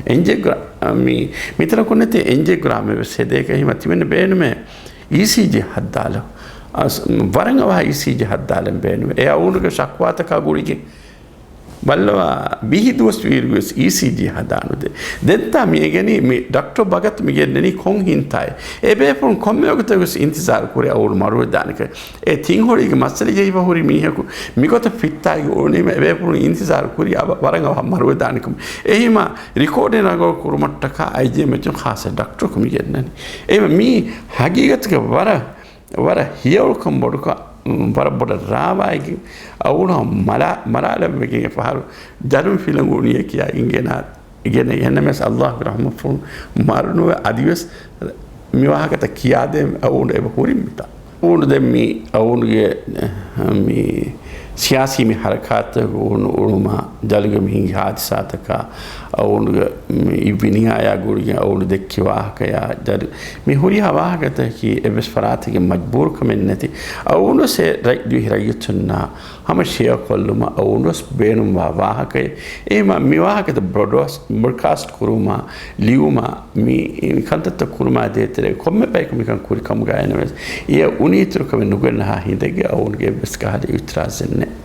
އެންޖިއޯގްރާ-، މީ މިތަނަކު ނެތި އެންޖިއޯގްރާމެއް ވެސް ހެދޭކަށް ހިމަ ތިމެން ބޭނުމޭ އީސީޖީ ހައްދާލަ. އަސް، ވަރަށް އަވަހަށް އީސީޖީ ހައްދާލަން ބޭނުމޭ. އެ އައުނުގެ ޝަކުވާތަކާ ގުޅިގެން ބައްލަވާ ވިހި ދުވަސް ވީއިރު ވެސް އީސީޖީ ހަދާނުދޭ. ދެންތާ މި އެނގެނީ މި ޑޮކްޓަރ ބަގަތު މި ގެންނަނީ ކޮން ހިންތާއެއް؟ އެބޭފުޅުން ކޮންމެ ވަގުތެއް ވެސް އިންތިޒާރު ކުރި އައުނު މަރުވެދާނެކަން. އެ ތިން ހޮޅީގެ މައްސަލަ ޖެހިފަ ހުރި މީހަކު މިގޮތަށް ފިއްތާގެ އުޅުނީމަ އެބޭފުޅުން އިންތިޒާރު ކުރި އަވަ-، ވަރަށް އަވަހަށް މަރުވެދާނެކަމަށް. އެހީމާ ރިކޯޑެއް ރަނގަޅު ކުރުމަށްޓަކާ އައިޖީއެމްއެޗުން ޚާއްޞަ ޑޮކްޓަރަކު މި ގެންނަނީ. އެ މީ ހަގީގަތުގެ ވަރަށް ވަރަށް ހިޔަވަޅުކަން ބޮޑުކަ-، ވަރަށް ބޮޑަށް ރާވާއިގެން އައުނަށް މަރާ-، މަރާލަން ވެގެން އެ ފަހަރު ޖަލުން ފިލަނގޫނިއެއް ކިޔާ އިނގޭނާ ގެނެ އެހެންނަމަވެސް އައްލާހުގެ ރަޙްމަތްފުޅުން މަރުނުވެ އަދިވެސް މި ވާހަކަތައް ކިޔާދޭ އައުނު އެބަ ހުރިން މިތާ. އައުނު ދެން މި އައުނުގެ މި ސިޔާސީ މި ހަރަކާތަށް އައުނު އުޅުމާ ޖަލުގެ މި ހިނގި ހާދިސާތަކާ އައުނުގެ މި އިއްވި ނިހާޔާ ގުޅިގެން އައުނު ދެއްކި ވާހަކަޔާ ޖަލު މި ހުރިހާ ވާހަކަތަކަކީ އެއްވެސް ފަރާތެއްގެ މަޖްބޫރުކަމެއް ނެތި. އައުނުސް އެ ރައްޔި-، ދިވެހި ރައްޔިތުންނާ ހަމަ ޝެއާ ކޮށްލުމަށް އައުނުސް ބޭނުންވާ ވާހަކައެއް. އެހެންމަ މި ވާހަކަތައް ބްރޯޑްކާސްޓް ކުރުމާ، ލިޔުމާ، މި ކަންތައްތައް ކުރުމާ ދޭތެރޭ ކޮންމެ ބަޔަކު މިކަން ކުރި ކަމުގައި ނަމަވެސް، އެ އުނިއިތުރުކަމެއް ނުގަންނަހާ ހިނދެއްގެ އައުންގެ އެއްވެސް ކަހަލަ އިއުތިރާޒެއް ނެތް.